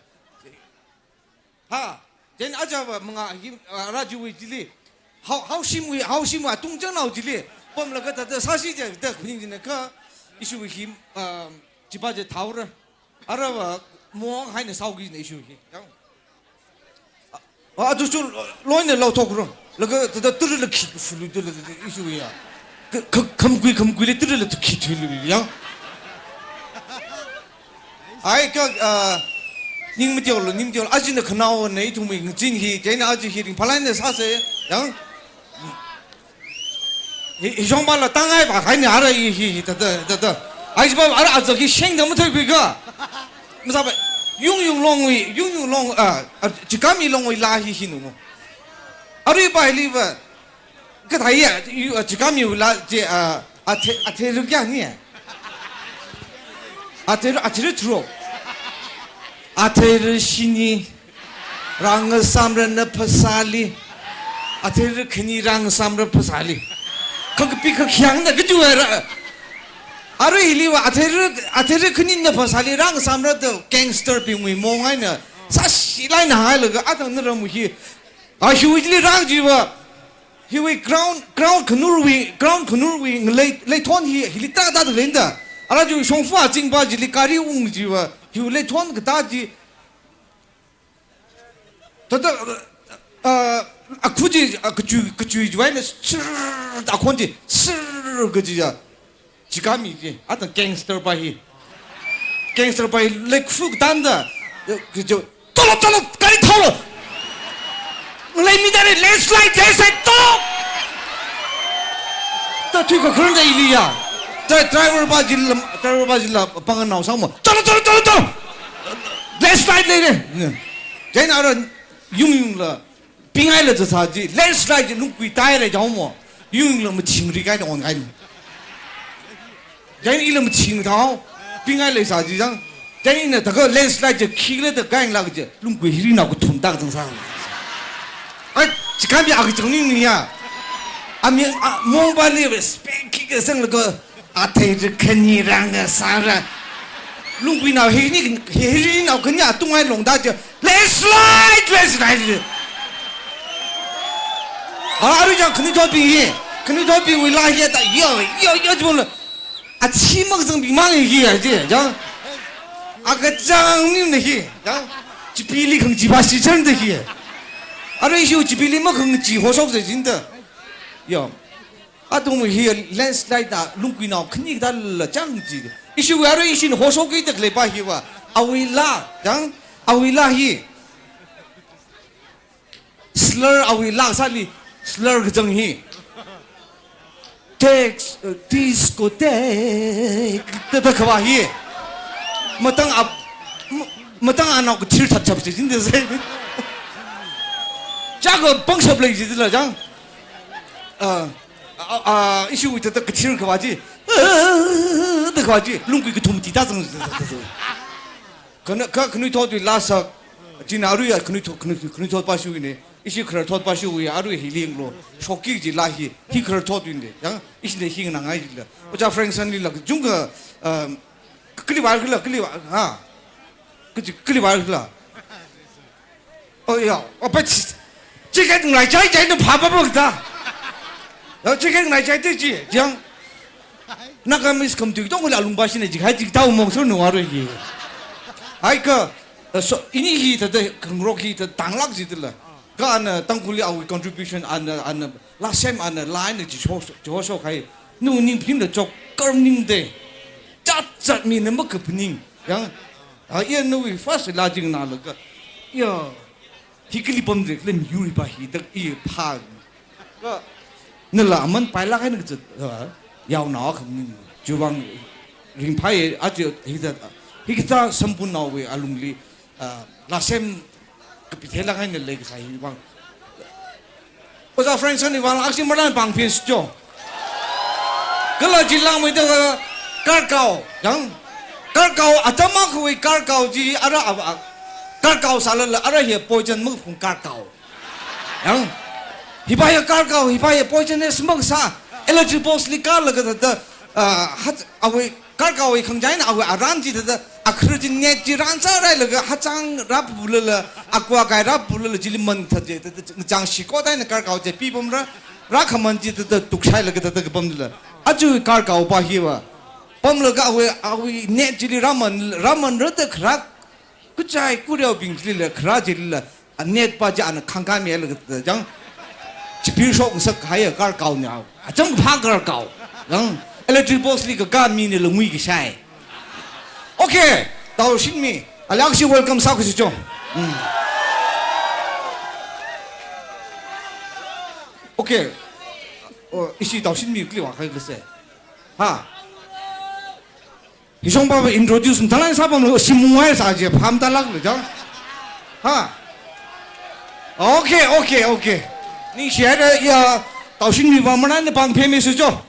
Ha, then aja va manga hi, ah, rajiwui chili. Hao, haoshimwui, haoshimwui atung chanao chili. Pamlaga thāda sāsi je, da khuning jina ka, ishiwui hi, ah, chipa je thaora. Ara va mong haina saoki jina ishiwui hi. Yang. Ah, ah, tu su loina lao thokro. Laga thāda turu la khi fulu tu la ishiwui ya. Kha-, kha-, khamkui, khamkuili tiri la tukhi thui lu yang. Ai kha, ah, ning matiaolu, ning matiaolu. Ajina khanaona ithumwui ngazin hi, chieina aja hi ringphālāk eina sāsa yang. Hi, hi shongpala tangai ba khai ni ara hi, hi, hi, ta, ta, ta, ta. Ai, jiba ara aja hi shengda matheikhui kha. Masāpa, Yungyung Longwui, Yungyung Long, ah, ah, Chikami Longwui laa hi, hi nu mo. Arui ba, hili ba, kathā ya, yu, ah, Chikamiwui laa chi, ah, athe, atheiru kayāni? Atheiru, atheiru tharuk. Atheiru shini. Rāngasamrana phasāli. Atheiru khanina rāngasamra phasāli. Kha kapi kha khayāngna kajuwa ra. Arui hili va atheiru, atheiru khanina phasāli rāngasamra da gangsterbingwui mong eina. Sāshilāk eina hailaga athang naram hi. A hiwui chili rāng jiva. Hiwui ground, ground khanurwui, ground khanurwui ngalei, leithon hi, hili ta ta ta lenda. Ara ju shongfa chingpa chili gari ung jiva. Hiwui leithon katā chi. Tata, ah, akhu chi, ah, kachui, kachui chiwui eina sir, akhon chi, sir kaji ya. Chikami chi, ata gangster pa hi. Gangster pa hi, leikhu katānda, kajo, tolo, tolo, gari tolo. Ngalei mida re, landslide, landslide, tolo. Ta thui kakharang da ili ya. Ta driver pa chila, driver pa chila, panganao sāmo. Tolo, tolo, tolo, tolo. Landslide leire. Chieina ara Yungyungla, pingai la zasa chi, landslide chi lungkui tai re jao mo. Yungyungla machingri kai da on kai. Chieina ila maching thao, pingai leisā chi chang. Chieina thākha landslide chi khila da kainglāk chi, lungkui hirinao kathum tak zangsā. Ai, Chikami a kachang ning ni ya. Ami, a, mong pa li respect khi kasānglaga, atheiru khani rāngasāra. Lungkuinao hini, hirinao khani atung ai longda chi. Landslide, landslide. A, arui chang khanuithotbing hi. Khanuithotbingwui laa hi ta, yo, yo, yo, chibolo. Achi makazangbing mang hi ya, chi, chang. A kachang ning na hi, chang. Chipili khangachee pa shichan da hi. Arui ishiwui chipili makhangachee hoshok se jin da. Yo. Atung hi landslide na lungkuinao khani kathāla chang chi. Ishiwui arui ishin hoshokki tak leipa hiva. Awui laa, chang, awui laa hi. Slur awui laa sāli, slur kachang hi. Tex, uh, discotheque, ta, ta kava hi. Matang ap, ma-, matang anao kathir thap thap chi jin da se. Chaka pangshap lei jila chang. Ah, ah, ah, ishiwui ta, ta kathir kava chi. Ah, ta kava chi. Lungkui kathum ti ta zang. Khana, kha khanuithotwui laa sā. China arui ya khanuithot, khanui, khanuithot pa shuwui ne. Ishi khararthot pa shuwui arui hi linglo. Shokki chi laa hi. Hi khararthotwui ne. Yang, ishi ne hi nganāngai jila. Oja Frankson lila. Jung ka, um, kali var kala, kali var, ha. Kaji, kali var kala. Oh, ya, apa chi-, chicken ngai chai chai na pha pa pa ta. Ya, chicken ngai chai te chi, yang. Nagamese khamtui tongla alungpa shine chi, hai chi tau mong sur nu arui hi. Hai kha, eh, so, ini hi ta ta, khangarok hi ta, tanglāk jila. Kha ana, Tangkhulli awui contribution ana, ana, laa sem ana, laa eina chi sho, chi sho khai. Nu ningphin da chok, kar ning de. Chat chat mina makaphaning. Yang, a, iya nawui first laa jingnalaga. Ya. Hi kali pamde, kali miyur pa hi dak i pha. Ka, nala aman pailāk eina kazat, ah, yaonao kham ning. Chiwuivang ringphai, aja hi da, hikathā samphunnaowui alungli, ah, laa sem kapitheilāk eina leikasā hiwuivang. Oja Frankson hiwuivang, aksi maran pang phi stu. Kala jilangmeida kha Karkao, yang. Karkao atam akhawui Karkao chi ara a, a, Karkao sālala ara hi poison maphung Karkao. Yang. Hipa ya Karkao, hipa ya poisonous makasā. Electric box li kalaga ta ta, ah, hat, awui Karkaowui khangachei eina awui aran chi ta ta, akhar chi net chi ran sārailaga hachang rāpulala, aqua kai rāpulala chili man that je, ta ta, chang shikot eina Karkao je pipamra, rākhaman chi ta ta, tukshailaga ta ta kapamla. Aja Karkao pa hiva. Pamlaga awui, awui net chili rāman, rāmanra ta kharak, kachai kureobing chilila, khara chilila, a net pa chi ana khangkāmilaga ta chang. Chipir shok ngasak haiya karkao ni au. Acham phang karkao. Yang electric post li kaka mi ni lungwi kashai. Okay, Tao Shinmi. Alak shi welcome sa kusi chong. Hmm. Okay. Oh, ishi Tao Shinmi kli wa khai kli se. Ha. Hishong papa introduce mthalan sapam lo, shimwai sa je, pham talak lo jang. Ha. Okay, okay, okay. Ningshi haira ya, Tao Shinmi pamana ni pang phe mi su jo.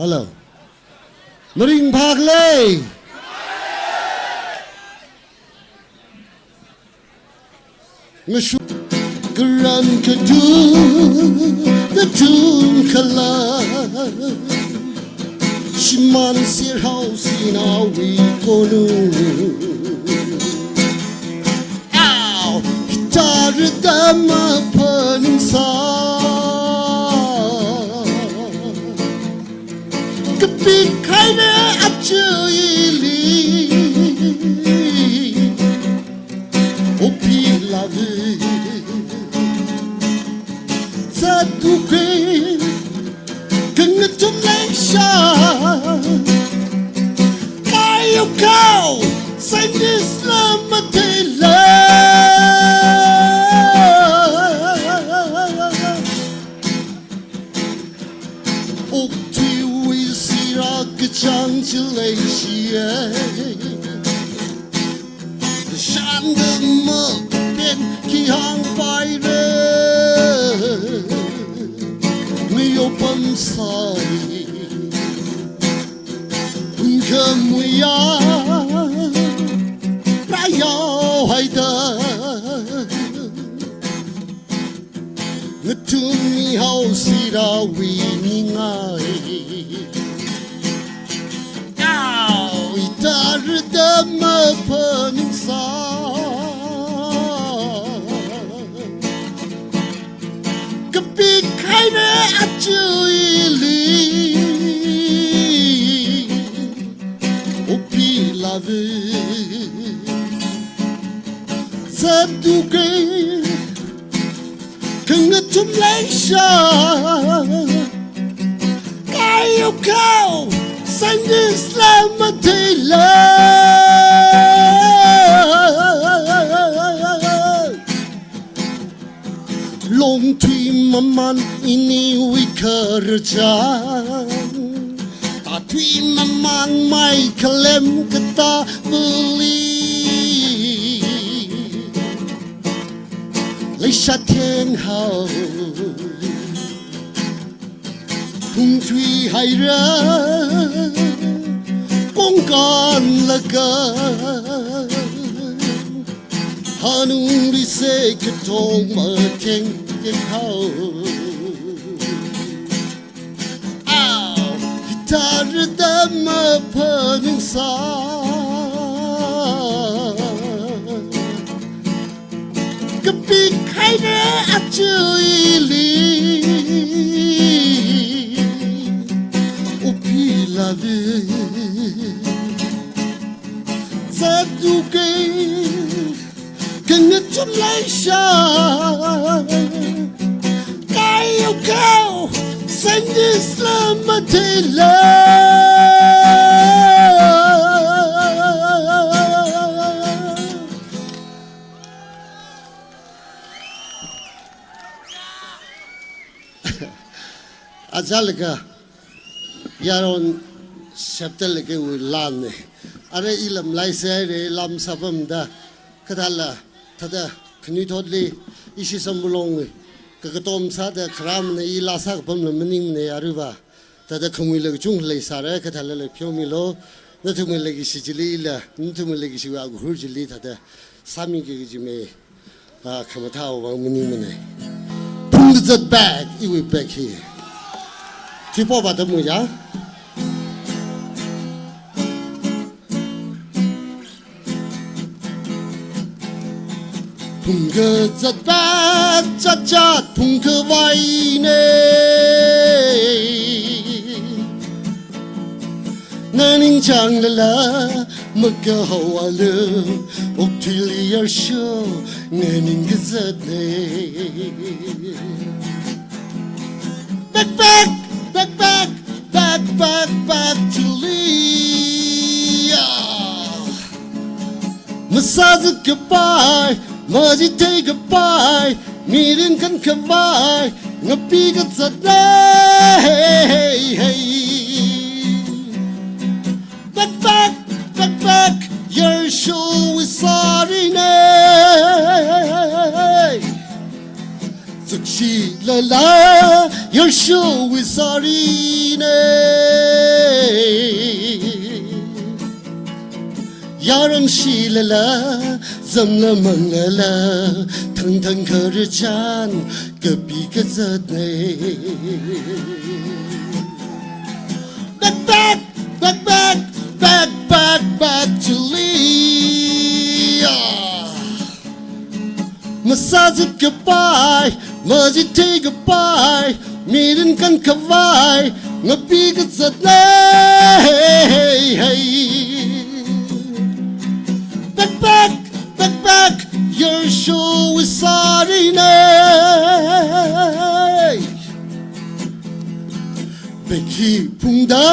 Hello. Maring phak lei. Ngashu karan kadu katung kala. Shimān sirhao sinawi konu. Au, hitarada mapaningsā. Kapik haira aja ili. O pi love. Sadu kwe. Kangatum leisha. Kayu kau. Scientist la matela. Uktui wisira kachang chileishiya. Shanda makapen kihāng paira. Miyo pamsai. Ungkamuya. Rayao haida. Ngatumi hao sira winingai. Au, hitarada mapaningsā. Kapik haira aja ili. O pi love. Sadu kwe. Kangatum leisha. Kayu kau. Scientist la matela. Longthui mamān iniwui khararchān. Tathui mamān mai khalem katāvali. Leisha thenghao. Phungthui haira. Kongka Ka hanungli se katong matheng ke hao. Au, guitar da maphaningsa. Kapikhaire achuili. Upi lavi. Zaduke. Kanga chumlaisha. Kayo kao. Sangis lama tela. Achālakha, yaron sheptel lake u lan ne. Are i lamlai se are lam sapamda, kathāla, thāda, khanuithotli, ishi Sambulong, kakatom sāda, kharam ne, i laa sākapamla maning ne, aruiva. Thāda khamuila kachung leisāra, kathālala pheomilu, nathumwui leikashi chili la, nathumwui leikashiwui aguhur chili thāda, sāmiki kaji me, ah, khamathā vang maningmana. Phungkazat bag, iwui bag hi. Thipo ba tamu ya. Phungkazat bag, zat zat phungkhavai ne. Nganingchānglala, makahaowa le, okathuili yarsho, nganingkazat ne. Back, back, back, back, back, back, back, chili, ah. Masazat kapai, majithei kapai, mirin kankhavai, ngapikazat ne, hey, hey, hey. Back, back, back, back, yarsho wisari ne. Zakshilala, yarsho wisari ne. Yaramshilala, zamla manglala, thangthang kharachan, kapikazat ne. Back, back, back, back, back, back, back, chili, ah. Masazat kapai, majithei kapai, mirin kankhavai, ngapikazat ne, hey, hey. Back, back, back, back, yarsho wisari ne. Bag hi phungda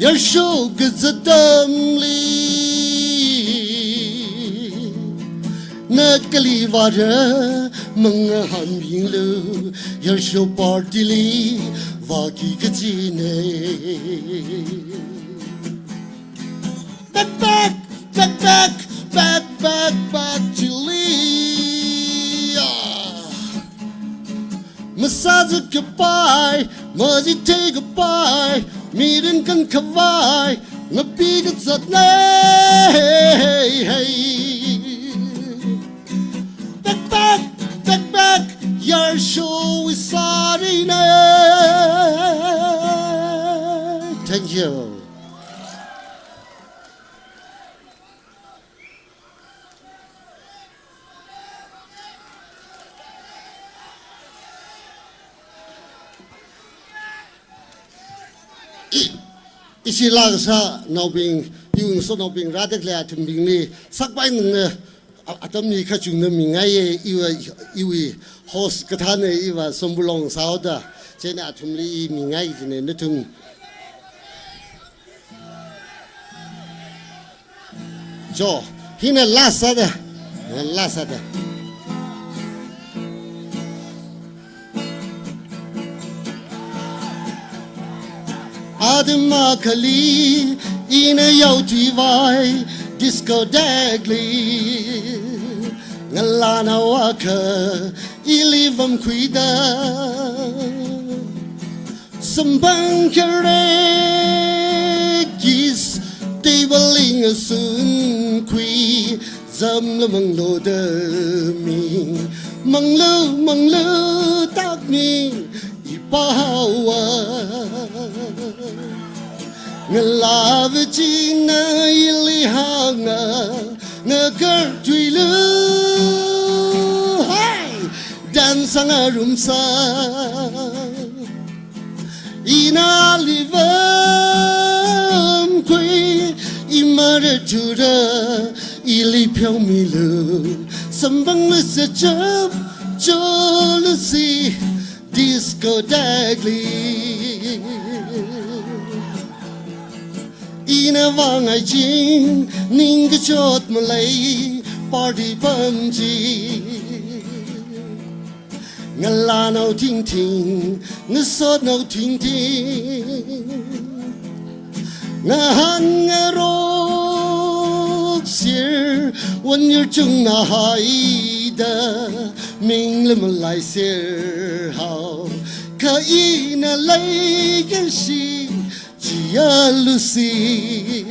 yarsho kazat atamli, na kali vāra mangahānbinglu, yarsho party li vāki kaji ne. Back, back, back, back, back, back, back, chili, ah. Masazat kapai, majithei kapai, mirin kankhavai, ngapikazat ne, hey, hey. Back, back, back, back, yarsho wisari ne. Thank you. I, ishi laa kasānaobing, iwui ngasotnaobing, rāda khalei athumbingli, sakpai ningna, a-, atamli kachungna mingaiye, iva, iwui host kathāna, iva Sambulong sāhaoda, chieina athumli i mingai jine, nathum. Jo, hina last sāda. Last sāda. Atam akhali ina yaothuivai discotheque li. Ngalānao akha ili vamkhuida. Samphang kharei kiss table li sunkhui, zamla manglo da mi, manglo, manglo tak mi, ipahaowa. Ngalāva china ili hānga, ngakarthuilu. Hai! Dance ngarumsa. Ina ali vāmkhui, imara thura, ili pheomilu. Samphanglu sachap, cholu si, discotheque li. Ina vāngai ching, ningkachot malei, party pam chi. Ngalānao thingthing, ngasotnao thingthing. Ngahān ngarok sir, one year chungna haida, mingla malai sir hao. Kha ina leikashi, chialu si.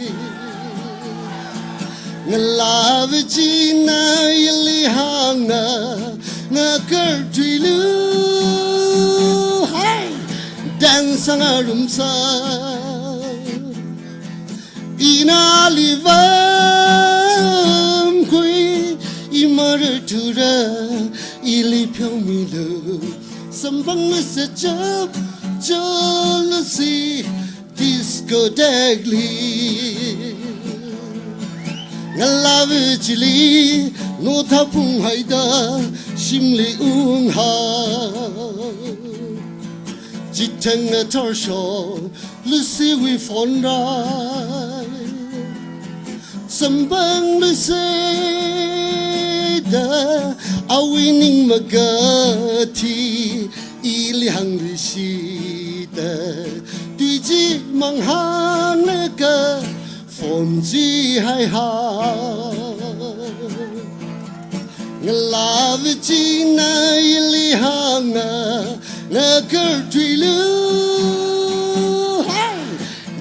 Ngalāva china ili hānga, ngakarthuilu. Hai! Dance ngarumsa. Ina ali vāmkhui, imara thura, ili pheomilu. Samphanglu sachap, cholu si, discotheque li. Ngalāva chili, notha phunghaida, shimli ungha. Chithang ngathor sho, Lucy wui phone rai. Samphanglu sida, awui ning magathi, ili hāngli sida, tui chi manghānlaga, phone chi haihao. Ngalāva china ili hānga, ngakarthuilu. Hai!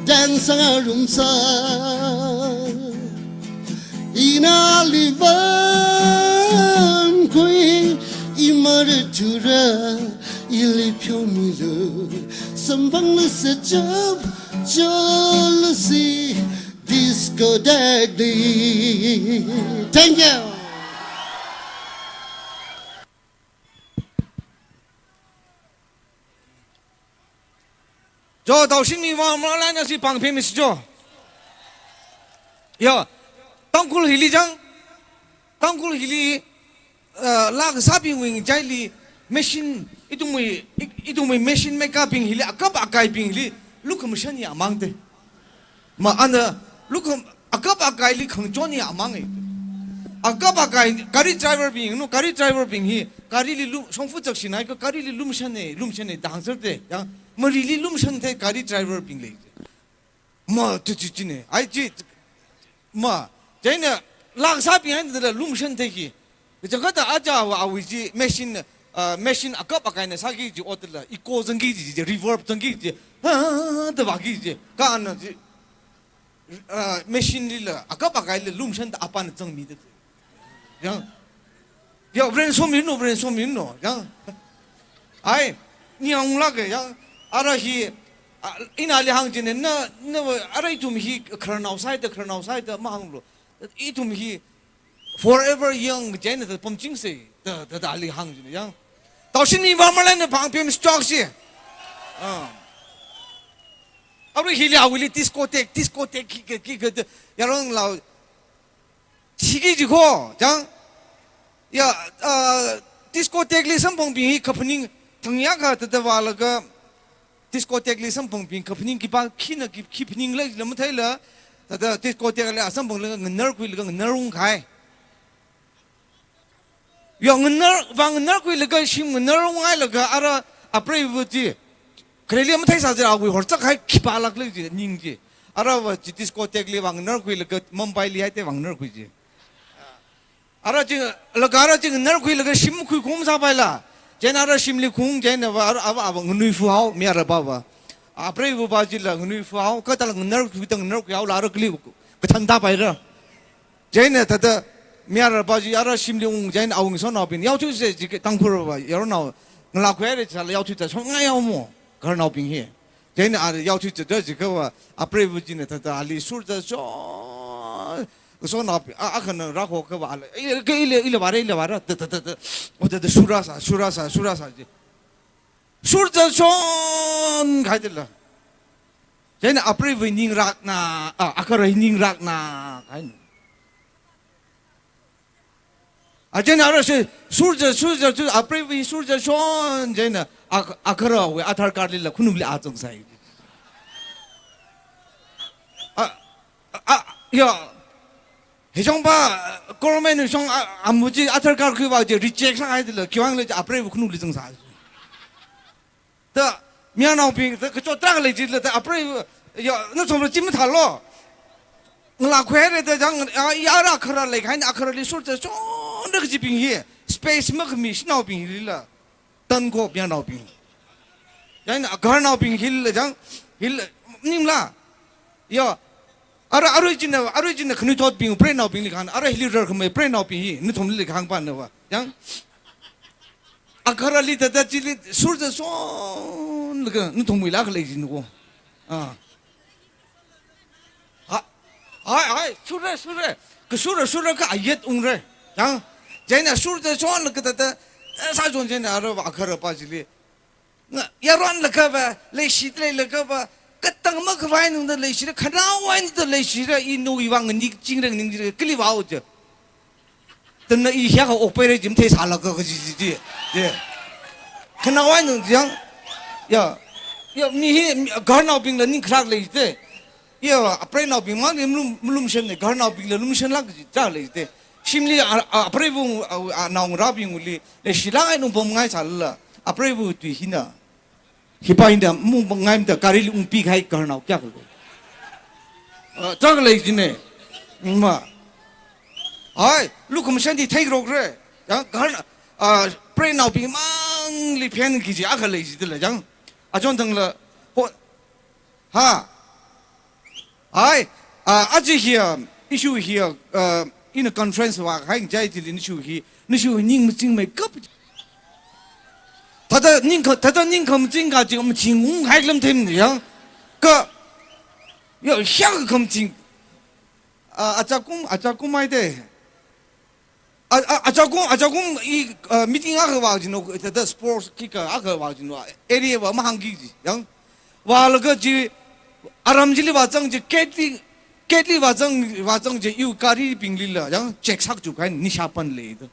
Dance ngarumsa. Ina ali vāmkhui, imara thura, ili pheomilu. Samphanglu sachap, cholu si, discotheque li. Thank you. Jo, Taushinmi Vangmalaina si pāngphemisi jo. Ya, Tangkhul hili jang, Tangkhul hili, eh, laa kasābingwui ngachaili machine, ithumwui, i-, ithumwui machine makerbing hili, akap akaibing hili, lukhamashan ya amang te. Ma ana, lukham, akap akaili khangachon ya amang e. Akap akai, gari driverbing, no, gari driverbing hi, garili lu, shongfa chakshinaika, garili lumashan e, lumashan e, da hāngser te, ya, marili lumashan te, gari driverbing lei. Ma, tu chi chi ne, ai chi, ma, chieina, laa kasābing eina da lumashan te hi. Changkata aja wa awui chi machine, ah, machine akap akaina sāki chi otla, echo zangki chi, chi, reverb zangki chi, ha, ha, ha, ha, da vāki chi, ka ana chi, ah, machine lila, akap akaila lumashan da apāna zangmi da. Yang, ya, brainstorm yin no, brainstorm yin no, yang. Ai, ningyāng lāka, yang, ara hi, ah, ina ali hāng chine, na, na, ara ithum hi khararnao sāi da, khararnao sāi da, mahānglu. Ithum hi forever young, chieina da pamchingse, da, da, da ali hāng chine, yang. Taushinmi Vangmalaina pāngphemisi chok si. Ah. Arui hili awuili discotheque, discotheque ki, ki, ki, ki, yaronglao. Chiki chiko, chang. Ya, ah, discotheque li samphangbing hi kaphaning thangya ka tada vālaga, discotheque li samphangbing kaphaning khipā, khina khi, khiphaning leila matheila, tada discotheque li samphanglaga nganarkhuilaga nganarung kahai. Ya, nganar, vānganarkhuilaga shim nganarunghailaga ara apreiva chi. Khareli matheisā chi awui horchak hai khipālāk lei chi ning chi. Ara va chi discotheque li vānganarkhuilaga Mumbai li hai te vānganarkhui chi. Ara chi, laga ara chi nganarkhuilaga shim khui khum sāpaila. Chieina ara shimli khung chieina va ara, ava, ava nganuifu hao, mi ara va va. Apreiva va chila nganuifu hao, kathāla nganarkhui ta nganarkhui haola ara kali Kathānda paira. Chieina thāda mayarpa chi ara shimli ung, chieina awui ngasotnaobing, yaothuisa ji Tangkhulva, yaronao, ngalā khuihaira sāla yaothuisa shonngaiya mo, gaharnaobing hi. Chieina a yaothuisa da jiakhava, apreiva china thāda ali shurda shon, ngasotnaobing, a, akhana rāhokhava, ala, "Ei, ke, ila, ila vāra, ila vāra," da, da, da, da. O da, da, shurasa, shurasa, shurasa ji. Shurda shon kahaidala. Chieina apreiva ning rakna, a, agahara ning rakna, kahaina. A chieina ara shi, shurda, shurda, shurda, apreiva shurda shon, chieina, a, agaharawui Aadhaar card lila khanukli a zangsai. A, a, a, ya. Hishongpa, government shong, a, amu chi Aadhaar card khuiva chi reject sāhaidala, khiwuivang khala apreiva khanukli zangsai. Da, mayarnaobing, da, kachot tarākha lei jila, da, aprei, ya, nathumla chi mathālu. Ngalā khuihaira da jang, a, ya ara agahara leikahaina, agaharali shurda shonda kajibing hi, space makhami shanaobing hilila. Tan ko mayarnaobing. Chieina agaharnaobing hila jang, hila, maningla. Ya, ara, arui china, arui china khanuithotbing, preinaobingli kahāng, ara hili rarkhamei preinaobing hi, nathumli kahāngpana va. Jang, agaharali thāda chili shurda shonlaga nathumwuila khalei jin ko. A. Ha, hai, hai, shurra, shurra. Kashurra, shurra kha ayet ungra. Jang, chieina shurda shonlaga thāda, eh, sāshon chieina ara agaharapa chili. Nga, yaronlakhava, leishida leilakhava, katang makhavai nungda leishira, khanaowui nungda leishira, i nawui vang nganikchingra, nganingra, kali vāo je. Tana i hiyākha okpaira ji matheisālaga kaji ji ji. Ye. Khanaowui nung jang. Ya. Ya, mi hi, mi, gaharnaobingla ning kharak lei te. Ya, apreinaobing mang ni malum, malumshanna, gaharnaobingla lumshanlāk kaji ta lei te. Shimli a, a, apreiva, a, a, naongarābingwuili, leishilāk eina ungpamngaisālala, apreiva tui hina. Hipa hina, mung ngai mada, garili ungpikahai gaharnao kayākha lei. A, chak lei jine. Ma. Ai, lukhamashan chi theirokra. Ya, gahar, a, preinaobing mangli phen kaji akha lei jidala, jang. Achon thangla, ho, ha. Ai, a, aja hiya, issue hiya, a, in a conference vākahai chai chili issue hi, issue hi ning machingmeikap. Thāda ning kha, thāda ning khamaching kaji khamaching ungkahai lam them ya. Kha, ya, hiyākha khamaching. A, achakum, achakum ai de. A, a, achakum, achakum i, a, meeting akha vā jino, thāda sports khikha akha vā jino, area va mahāngki ji, yang. Vālaga ji, aram chili vāzang ji, gate li, gate li vāzang, vāzang ji, iwui garibinglila, yang, check sākachup kahai, nisha pan lei da.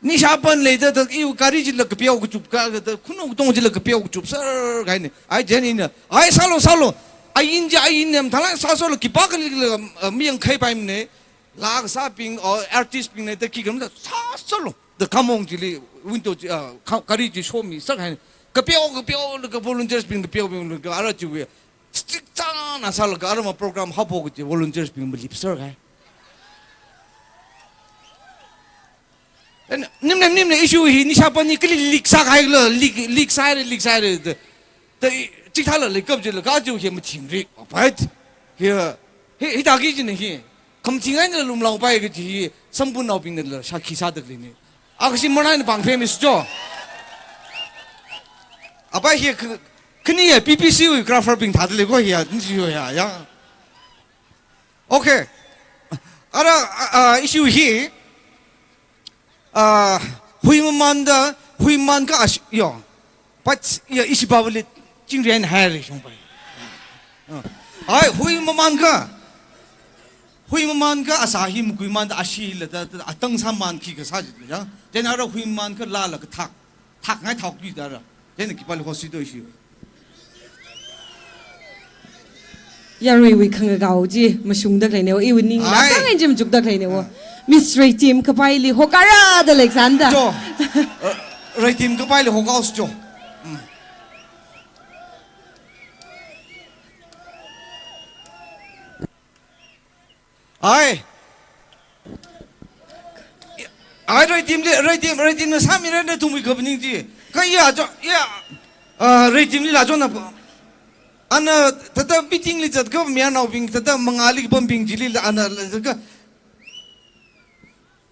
Nisha pan lei da, da, iwui gari chila kapeo kachup ka, da, khunung katong chila kapeo kachupser kahaina. Ai, chieina, ai, sālu, sālu. Ain ji, ain nem, thalai sāsālu, khipākhali, a, mayangkhaipaimana. Laa kasābing, o, artist bingna da khikha mada sāsālu. Da khamong chili window chi, ah, kha-, gari chi shomiser kahai. Kapeo, kapeolaga volunteers bing, kapeobinglaga ara chiwui. Strict chāngna sālaga ara ma program haophok kaji volunteers bing malipser kahai. Then, nimne, nimne issue hi nisha pan hi kali leak sākahaila, leak, leak sāhaira, leak sāhaira da. Da i, chithāla leikap jila, kaji hi mathingri, apait. Hi, hi, hithāki jina hi. Khamthing eina lumlaopai kaji hi, samphunnaobingnala shākhi sāda khaleina. Akhashi manaina pāng famous jo. Apai hi, kh-, khani ya, P P C wui grapher bing thāda lei ko hi ya, ni ji yo ya, ya. Okay. Ara, a, a, issue hi, a, huimamanda, huiman ka ash-, yo. But, ya, ishi bawali chingrian haira shongpai. A. Ai, huimaman ka. Huimaman ka asa hi makuimanda ashila da, da, atang sāman khikha sā ji ya. Then ara huimaman ka laala kathak. Thakngai thaokida ra. Then khipāli hosi do ishi. Yaruiwui khangagao chi mashungda khaleina, iwui ningla ai. Tang eina chi machukda khaleina. Ah. Miss Reitim kapaili hokara da lek sānda. Jo. Uh, Reitim kapaili hokaos jo. Mm. Ai. Ai, Reitimli, Reitim, Reitimna sāmira nathumwui kaphaning chi. Kha ya, jo, ya. Ah, Reitimlila jona. Ana thāda meeting li zatka mayarnaobing, thāda mangāli pambing chili la ana la zatka.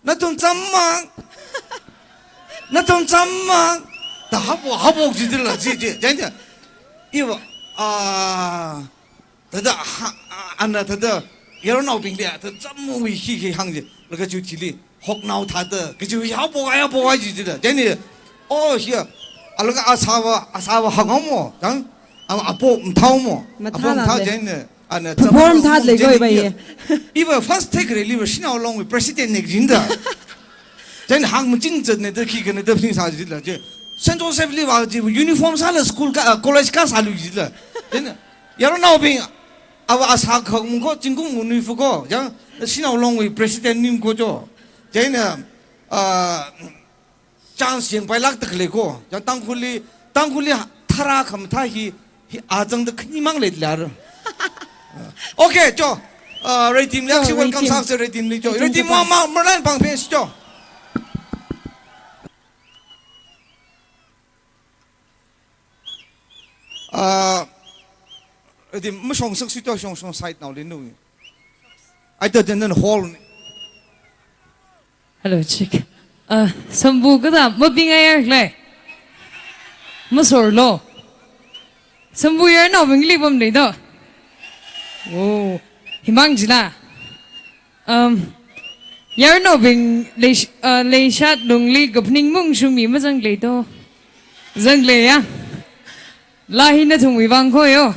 Nathum chāmmang. Nathum chāmmang. Da hapok, hapok jidala, ji, ji, jan, jan. Iva, ah, thāda, ha, ah, ana thāda, yarnaobingli, thāda chāmmawui hi, hi hāng ji. Laga chiwui thili, hoknao thāda, kajiwui hapok, ai, hapok, ai, jidala. Jani, oh, hiya. Alaga asāva, asāva hānghaomo, jang. A, apo mathāomo. Apo mathā mathā le. Jani. Ana perform thāda lei koi ba ye. Iva first take rally va Shanao Long wui president ne jinda. Jan hāng machin zatne da khi kane da pning sā jila je. Saint Joseph li va je uniform sāla school ka, ah, college kasālu jila. Jan yarnaobing ava asā khangmung ko, zingkum ngunui fu ko, jan Shanao Long wui president nim ko jo. Jan, ah, chance yangpailākda khalei ko. Jan Tangkhulli, Tangkhulli tharā khamathā hi, hi azangda khanimang leilāra. Okay, jo. Uh, red team li, jo, actually, red welcome team. Sāsa red team li, jo. Red team, red team, jo, ma, ma, marlan pang pes, jo. Uh, red team, mashong sak si, jo, shong, shong side nao li nu. Ai, to, then, then hall ni. Hello, check. Ah, sambu kada mabing ayar le. Masorlo. Sambu yarnaobingli pamlei do. Oh, himang jila. Um, yarnaobing leish-, ah, leishat lungli kaphaning mung shungmi mazanglei do. Zanglei ya. La hi nathumwui vang ko yo.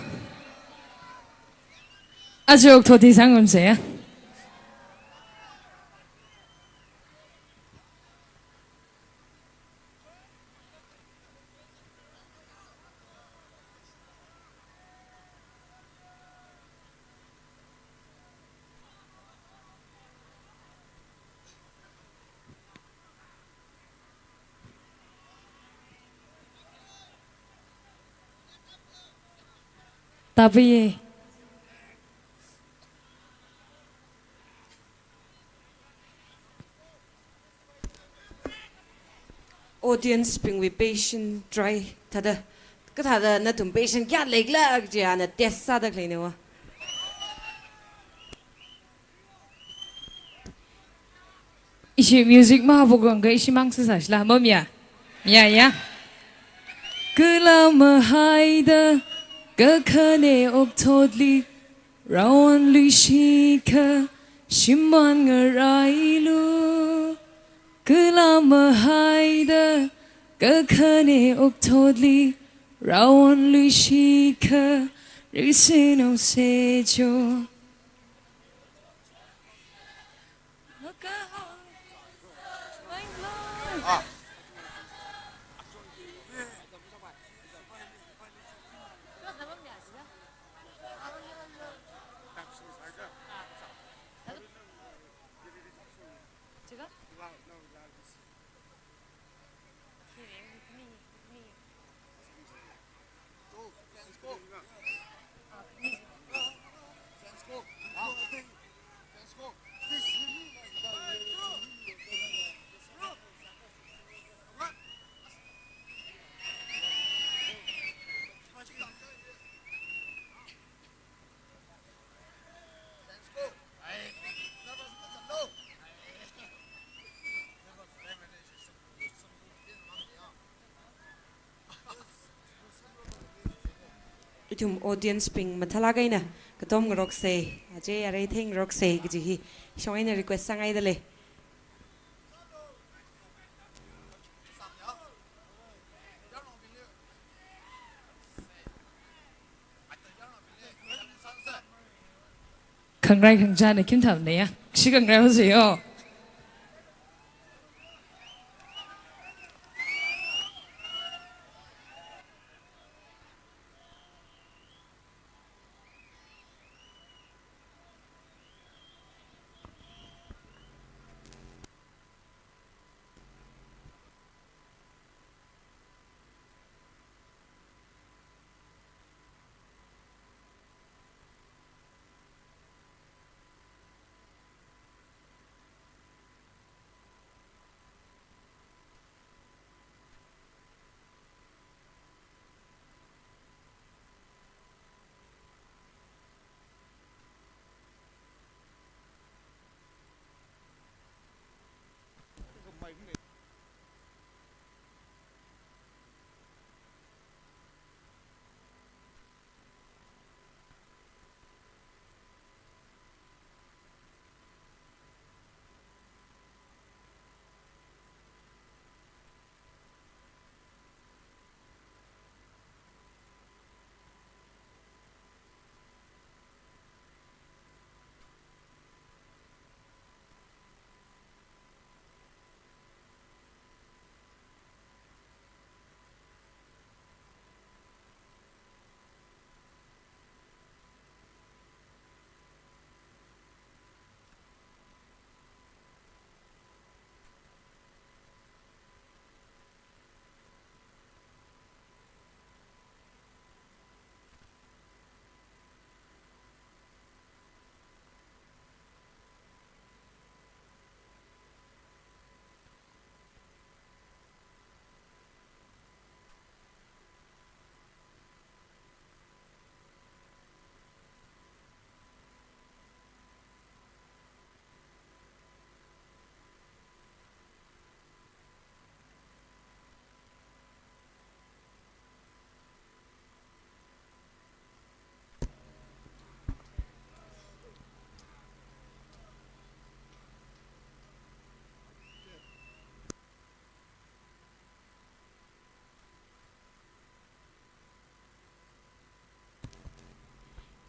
Aja okthuda sāngarumsa ya. Tapiye. Audience bingwui patient try thāda, kathāda nathum patient kayā leilāk jiya na test sāda khaleina wa. Ishi music mahapogang ka ishi mang sāsā shila, mamiya. Ya, ya. Kala mahaida, kakhane okthotli, rawan luishikha, shimān ngarailu. Kala mahaida, kakhane okthotli, rawan luishikha, risino sejo. Ithum audience bing mathālāk eina katom ngaroksei, aja arei theingaroksa kaji hi shong eina request sāngaida lei. Khangrai khangachāna khim thamna ya. Shi khangrai hoseyo.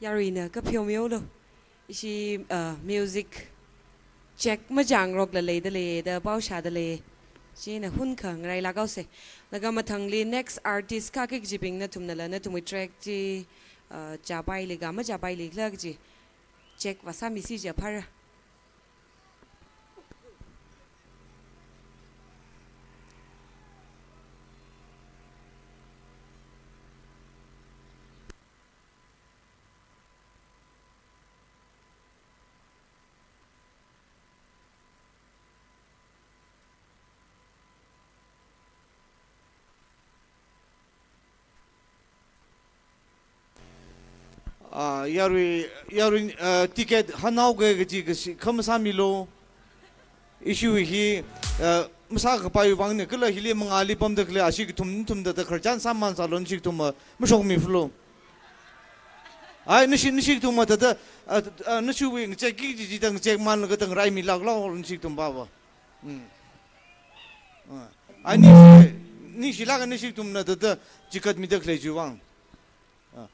Yaruina kapheomeolu. Ishi, uh, music check majāngarokla leidalei da pao shādalei. Chieina hunkha ngarailāk haosa. Laga mathangli next artist kaki kajibing nathumnala nathumwui track chi, uh, chāpaili ka machāpaili khala kaji check vāsāmisi jiakha phāra. Ah, yarui, yarui, ah, ticket hanhaoga kaji kashi khamasāmilu. Ishi hi, ah, masākapai vangna kala hili mangāli pamda khalei ashi kathum thumda da khararchan sāman sālu, nashi kathum, ah, mashokmifalu. Ai, nashi, nashi kathum da da, ah, ah, nashiwui ngachekki kaji da ngachekmanlaga da ngaraimilāklu nashi kathum pava. Hmm. Ah. Ai, ningshi, ningshilāka nashi kathumna da da chikatmida khalei chiwui vang. Ah.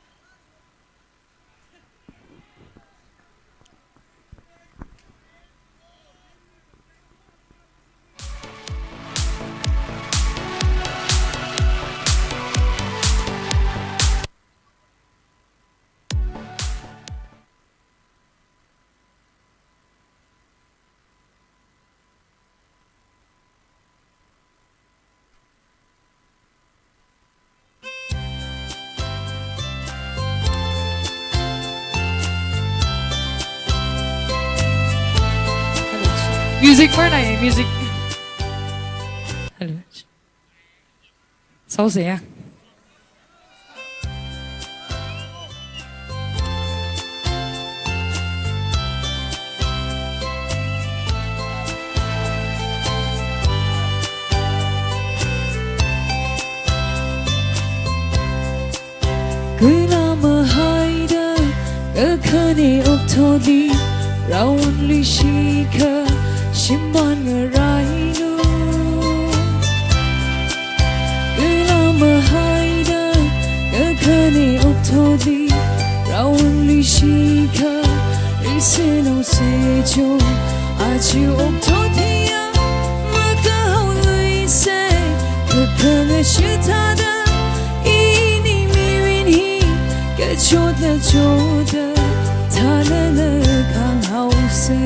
Music mana, music. Hello. Saosa ya. Kala mahaida, kakhane okathuili, raonli shikha, shimān ngarailu. Kala mahaida, kakhane okathuili, raonli shikha, ringsālu sācho, aja okathuiya, makahaoluisa, kakhane shithāda, ini mirin hi, kachotla chotda, thalala khānghaosa.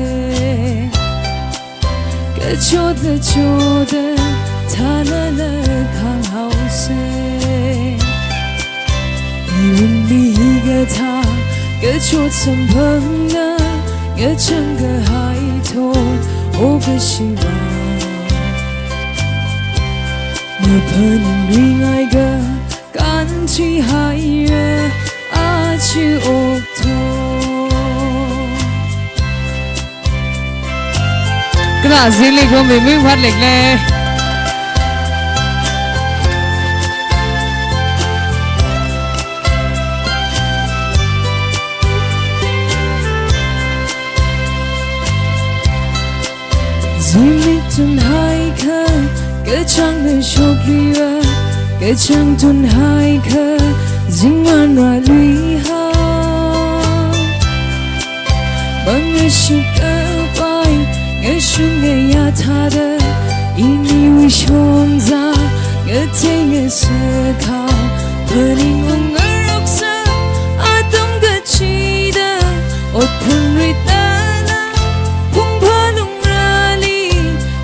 Kachotla chotda, thalala khānghaosa. Mirinli hikathā, kachot samphangna, ngachang kahai thot, O kashiva. Ngaphaning ringai ka, kanchi haira, aja okathui. Kala zingli khombi ming phat leikle. Zimik tunhaikha, kachāng ngashoklira, kachāng tunhaikha, zingranra luiha. Mangashit kapai, ngashun ngayā thāda, iniwui shongza, ngatei ngasakhao, phaningung ngaroksa, atam kachida, otphun ritnala, phungphalungrali,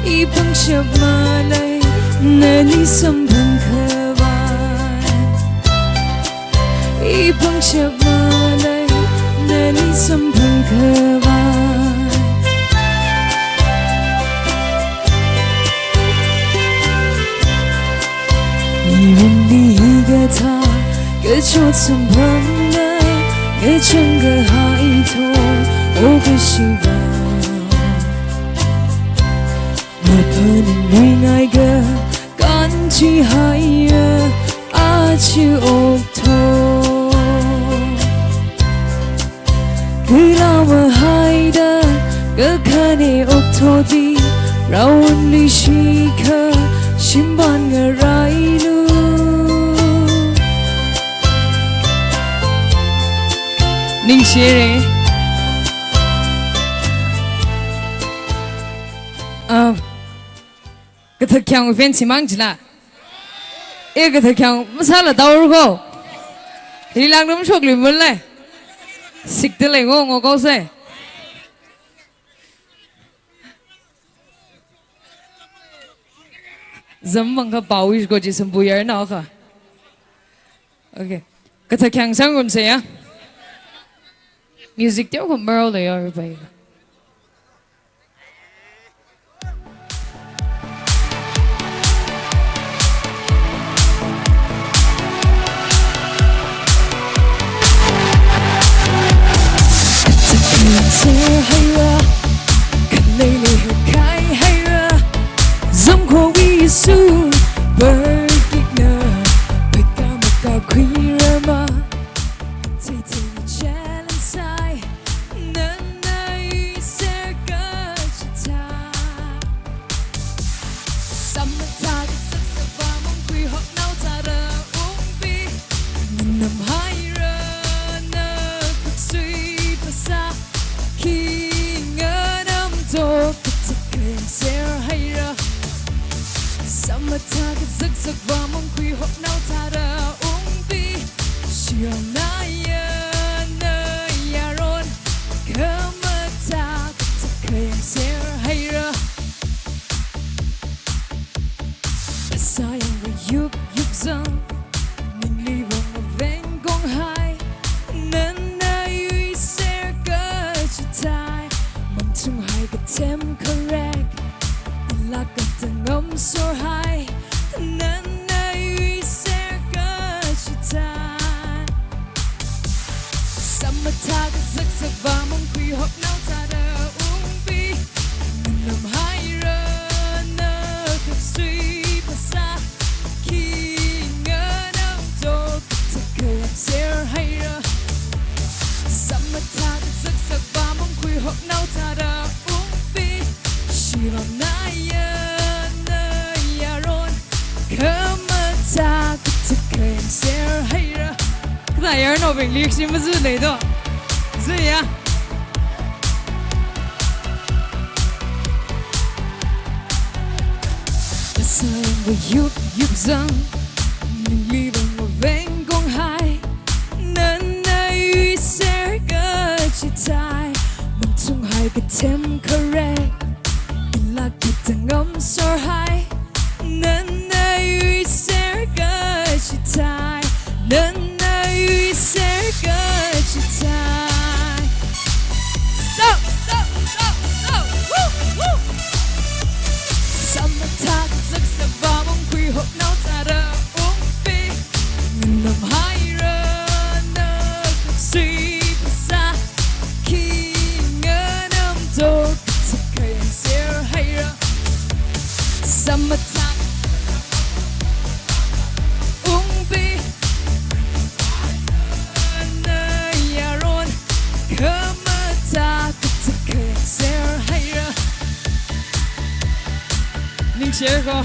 i pangshap malei, nali samphang khavai. I pangshap malei, nali samphang khavai. Mirinli hikathā, kachot samphangna, ngachang kahai thot, O kashiva. Ngaphaning ringai ka, kanchi haira, aja okathui. Kala mahaida, kakhane okathuili, raonli shikha, shimān ngarailu. Share. Um, kathak khyang event simang jila. E kathak khyang masāla taur ko. Hili lang rum shok lim mun le. Sik te le ngo ngo ko se. Zam mang ka pao ish ko ji sambu yar na ka. Okay. Kathak khyang sang rum se ya. Music teo ko maro le ya bai. Kata yar no bing lyrics ni mazu nei do. Zu ya. Ningshir ko.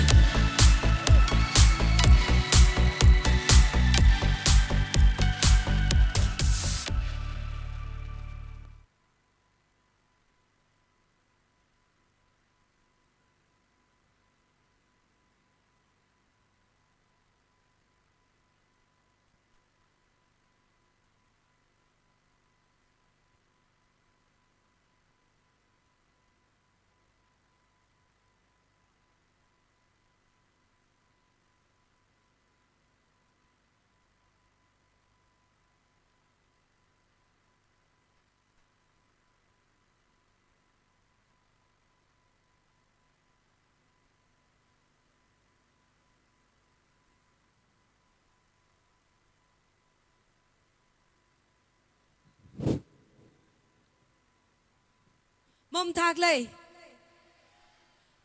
Mamthak lei.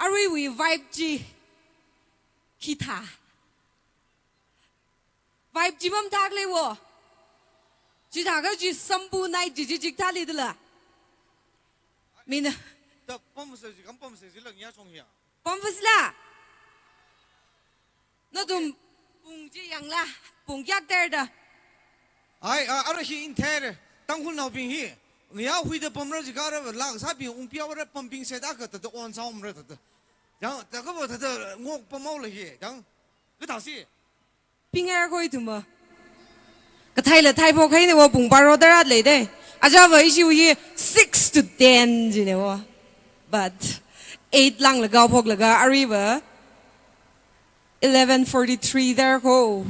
Aruiwui vibe chi. Khi thā. Vibe chi mamthak lei wo. Chithākha chi sampu nai chi chi chik thāli dala. Mina. Ta pam se ji, kam pam se ji lang ya chong ya. Pam fasla. Nathum pung chi yangla, pung kayākha tārda. Ai, a, ara hi in ther. Tangkhulnaobing hi, ngayā huida pamra jiakha rāva, laa kasābing ungpihaora, pambing sāda kha thāda onsāhaomara thāda. Chang, thākha va thāda ngokpamhaola hi, chang. Kathāsi. Ping er koi thuma. Kathāla thāphok haina va pung baro tharā leida. Aja va ishi hi six to ten jina va. But eight lānglaga phoklaga aruiva eleven forty-three tharā ko.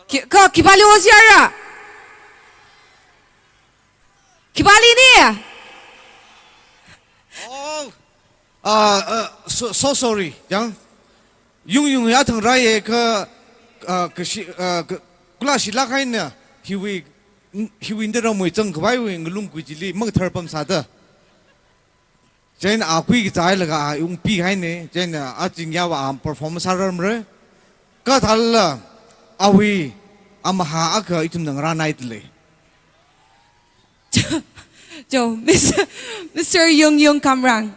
Khi-, kha khipāli hosiara? Khipāli ni? Oh, ah, ah, so, so sorry, chang. Yung yung ya thang rai e kha, ah, kashi, ah, ka, kula shilak haina, hiwui, hiwui nda ramwui chang khavaiwui ngalung kui chili, makathar pamsāda. Chieina a kui kachai laga a ungpi haina, chieina a chingya va a perform sāramra. Kathāla awui amaha akha ithumna ngarānhaida lei. Cho, Mister, Mister Yung Yung Kamrang.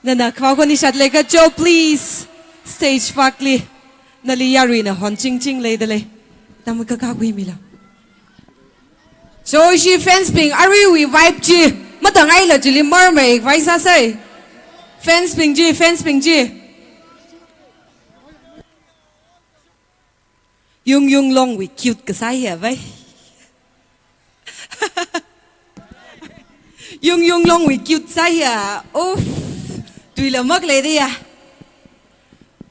Nana khavā khon ishat leikha, cho, please. Stage pakli. Nali yaruina hon chingching leida lei. Tam kakā kuimila. So, ishi fans bing, aruiwui vibe chi, matangaila chili marmei vai sāsai. Fans bing chi, fans bing chi. Yung Yung Longwui cute kasā hiya vai. Yung Yung Longwui cute sā hiya. Uff. Tuila mak leida ya.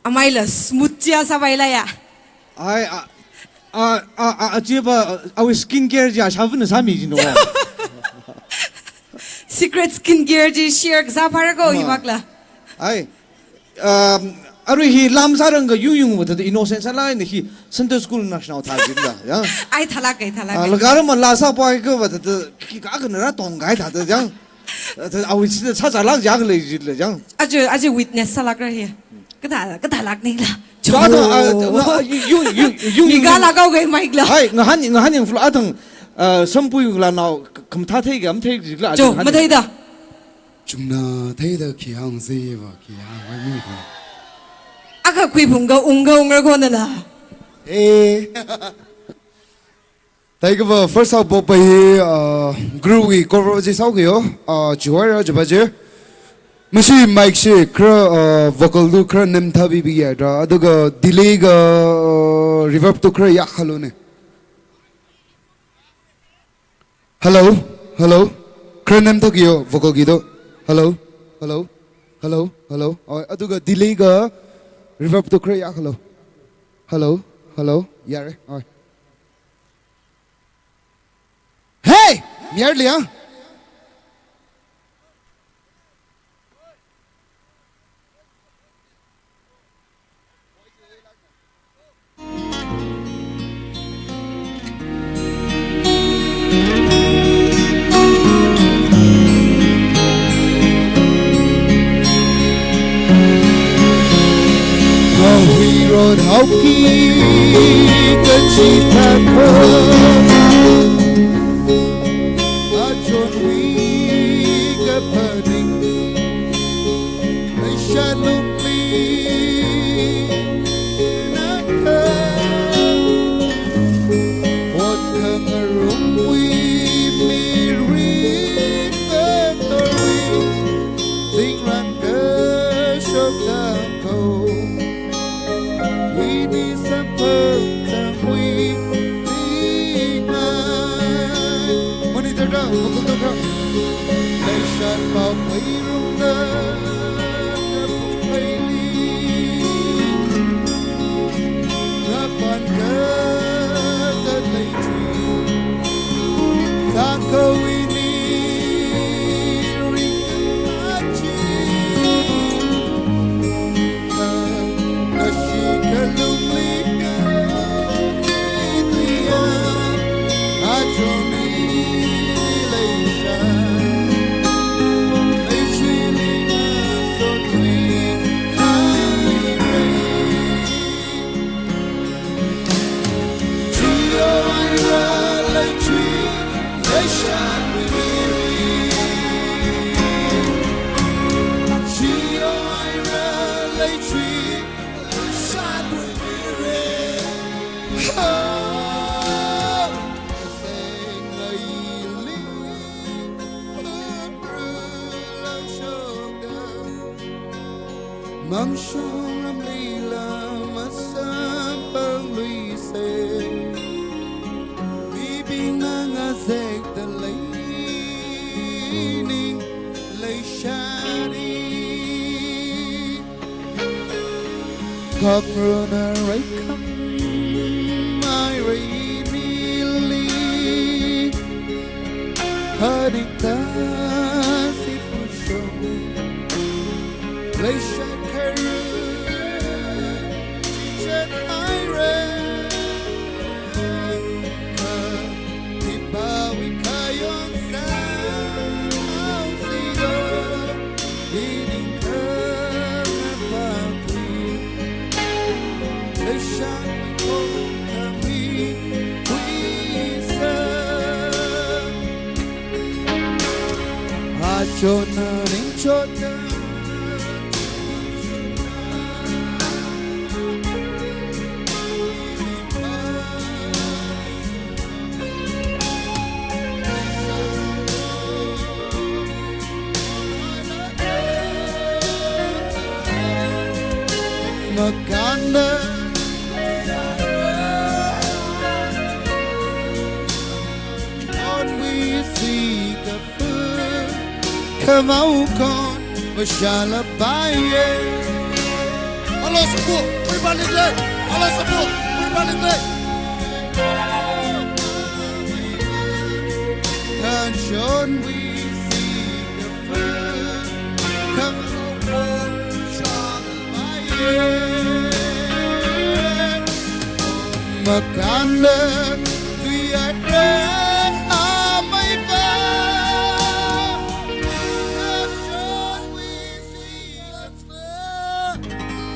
Amaila smooth chiya sāvaila ya. Ai, a, a, a, a, a, chi va, awui skin care chi a shavun sāmi jino. Secret skin care chi share kasā phara ko. Ma. Hi makla. Ai, um, arui hi lam sārang kha Yung Yung va thāda innocent sālaina hi Sunday school national thā jila, ya. Ai, thalak kai, thalak Ah, kai. Laga rama laa sāpai kha va thāda, khi ka ka nara tong kai thāda, ya. Thāda awui chi sāzālak ya ka lei jila, ya. Aja, aja witness sālakra hi. Kathā, kathālak ningla. Cho, athang, ah, na, Yung, Yung, Yung, Yung, Yung. Miga la kau kai mic la. Hai, ngahān, ngahān yang flu athang, ah, sampui la nao, khamathā thei ka, mathei jila, cho, athang ngahān. Matheida. Chungna theida khi hāngsi va, khi hāngvai mi kha. Akha khuiphung kha ung kha ungra kho nala. Eh. Theikhava first half pop hi, uh, groove wui cover chi sāukiyo, uh, chiwuira chiva chi. Masi mic chi khara, uh, vocal lu khara nemtha bibiya da, aduga delay ga, uh, reverb tu khara yakhalo ne. Hello, hello. Khara nemtha kiyo, vocal kido. Hello, hello, hello, hello. Oh, aduga delay ga reverb tu khara yakhalo. Hello, hello. Yare. Oh. Hey! Miyar liya. Ngahui rot hauki kachithāko. Achonwui kaphaning. Aisha lukli naka. Ot kangarumwui mirin katorwui. Singran kashok tangko. Wini sampang tangwui. Mangshong ramlila masampangluise, mibingna ngazekda leining leishari. Khangrumna raikham mai raimili, phaningta sifushong leisha kharu, chichat haira. Kha, hipa wui khayon sāhaosido, hili khanapakhui, leisha kongkami huisa. Achona ningchotna makanda on we see the Khamao kon mashala paiye. Alo sabu, pui balik lei. Alo sabu, pui balik lei. Khanchon we see the food. Khamao kon mashala paiye. Makanda tui airei amei pa.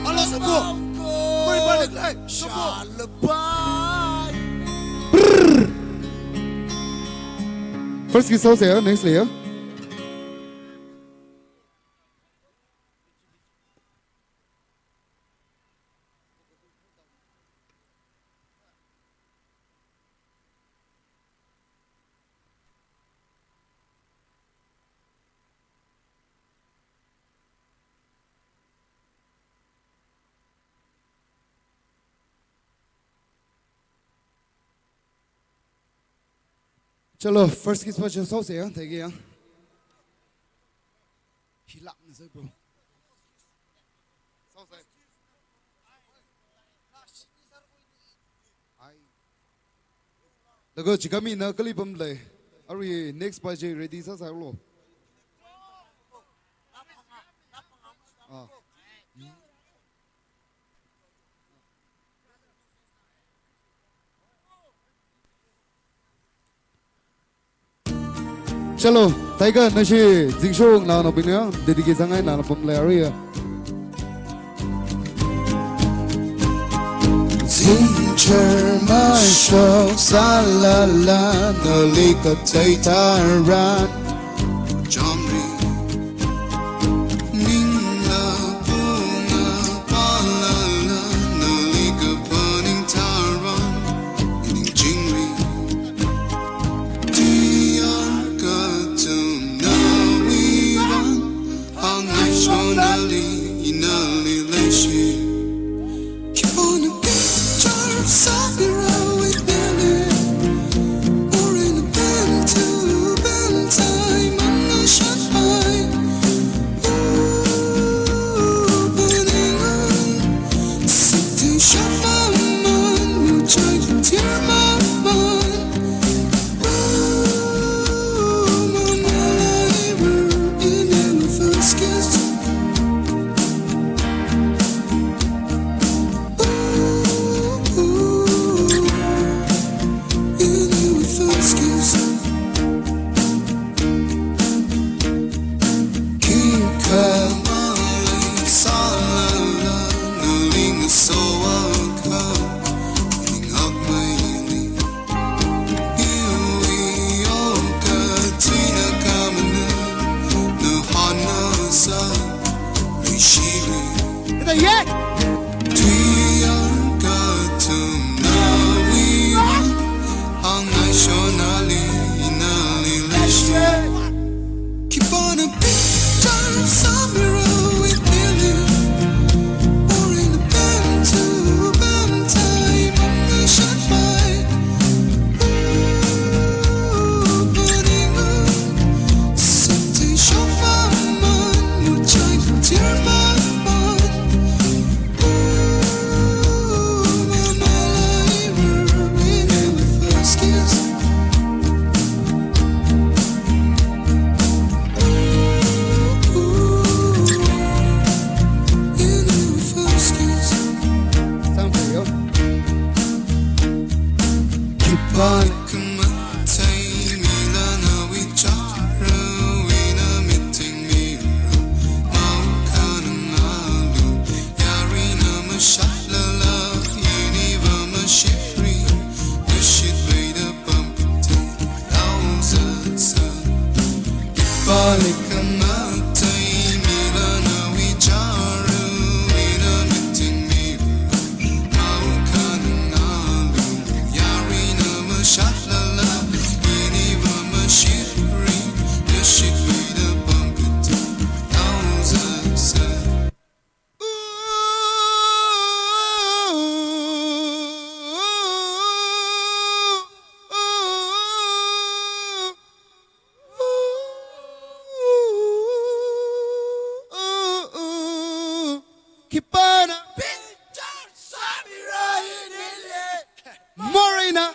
Alo sabu. Mai balik lei. Sabu. First kiss haosei, next lei. Chalo, first kiss pa chao sāsei ya, thank you ya. Hilak na sai, bro. Sāsei. Ai. Laga chikami na kali pam lei. Arui next pa chi ready sāsei lo. Ah. Chalo, Tiger, nashi Zingshong naonaobingna dedicate sāngai, nana pam lei aruiya. Zingchar mashok sālala, nali kathei tharan. Chomri. Ningla puna palala, nali kaphaning tharan, ining chingri. Tiyar kathumna wiran, hangaishonali, inali leishi. Keep on a picture, Sabira with Billy. Or in a pen to pen time, I'm not shy. Opening on, sitting shop, my man, you try to tear my mind. Oh, my, my, in our first kiss. Ita yek. Keep on a picture, Samira with Billy. Khipāna Morena.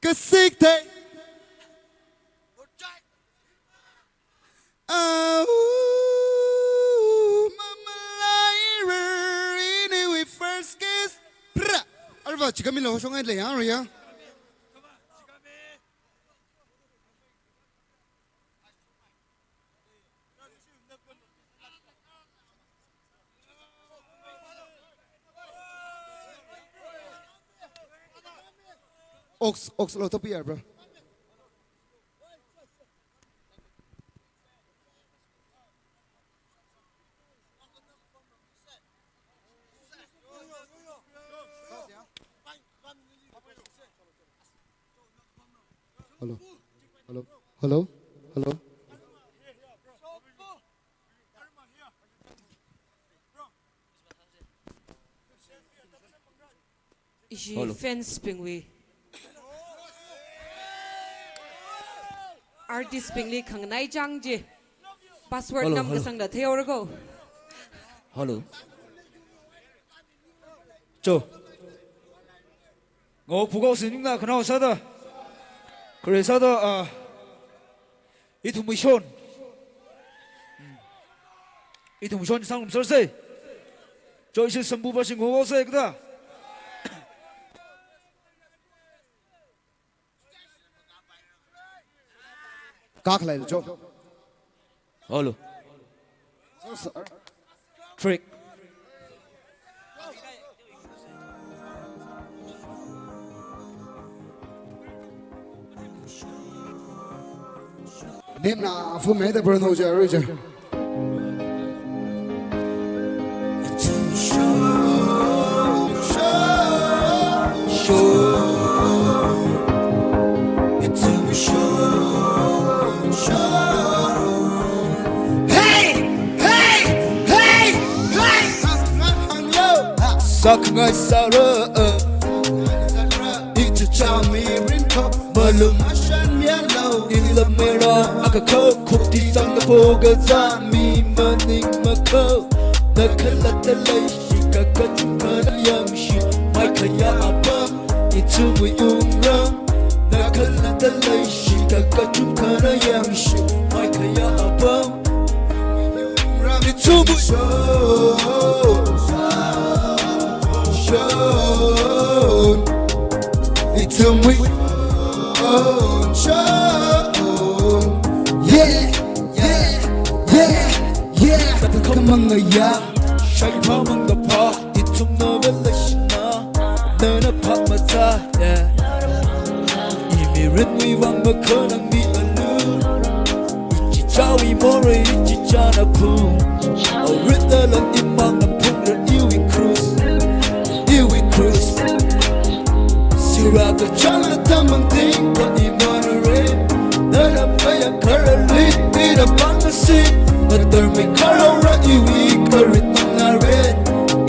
Kasik thei. Au, mamalai riri, we first kiss. Pra. Arva, chikami lo, shong ai le yang, ya. Ox, ox lo tapi ya, bro. Hello. Hello. Hello. Hello. Ishi Hello. Fans bingwui. Artist bingli khanganai chang chi. Password Hello, nam hello. Kasang da theo rako. Hello. Cho. Ngo pukau sinung na kanao sāda. Khare sāda, ah, ithumwui shon. Hmm. Ithumwui shon sang um sar se. Cho ishi sambu ba sing ho se kada. Kak lai cho. Hello. Trick. Nemna afu me da burn ho ja ru ja. Hey! Hey! Hey! Hey! Sākhangai sāra, ichichā mirin ko, malum ashan mialo. Inla mera akha ko, khukti sangda phoga zā mi maning mako. Na khalatta leishi, kakachungkha na yangshi, maikhaya apam, ithumwui wungram. Na khalatta leishi, kakachungkha na yangshi, maikhaya apam. Ithumwui shon, shon. Ithumwui shon, shon. Yeah, yeah, yeah, yeah. Kata khamang ya, shai phamang da pha. Ithum na vela shina, nana pha mata, yeah. Imirinwui vang makhanang mi alu. Ichichāwui morei, ichichāna phung. Aurita lan imang na phungra iwui krus, iwui krus. Sira kachāngla tamang ting pa imanare. Nana payang kharali, ina pangasi. Matar mi kharaura iwui karit mangnare.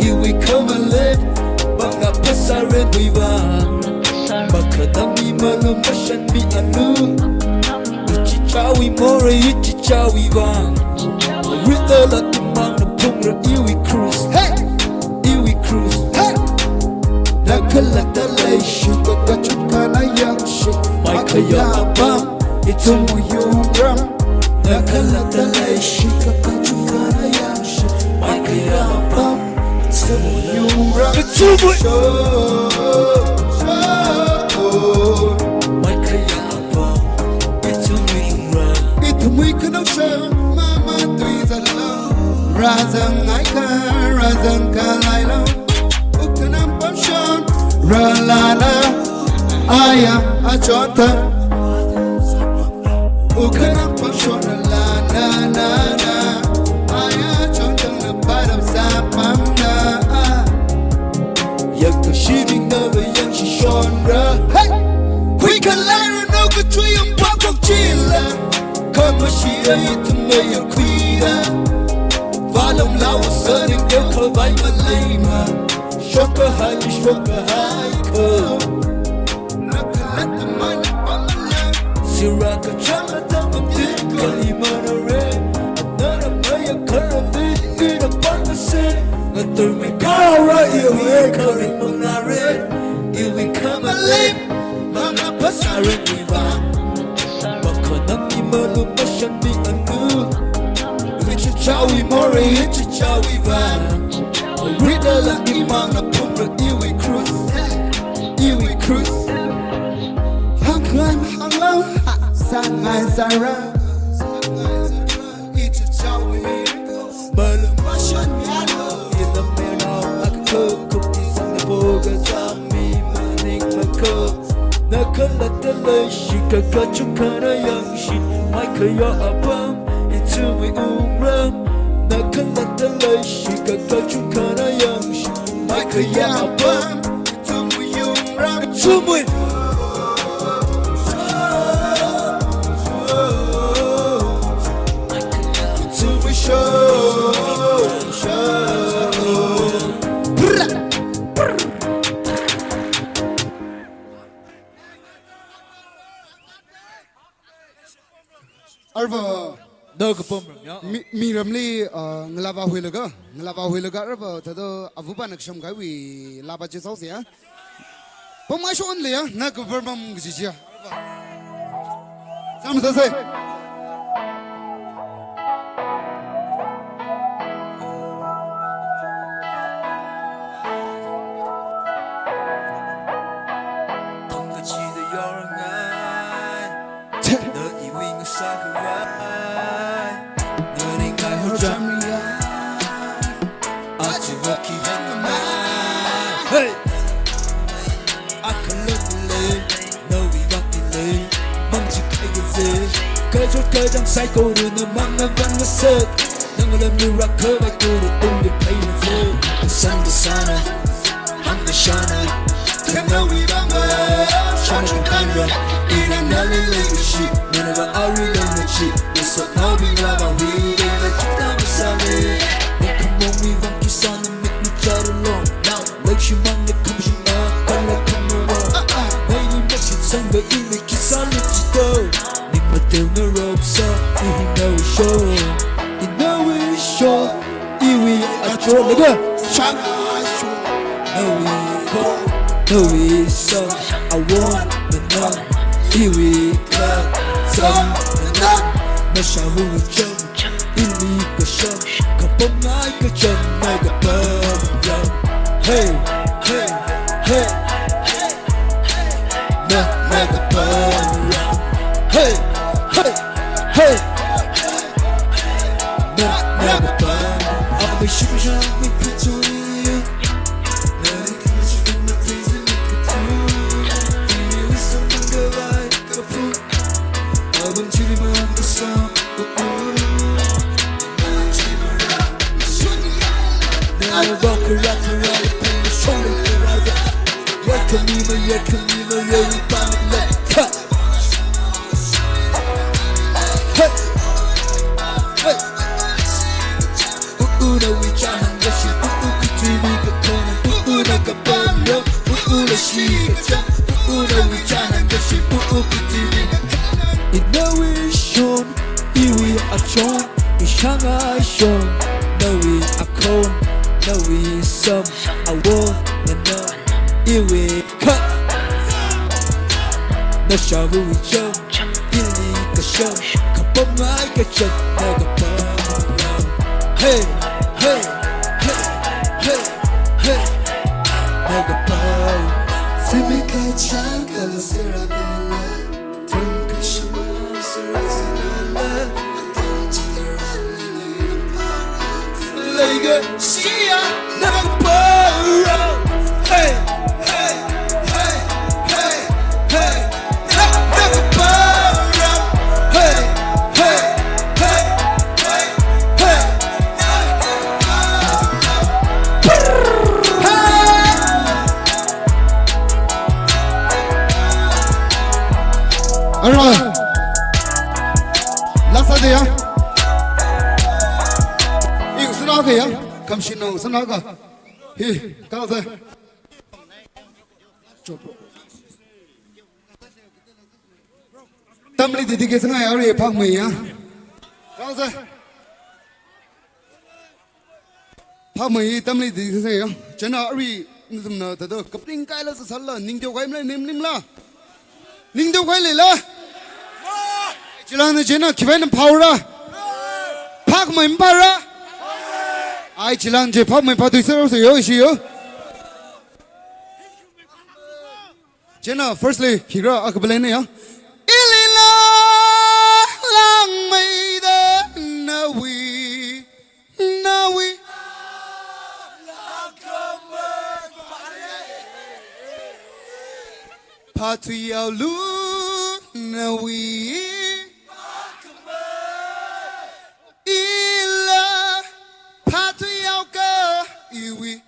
Iwui khamale, bangna phasārenwui vang. Makhanang mi malum ashan mi alu. Ichichāwui morei, ichichāwui vang. Aurita lan imang na phungra iwui krus. Hey! Iwui krus. Hey! Na khalatta leishi, kakachungkha na yangshi, maikhaya apam, ithumwui wungram. Na khalatta leishi, kakachungkha na yangshi, maikhaya apam, ithumwui wungram. Ithumwui shon, shon. Maikhaya apam, ithumwui wungram. Ithumwui khanao shon, mama tui zalo. Razang ai kha, razang khalei lo. Uktanam pam shon, Ralana, aya, achonta. Ukhanang pashona la, na, na, na. Aya, achonta na, param sapang na. Yak kashibing na, yang shishonra. Hey! Hui kalara no kachuyang pakok chila. Kamashi ayi tumaya kuida. Valam lawa saning yo kavai malaima. Shoka hai, shoka hai ko. Nakalata mana pamala. Siraka chama tama tika imanare. Nara maya karali ina pamase. Ngatur me kara iwe kari manare. Iwe kamale. Mana pasare iwa. Bakhanang imalu mashan mi anu. Ichichawi more, ichichawi va. Rida la imang na pumra iwi krus, iwi krus. Hangklan hanglang, sangai sara. Ichichawi. Malu mashan yalo. Ina mera akako kuki sangna boga zami maning mako. Nakalatalai shika kachukana yangshi, maikaya apam, itsumui umram. Nakalatalai shika kachukana yangshi, maikaya apam, itsumui umram. Itsumui. Itsumui show, show. Brrrr. Arva. Nao kapam ram ya. Mi, miramli, uh, ngalāva huilaga, ngalāva huilaga arva, thāda avupa naksham kaiwui lāva chi saosi ya. Pamngai shonli ya, nao kapam ram kaji chi ya. Sam sa sai. Tongkachida yorngai. Che. Na iwui ngasā khavai. Na ringai hojamriya. Achiva kihāngmai. Hey. Akhalatli. Nawui vākli. Mangchi kaigaze. Kachot kachāng saikorana mangna vāngasak. Nangla mirakhavai kuru tungli phainase. Sangda sāna. Hāngda shāna, thanawui vāngai, shāna shāngkhanra, ina nali leikashi, nana va ari leinachi, nisotnaobing lāva hui, leina chitā masāmi. Nakamongmi vāng kisāna mikmi charalong, nao, leishimang nakamshima, kala kamawang. Naini mashitsangda ili kisāna chito, ning matel na roksa, ihi nawui sho, inawui sho. Iwui achon laga. Shang ashun. Nawui khon, nawui sam, awon, nana. Iwui kachang, nana. Nasha huchang, ili kashang, kapamngai kachang, nao kapam ram. Hey, hey, hey. Na, na kapam ram. Hey, hey, hey. Na, na kapam. Ami shimsha mi kachoi. Na ni kachoi na tezi mi kachoi. Ni wisam kavai kapam. Abang chiri mang kasam. Na bakara kara. Shong kara. Yakamima, yakamima, yakamima, yakamima. Hey! Hey! Uu, nawui chānhāng kashi, uu, kutimi kakona, uu, nakapamra, uu, nashi kachang, uu, nawui chānhāng kashi, uu, kutimi kakona. Inawui shon, iwui achon, ishāngai shon, nawui akhon, nawui sam, awon, nana, iwui kha. Nasha huchang, ili kashang, kapamngai kachang, na kapam ram. Hey, hey, hey, hey, hey, na kapam. Simi kachang kala sirabela, tungkashima sirasila, atam chitaran nini para. Legacy ya, na kapam ram. Hey, hey. Ara. Last day ya. Ing suna ka ya. Kamshin nang suna ka. Hi, kala sa. Tamli dedication ngai ari phakmei ya. Kala sa. Phakmei tamli dedication ya. China ari nizumna tada kapling kaila sasala ningteo kai mla nim nim la. Ningteo kai le la. Chilang na china khiwui na phao ra. Phakmei mphara. Ai chilang je phakmei phatui sāra sa yo shi yo. China firstly, khikha akha balei ne ya. Ilila langmeida nawui, nawui. Phatui yaolu nawui. Ila phatui yaoka iwui.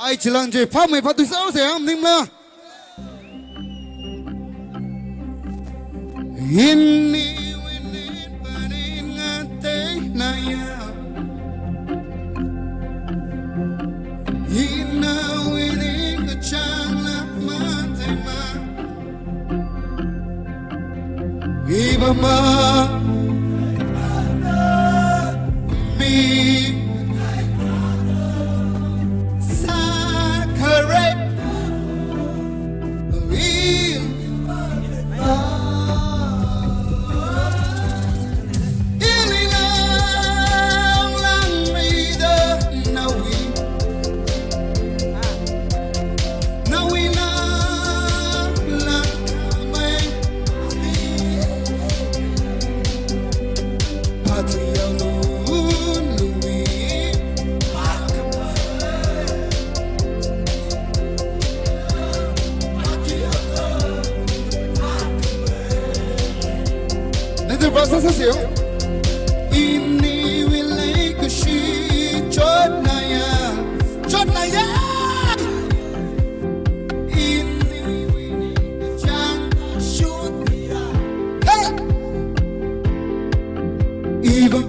Ai chilang je phakmei phatui sāra sa yang ning ma. Inni winin panin ngatei na ya. Inna winin kachang la matei ma. Iva ma mi sa kare. Nandar ba sāsāseo. Iniwui leikashi chotnaya, chotnaya. Iniwui chang shunaya. Hey! Iva.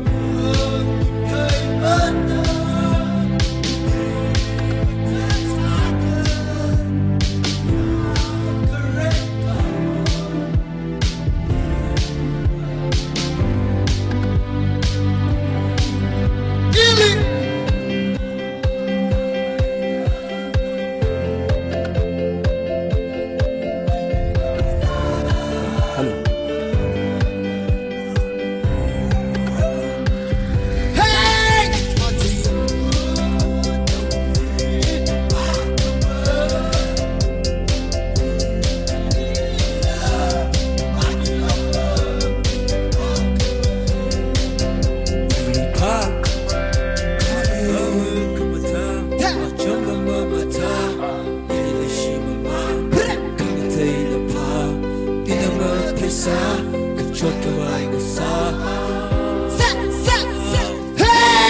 Hey!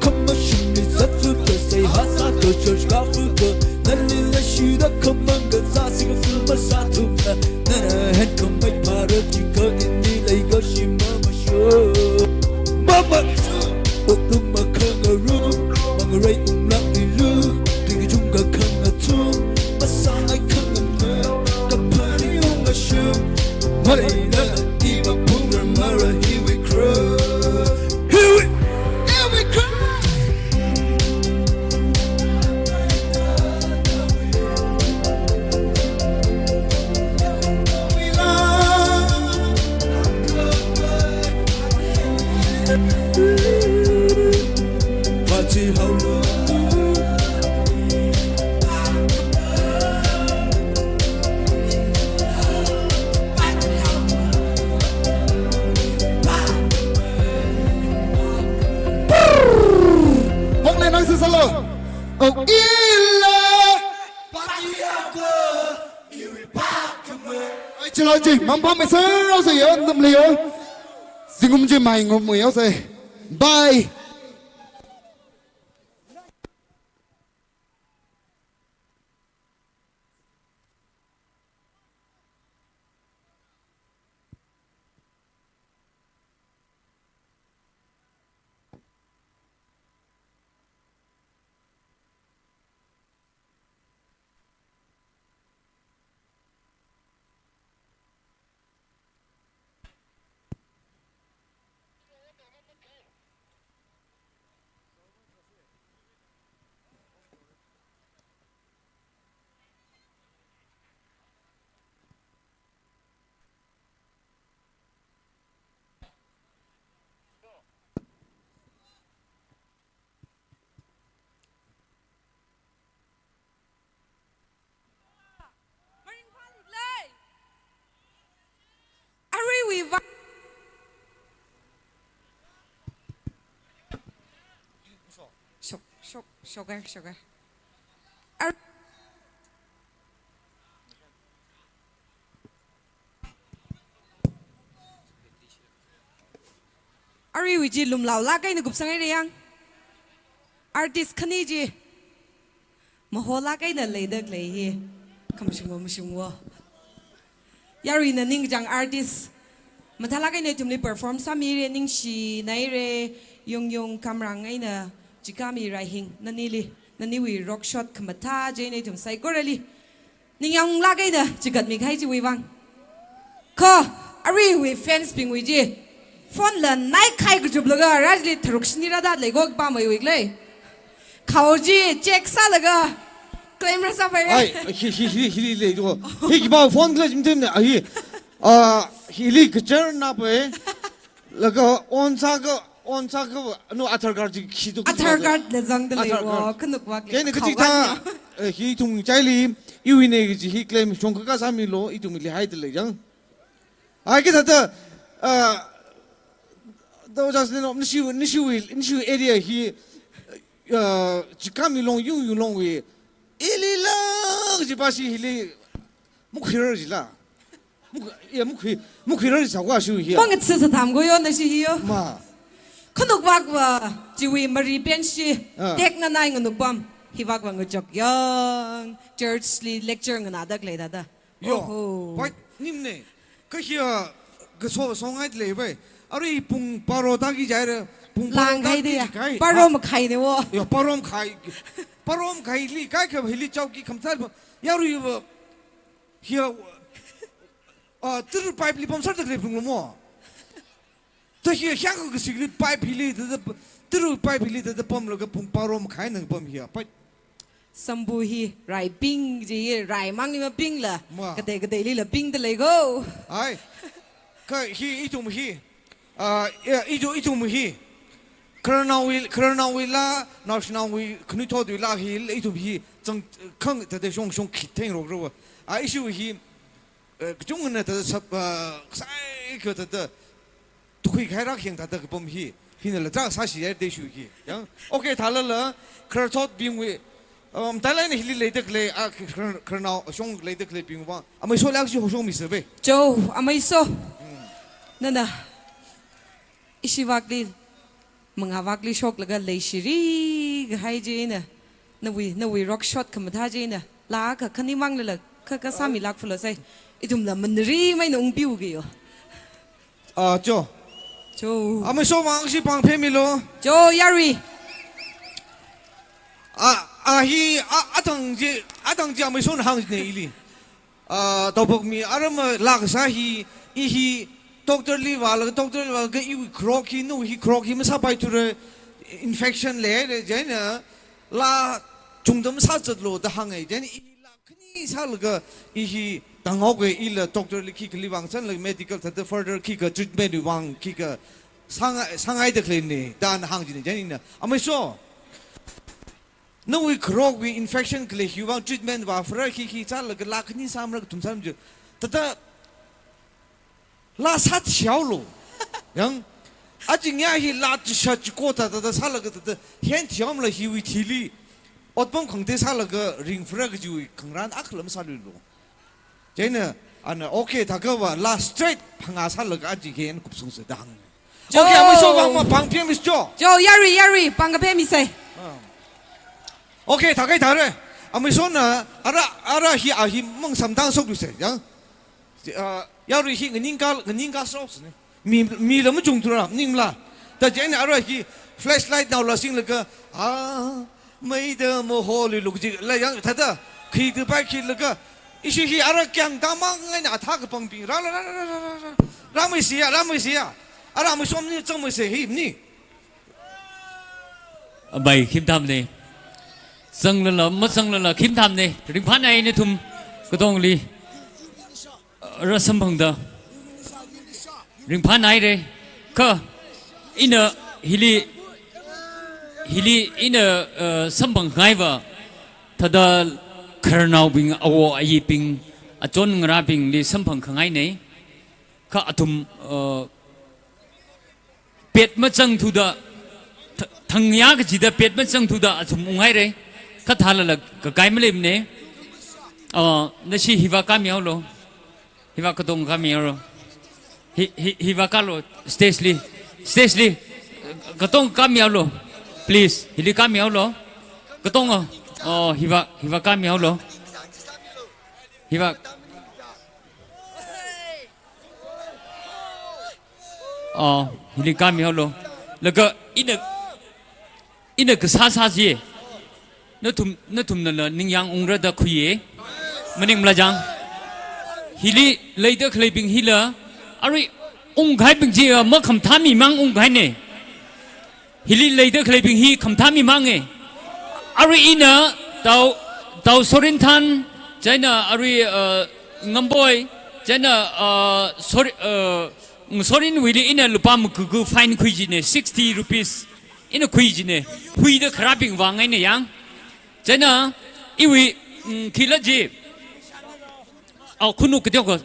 Khamashungli zatfuka sei hasa to church kafuka. Nali leishida khamang kazā singaful masāthuka. Nana hen khamei phara tika inni leikashi mamasho. Mamasho. Oklung makhangarum, mangarei unglak ilu. Tingkachung kakhangathum, masāngai khangamei. Kaphari ungashum, mareila iva phungra mara hiwui kra. Hiwui, hiwui kra. Wongle nang sisalo. Oh, ila. Ai, chila chi, mampam ese rao se yo, ndam le yo. Zingkum chi mai ngum mu yo se. Bye. Shok, shoka, shoka. Ar- Aruiwui chi lumlaolāk eina kupsanghaira yang. Artist khani chi maholāk eina leida khalei hi. Khamashung wo, mashung wo. Yaruina ningkachāng artist mathālāk eina ithumli perform sāmira, ningshinaira, yung yung kamrang eina chikami raihing, nanili, naniwui rock shot khamathā chieina ithum saikorali ningyānglāk eina chigatmi kahai chiwui vang. Kha, aruiwui fans bingwui chi phone la nai khai kachuplaga rajli tharuk shini rāda lei ko kipameiwui khalei. Khao chi check sālaga claim rāsāpai. Ai, hi, hi, hi, hili lei to. Hi kipa phone khala jimtem ne, ahi. Ah, hili kachar na pai. Laga on sāka, on sāka, no, Aadhaar card chi khi to Aadhaar card la zangda lei Aadhaar wo, card. Khanukvak lei. Kene khao kachi tha, kanya. Eh, hi ithum chaili, iwui ne kachi hi claim shongkha kasāmilo, ithumli haida lei yang. Ai, kithāda, ah, da just no, nishu, nishu, nishu area hi, ah, chikami long, yung yung longwui, ili lang, kachi pa si hili, mukhirar jila. Muk-, ya, mukhi-, mukhirar jisā kwa shu hi ya. Mangatsi satham ko yo nashi hi yo. Ma. Khanukvakva, chiwui mari pen shi, Ah. Tekna nai nganukpam, hivakva ngachok yang, church li lecture nganāda khalei thāda. Yo, Oho. Pai, nimne. Ka hiya, kaso, songai lei pai. Arui pung baro taki jaira, pung baro Lang hai taki de ya. Kai. Baro Ah. makhai ne wo. Yo, baro makhai. Baro makhaili, kaikha hili chao ki khamathā ba. Yarui ba. Hiya, ah, tiru pipe li pamsarda khalei pung lo mo. Ta hiya, hiya kasikli pipe hili, ta, ta, tiru pipe hili, ta, ta pamlaga pung baro makhai nang pam hiya. Pai. Sambu hi, rai ping ji, rai mangli mapingla. Ma. Katei kateili la pingda lei ko. Ai. Ka hi, ithum hi. Ah, ya, ithum, ithum hi. Khararnaowui, khararnaowui laa, naoshinaowui, khanuithotwui laa hi, ithum hi, zang, khang, ta, ta, shong, shong, khitheng rok rok. Ah, issue hi, eh, kachungana ta, ta, sap, ah, sai, ka, ta, ta, tukhui khai rak hiang ta, ta, kapam hi, hina la, ta, sāshi ya, de shu hi. Yang, okay, thalala, khararthotbingwui, um, thalala hili leida khalei, ah, khar-, khararnao, shong leida khaleibing vang. Amei so lak shi ho shong mi se ve. Cho, amei so. Nana. Ishi vakli, manga vakli shoklaga leishiri kahai chieina, nawui, nawui rock shot khamathā chieina, laa ka khani mang lala, ka, kasāmilāk fulo sai. Ithumla manari maina ungpiu ke yo. Ah, cho. Cho. Amei so mang shi pangphemilo. Cho, yarui. Ah, ah, hi, ah, atang ji, atang ji amei so na hāng ne ili. Ah, taopakmi arama laa kasā hi, i hi, doctor li vālaga, doctor li vālaga, iwui kharok hi, nawui hi kharok hi masāpaithura, infection leira, chieina, laa chungda masāzatlo da hānga, chieina, i laa khani sālaga, i hi, tanghaoga, ila doctor li khikha li vāngsanlaga, medical thāda further khikha treatment wui vang, khikha sāngai, sāngaida khaleina, da na hāng jina, chieina, amei so. Nawui kharokwui infection khalei hiwui vang treatment vā further khi khi sālaga laa khani sāmara kathum sāmara. Thāda laa sāthihaolo. Yang, aja ngayā hi laa chishat chiko thāda thāda sālaga thāda hen thihaomala hiwui thili. Otpam khangatei sālaga ring further kajiwui khangarān akhala masāluilo. Chieina, ana, okay, thākha va, laa straight phangā sālaga aja hi eina kupsungsa da hāng. Cho. Okay, amei so vang ma pangphemi cho. Cho, yarui, yarui, pangkaphemi sai. Ah. Okay, thākha thāra. Amei so na, ara, ara hi, a hi, mang samdang sok du sai, yang. Ah, yarui hi nganingka, nganingka sok sine. Mi, mi la machungthura, ningla. Ta chieina ara hi flashlight naola singlaga, ah, meida maholi lukji, la yang thāda, khi tu pai khi laga, ishi hi ara kyang tamang ngaina athā kapangbing, ra, ra, ra, ra, ra, ra, ra, ra, mei siya, ra, mei siya. Ara amei so ni, zang mei se hi, ni. Bai, khimthamne. Zanglala, mazanglala, khimthamne. Ringphānai nathum, katongli. Rāsamphangda ringphānai re. Kha ina hili, hili ina, eh, samphang khangaiva thāda khararnaobing, awo ayibing, achon ngarābingli samphang khangainei. Kha athum, eh, pet machang thuda, th-, thangya kachida pet mazangthuda athum unghaira. Kha thālala kakai maleimana. Oh, nashi hivāk kāmihaolu. Hivāk katong kāmihaolu. Hi, hi, hivāk kālu, stage li. Stage li. Katong kāmihaolu. Please, hili kāmihaolu. Katong, oh, hivāk, hivāk kāmihaolu. Hivāk. Oh, hili kāmihaolu. Laga ina, ina kasāsā chi. Nathum, nathumnala ningyāng ungra da khuiya. Maningmala chang. Hili leida khaleibing hila. Arui ungkahaibing chi, ah, makhamathā mi mang ungkahaina. Hili leida khaleibing hi khamathā mi manga. Arui ina Tao, Tao Sorinthan, chieina arui, uh, Ngamboi, chieina, uh, Sor-, uh, Sorinwuili ina lupā makuku fine khuijina, sixty rupees. Ina khuijina, huida kharābing vang eina yang. Chieina, iwui, mm, khila chi. Au, khunu kateokha.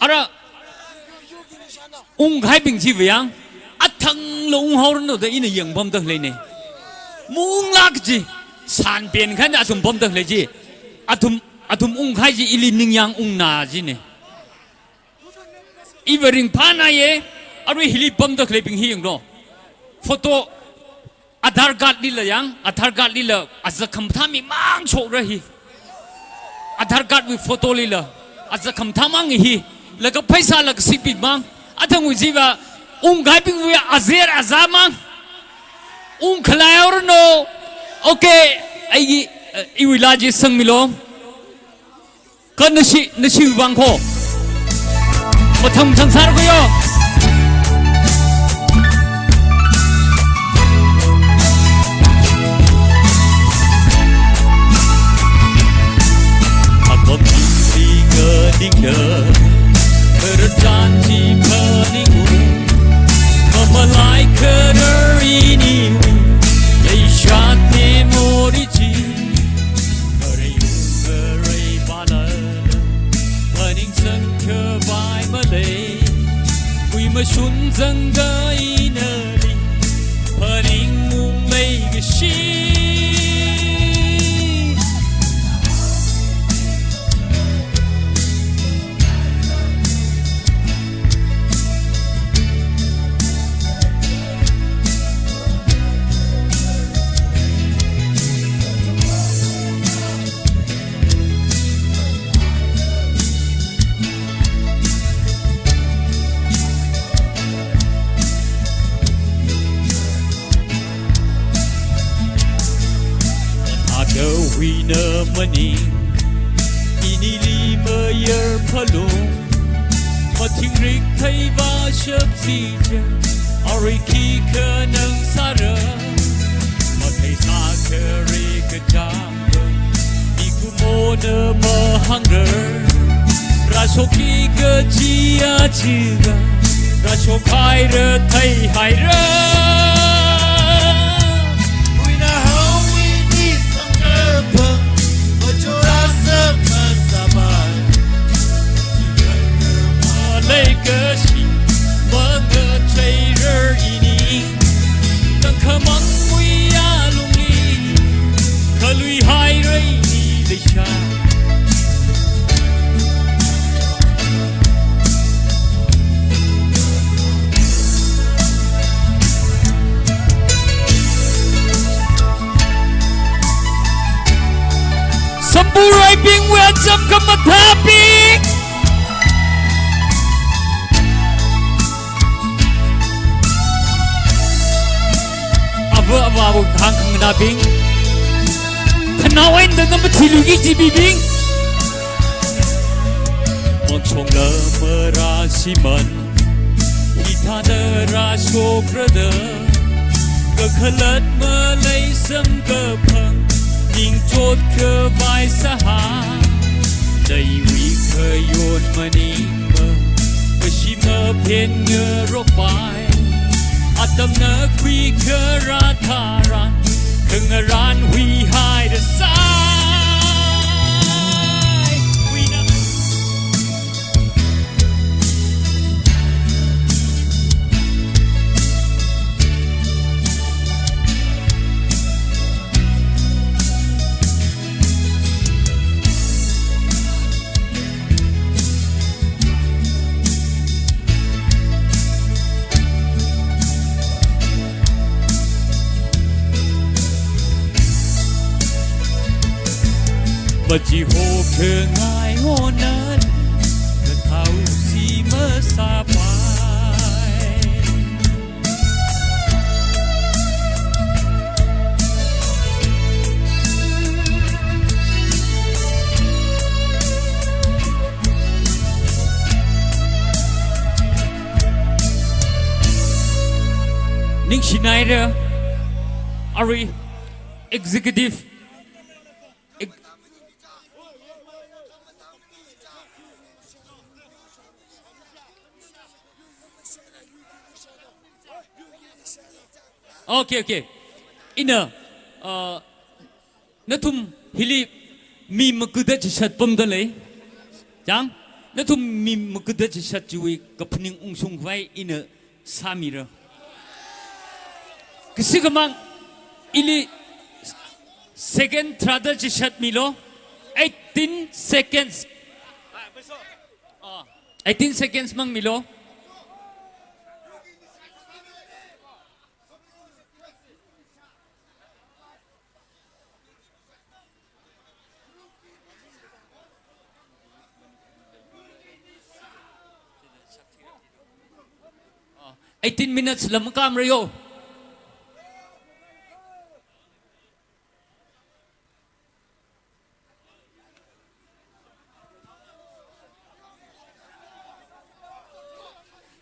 Ara, ungkahaibing chiva yang, athangla unghaoranu da ina yangpamda khaleina. Maunglāk chi, sanpen khan athum pamda khalei chi. Athum, athum ungkahai chi ili ningyāng ungna china. Iva ringphānaya, arui hili pamda khaleibing hi yanglu. Photo Aadhaar card lila yang, Aadhaar card lila, aja khamathā mi mang chokra hi. Aadhaar card wui photo lila, aja khamathā mang hi. Laga pheisā laga sipit mang. Athangwui chiva, ungkahaibingwui ajer aja mang. Ungkhalei haoranu. Okay, ai, eh, iwui laa chi sangmilu. Kha nashi, nashi vang kho. Mathang mathang sāra kho yo. Apam tingli kadingda, khararchan chi phaningu. Khamalai kharar iniwui, leishat memory chi. Kharei ung kharei pala, phaningsang khavai malei. Kuimashun zangda inali, phaningungmei kashi. Akha huina maning, inili mayar phalung, mathingrik theiva shapsi je, arui khikha nang sāra, mathei sākhare kachang. Mikumona mahāngra, rāshokki kaji achiga, rāshok haira thei haira. Huina hawi ni sangra pang, machora sa masaba. Malei kashi, mangacheirar ini. Tangkhamang muiya lungli, khalui haira ini leisha. Sambu raibingwui acham khamathābing. Ava avāwui hāngkhanganābing, khanao eina da na mathilui kajibing. Mangshongla marāsiman, hithāda rāshokra da. Kakhalat malei samkaphang, ningchot khavai sāhā. Naiwui khayon maningma, kashi maphen ngaropai. Atamna khuikharā tharan, khangarān huihaida sāi. Huina. Pachiho khangai honan, kathao si masāpai. Ningshinaira, arui executive, ex- Okay, okay. Ina, uh, nathum hili mi makuda chishat pamda lei. Chang, nathum mi makuda chishat chiwui kaphaning ungshungkhavai ina sāmira. Kashi khamang ili second tharāda chishat milo. Eighteen seconds. Ah, eighteen seconds mang milo. Eighteen minutes lam kamrayo.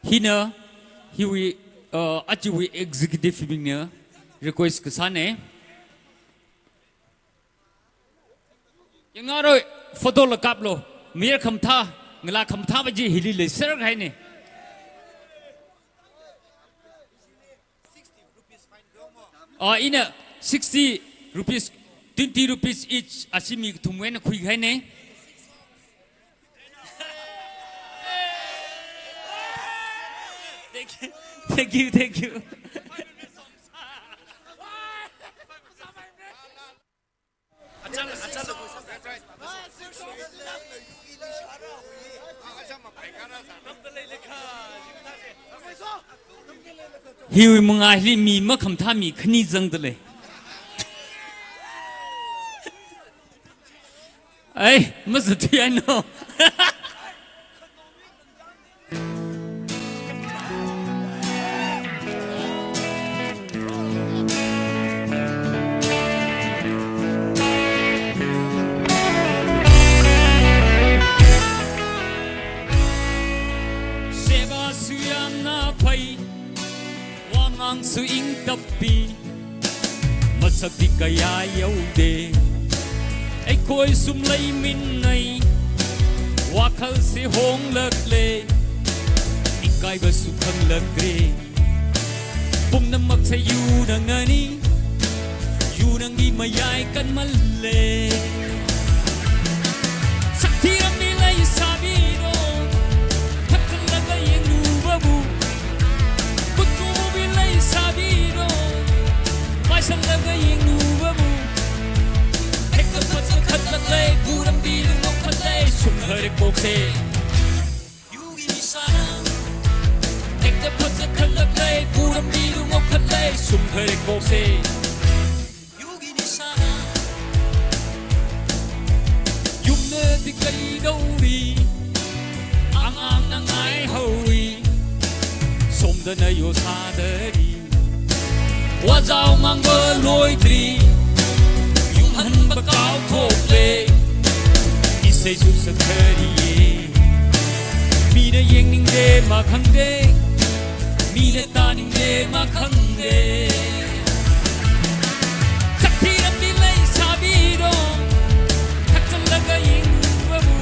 Hina, hiwui, uh, ajawui executive bingna request kasāna. Yangngaroi, photo la kaplo. Mayar khamathā, ngalā khamathā baji hili leiser kahaina. Ah, ina sixty rupees, twenty rupees each, ashi mi kathumwui eina khuikahaina. Thank you, thank you, thank you. Hiwui mangāli mi makhamathā mi khani zangda lei. Ai, mazathuiya no. Seva su yamna phai, wāngangsui ingtappi, masakdi kayā yaoda. Eikoi sum leiminai, wakhalsi honglakle, ikaiva su khanglakre. Pumna maksā yunangani, yunangli mayai kanmale. Sakthi ramli leisābiro, thakthalaga yangluvabu. Kutkubi leisābiro, paisalaga yangluvabu. Hekta phacha khatlakle, purambi lungok khatlei, sumkhare kokse. Hekta phacha khatlakle, purambi lungok khatlei, sumkhare kokse. Yumna tikaidaori, ang angna ngaihaori, somdana yosādari. Wazao ngangva loidri, yumhanva kaothokle, isei su sakhariye. Mina yangningde makhangde, mina tāningde makhangde. Sakthi ramli leisābiro, thakthalaga yangluvabu.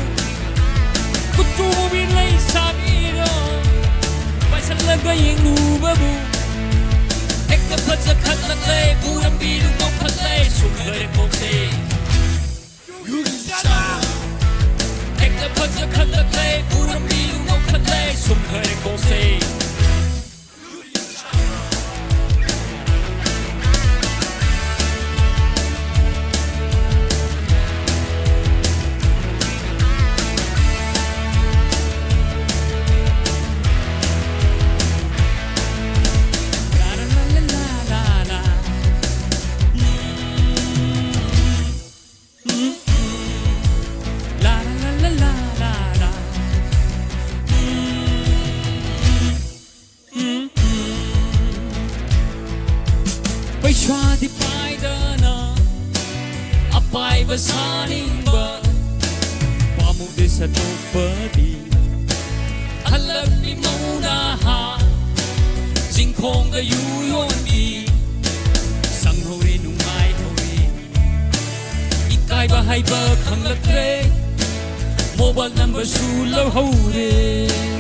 Kutkubi leisābiro, paisalaga yangluvabu. Hekta phacha khatlakle, purambi lungok khatlei, sumkhare kokse. Hekta phacha khatlakle, purambi lungok khatlei, sumkhare kokse. Ba, pamuk de satopa di. Halak ni mauna ha. Zingkhong da yu yon di. Sang hore nungai hore. Ikai ba hai ba khanglakre. Mobile number su lo hore.